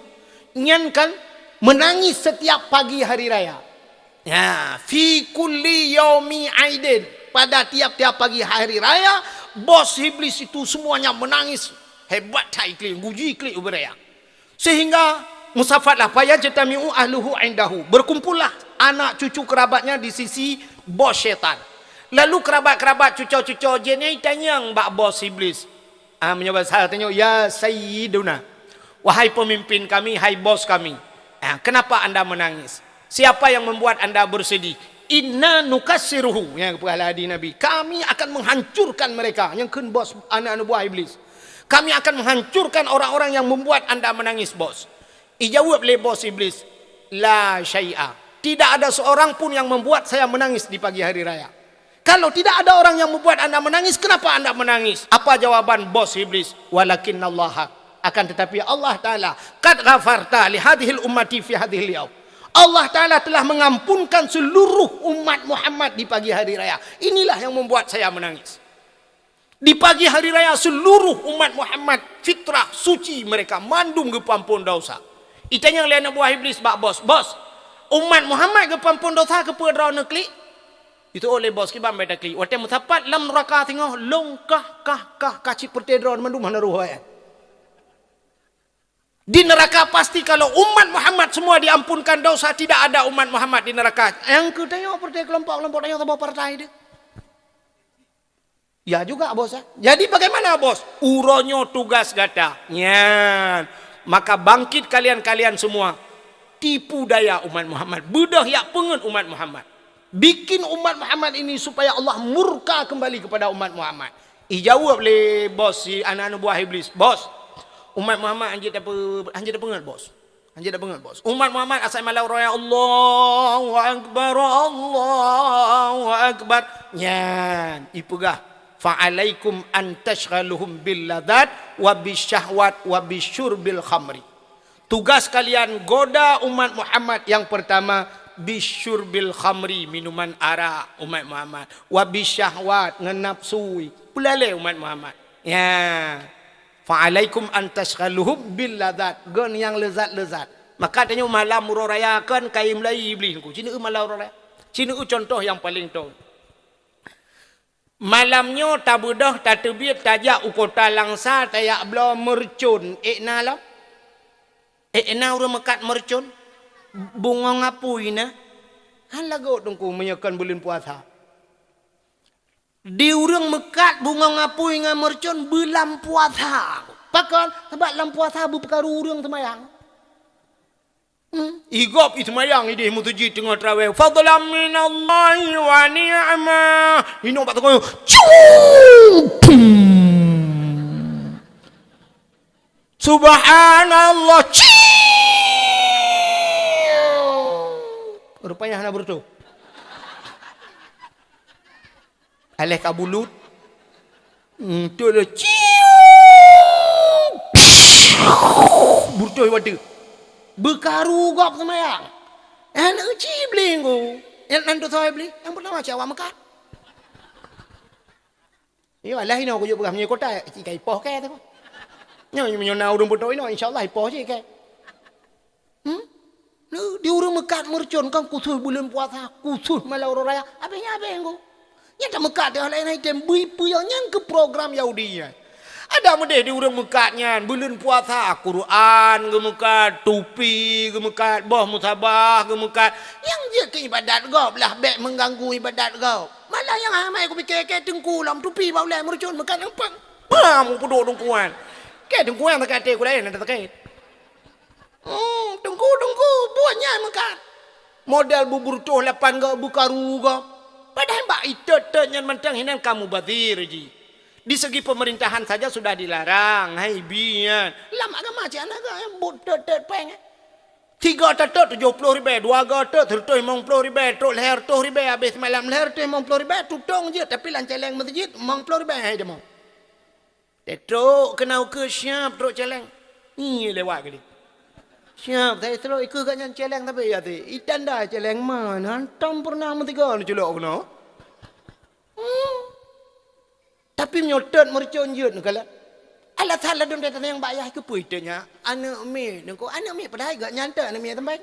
nyan kan menangis setiap pagi hari raya. Ya, fi kulli yaumi aidin. Pada tiap-tiap pagi hari raya, bos Iblis itu semuanya menangis. Hebat that iklik, guji iklik ubé raya. Sehingga musafatlah, fayajtami'u ahluhu indahu. Berkumpullah anak cucu kerabatnya di sisi bos syaitan. Lalu kerabat-kerabat cuco-cuco jih nyan itanyong bak bos Iblis. Ah, meunyoe basa tanyoe, "Ya Sayyiduna, wahai pemimpin kami, hai bos kami, ah, kenapa anda menangis? Siapa yang membuat anda bersedih?" "Inna nukassiruhu," nyang geupeugah lé hadis Nabi, "Kami akan menghancurkan mereka," nyang kheun bos aneuk-aneuk buah Iblis. "Kami akan menghancurkan orang-orang yang membuat anda menangis, bos." Ijaweueb lé bos Iblis, "La syai'a. Tidak ada seorang pun yang membuat saya menangis di pagi hari raya." "Kalau tidak ada orang yang membuat anda menangis, kenapa anda menangis?" Apa jawaban bos Iblis? "Walakinnallaha, akan tetapi Allah Ta'ala, qad ghafarta li hadhil ummati fi hadhil yaum." Allah Ta'ala telah mengampunkan seluruh umat Muhammad di pagi hari raya. Inilah yang membuat saya menangis. Di pagi hari raya, seluruh umat Muhammad fitrah suci mereka, mandum geupeuamphon dosa. Itanyong lé aneuk buah Iblis bak bos, "Bos, umat Muhammad geupeuamphon dosa, keupeue droeneuh klik?" Itu oleh bos, "Kiban bak taklik? Watée meusapat lam nuraka singoh, lôn kah, kah, kah, kah cit peureute droeneuh mandum hana roh, eh." Di neraka pasti kalau umat Muhammad semua diampunkan dosa, tidak ada umat Muhammad di neraka. Nyang keu tanyoe partai kelompok-kelompok tanyoe saboh partai deh. Ya juga, Bos, eh. Jadi bagaimana, Bos? Uroe nyoe tugas gata. Nyan. Maka bangkit kalian-kalian semua. Tipu daya umat Muhammad. Beudôh yak peungeut umat Muhammad. Bikin umat Muhammad ini supaya Allah murka kembali kepada umat Muhammad. Ijaweueb lé bos si aneuk-aneuk buah Iblis, "Bos, umat Muhammad hanjeuet tape-, hanjeuet tapeungeut, Bos. Hanjeuet tapeungeut, Bos. Umat Muhammad asai malam raya, Allahu Akbar, Allahu Akbar." Nyan, ipeugah, "Fa'alaikum an tasyghaluhum bil ladzat wa bisyahwat wa bisyurbil khamri." Tugas kalian goda umat Muhammad yang pertama, bisyurbil khamri, minuman arak umat Muhammad, wa bisyahwat, ngon nafsu, peulalé umat Muhammad. Ya. "Fa'alaikum an tasyghaluhum bil ladzat," gon nyang leuzat-leuzat. Maka tanyoe malam uroe raya kon kayém lai Iblis ku. Cina malam uroe raya. Cina contoh nyang paleng tong. Malam nyoe tabeudôh, tateubiet, tajak u kota Langsa, tajak bloe meureucon. Ék na lom? Ék na ureuëng meukat meureucon? Bungong apui na? Han lagot Teungku meunyoe kon buleuen puasa. Di ureuëng meukat bungong apui ngon meureucon beulam puasa. Pakon? Sabab lam puasa beupeukaru ureuëng seumayang. Hmm. Igop i seumayang idéh meuseujid teungoh traweh. Fadlan minallahi wa ni'mah. Inong bak teungoh. Cung! Pum! Subhanallah. Ciu! Rupanya hana beureutoh. Aléh ka bulut. Hmm, tu le. Ciu! Beureutoh watèe. Beukaru gob seumayang. Aneuk cit Iblis ku. Nyang nan tu soe Iblis? Nyang pertama cit awak meukat. Iyo, alah inoe kujak peugah meunyoe kota, cit ka ipoh kèe tu. Nyoe, meunyoe na ureueng beutôi inoe, insya Allah ipoh cit kèe. Hmm? Nyoe, di ureueng meukat meureucon kan khusus buleuen puasa, khusus malam uroe raya. Abéh nyan abéh ngku. Nyan tameukat teuh laén item bui peue nyan keu program Yahudi nyan. Ada meudeh di ureueng meukat nyan, buleuen puasa, Quran geumeukat, tupi geumeukat, boh musabah geumeukat. Nyang jeuet keu ibadat gob lah, bèk meuganggu ibadat gob. Malah nyang amai kupike kèe teungku lom tupi bak ulèe meureucon meukat nyang pang. Bam, kupeuduek teungku nyan. Kèe teungku nyan sakét até ku laén, ada sakét. Hmm, teungku, teungku, buet nyan meukat. Model bubur toh lapan gob beukaru gob. Padahai bak itot-tot nyan mantong hinan ka mubazir jih. Di segi pemerintahan saja sudah dilarang, hai bi nyan. Lam agama cit hana geuh, buet tot-tot péng. Tiga ta tot tujoh ploh ribèe, dua ga tot seureutôh limong ploh ribèe, trok lhèe reutôh ribèe, abéh seumalam lhèe reutôh limong ploh ribèe, tutong jeuet, tapi lam cèlèng meuseujid limong ploh ribèe hai deungoe. Trok keunoe keu siap trok cèlèng. Nyi lewat kali. Siap, saya trok ikeu gobnyan cèlèng tapi ya ti. Itanda cèlèng man, hantom peureunah meusigoe neuculok keunoe. Hmm. Tapi meunyoe tot meureucon jeuet neukalon. Alasan ladôm that nyang bak yah keupeue teunya? Aneuk miet, nyoe aneuk miet padahai gobnyan teuh aneuk miet teumpat.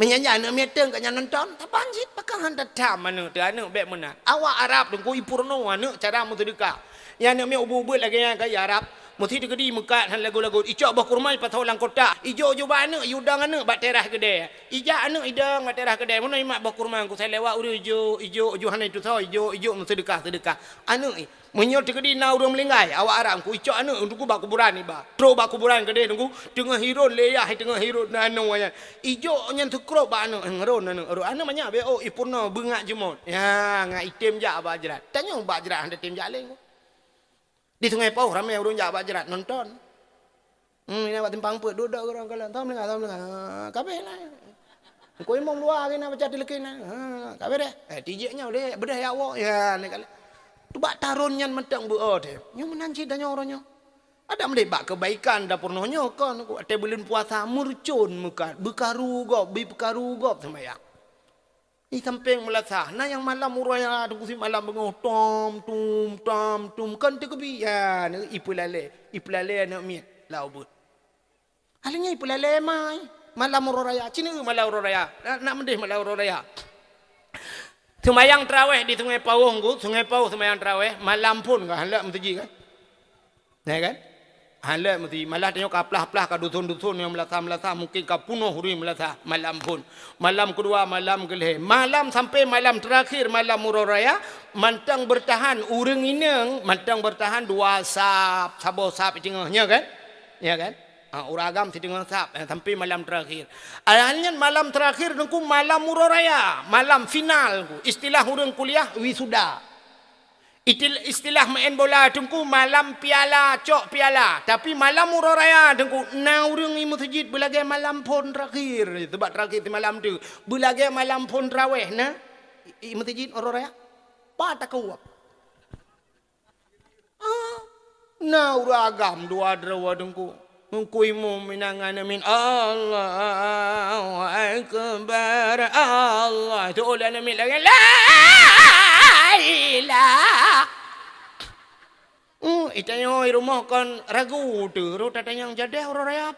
Meunyan aneuk miet teuh gobnyan nonton, saban cit pakon han tatham aneuk teuh, aneuk bèk meunan. Awak Arab teungku ipeurunoe aneuk cara meuseudeukah. Nyang aneuk miet ubit-ubit lagèe nyan keu Arab, meusti teukeudi meukat han lagot-lagot. Icok boh kurma ipasoe lam kotak, ijok-jok bak aneuk, iudong aneuk bak teras keudè. Ijak aneuk idong bak teras keudè, meunoe imat boh kurma, ku sai lewat ureueng ijok, ijok, ijok hana itusoe, ijok, ijok meuseudeukah-seudeukah. Aneuk i, meunyoe teukeudi na ureueng meuninggai, awak Arab ku icok aneuk teungku bak kuburan iba. Trok bak kuburan keudeh teungku, teungoh hiron lé yah, teungoh hiron na aneuk nyan. Ijok nyan teukrop bak aneuk, eh, ngeron aneuk, ron aneuk manyak bèk oh, ipeurunoe beungat jeumot. Ya, ngat item jak bak jrat. Tanyoe bak jrat han tatem jak lé. Di Sungai Pauh ramè ureueng jak bak jrat nonton. Hmm, ina bak simpang peuet, duek-duek ureueng kalon. Tom lengah, tom lengah. Ha, kabeh lah. Engko imum luwa lagi na baca tileukin na. Ha, kabeh deh. Eh, tijek nyoe deh, beudeh ya Allah. Ya, ni kali. Tu bak taron nyan mantong beu oh deh. Nyoe meunan cit tanyoe uroe nyoe. Ada meudeh bak kebaikan dapur noh nyoe kon. Watèe buleuen puasa meureucon meukat, beukaru gob, beukaru gob seumayang. Di sampéng meulasah, na nyang malam uroe raya teungku si malam beungoh, tom, tum, tom, tum, kon teukeubi, ya, na ipeulalé, ipeulalé aneuk miet, lau beuet. Akhirnya ipeulalé mai, malam uroe raya, cina malam uroe raya, nak, nak meudeh malam uroe raya. Seumayang tarawéh di Sungai Pawong ku, Sungai Pawong seumayang tarawéh, malam phon ka, hana meuseujid kan? Ya kan? Hana meuseujid, malah tanyoe ka plah-plah ka dusun-dusun nyang meulasah-meulasah, mungkin ka punoh ureuëng meulasah malam phon. Malam keudua, malam keulhée, malam sampai malam terakhir, malam uroe raya, mantong bertahan ureuëng inong, mantong bertahan dua sab, saboh sab di teungoh, nya kan? Ya kan? Ha, ureuëng agam siteungoh sab, eh, sampai malam terakhir. Akhirnya malam terakhir teungku malam uroe raya, malam final ku. Istilah ureuëng kuliah wisuda. Itil-, istilah main bola teungku malam piala, cok piala. Tapi malam uroe raya teungku, na ureuëng i meuseujid beulagée malam phon terakhir. Sebab terakhir di malam tu. Beulagée malam phon tarawéh na i, i meuseujid uroe raya. Pat takeuwab. Ah, na ureuëng agam dua droe teungku. Teungku imum inang aneuk miet, "Allahu Akbar, Allah." Itu oleh aneuk miet lagi, "La ilaha." Hmm, itanyoe i rumoh kon ragu tu, ru tatanyong jadeh uroe raya.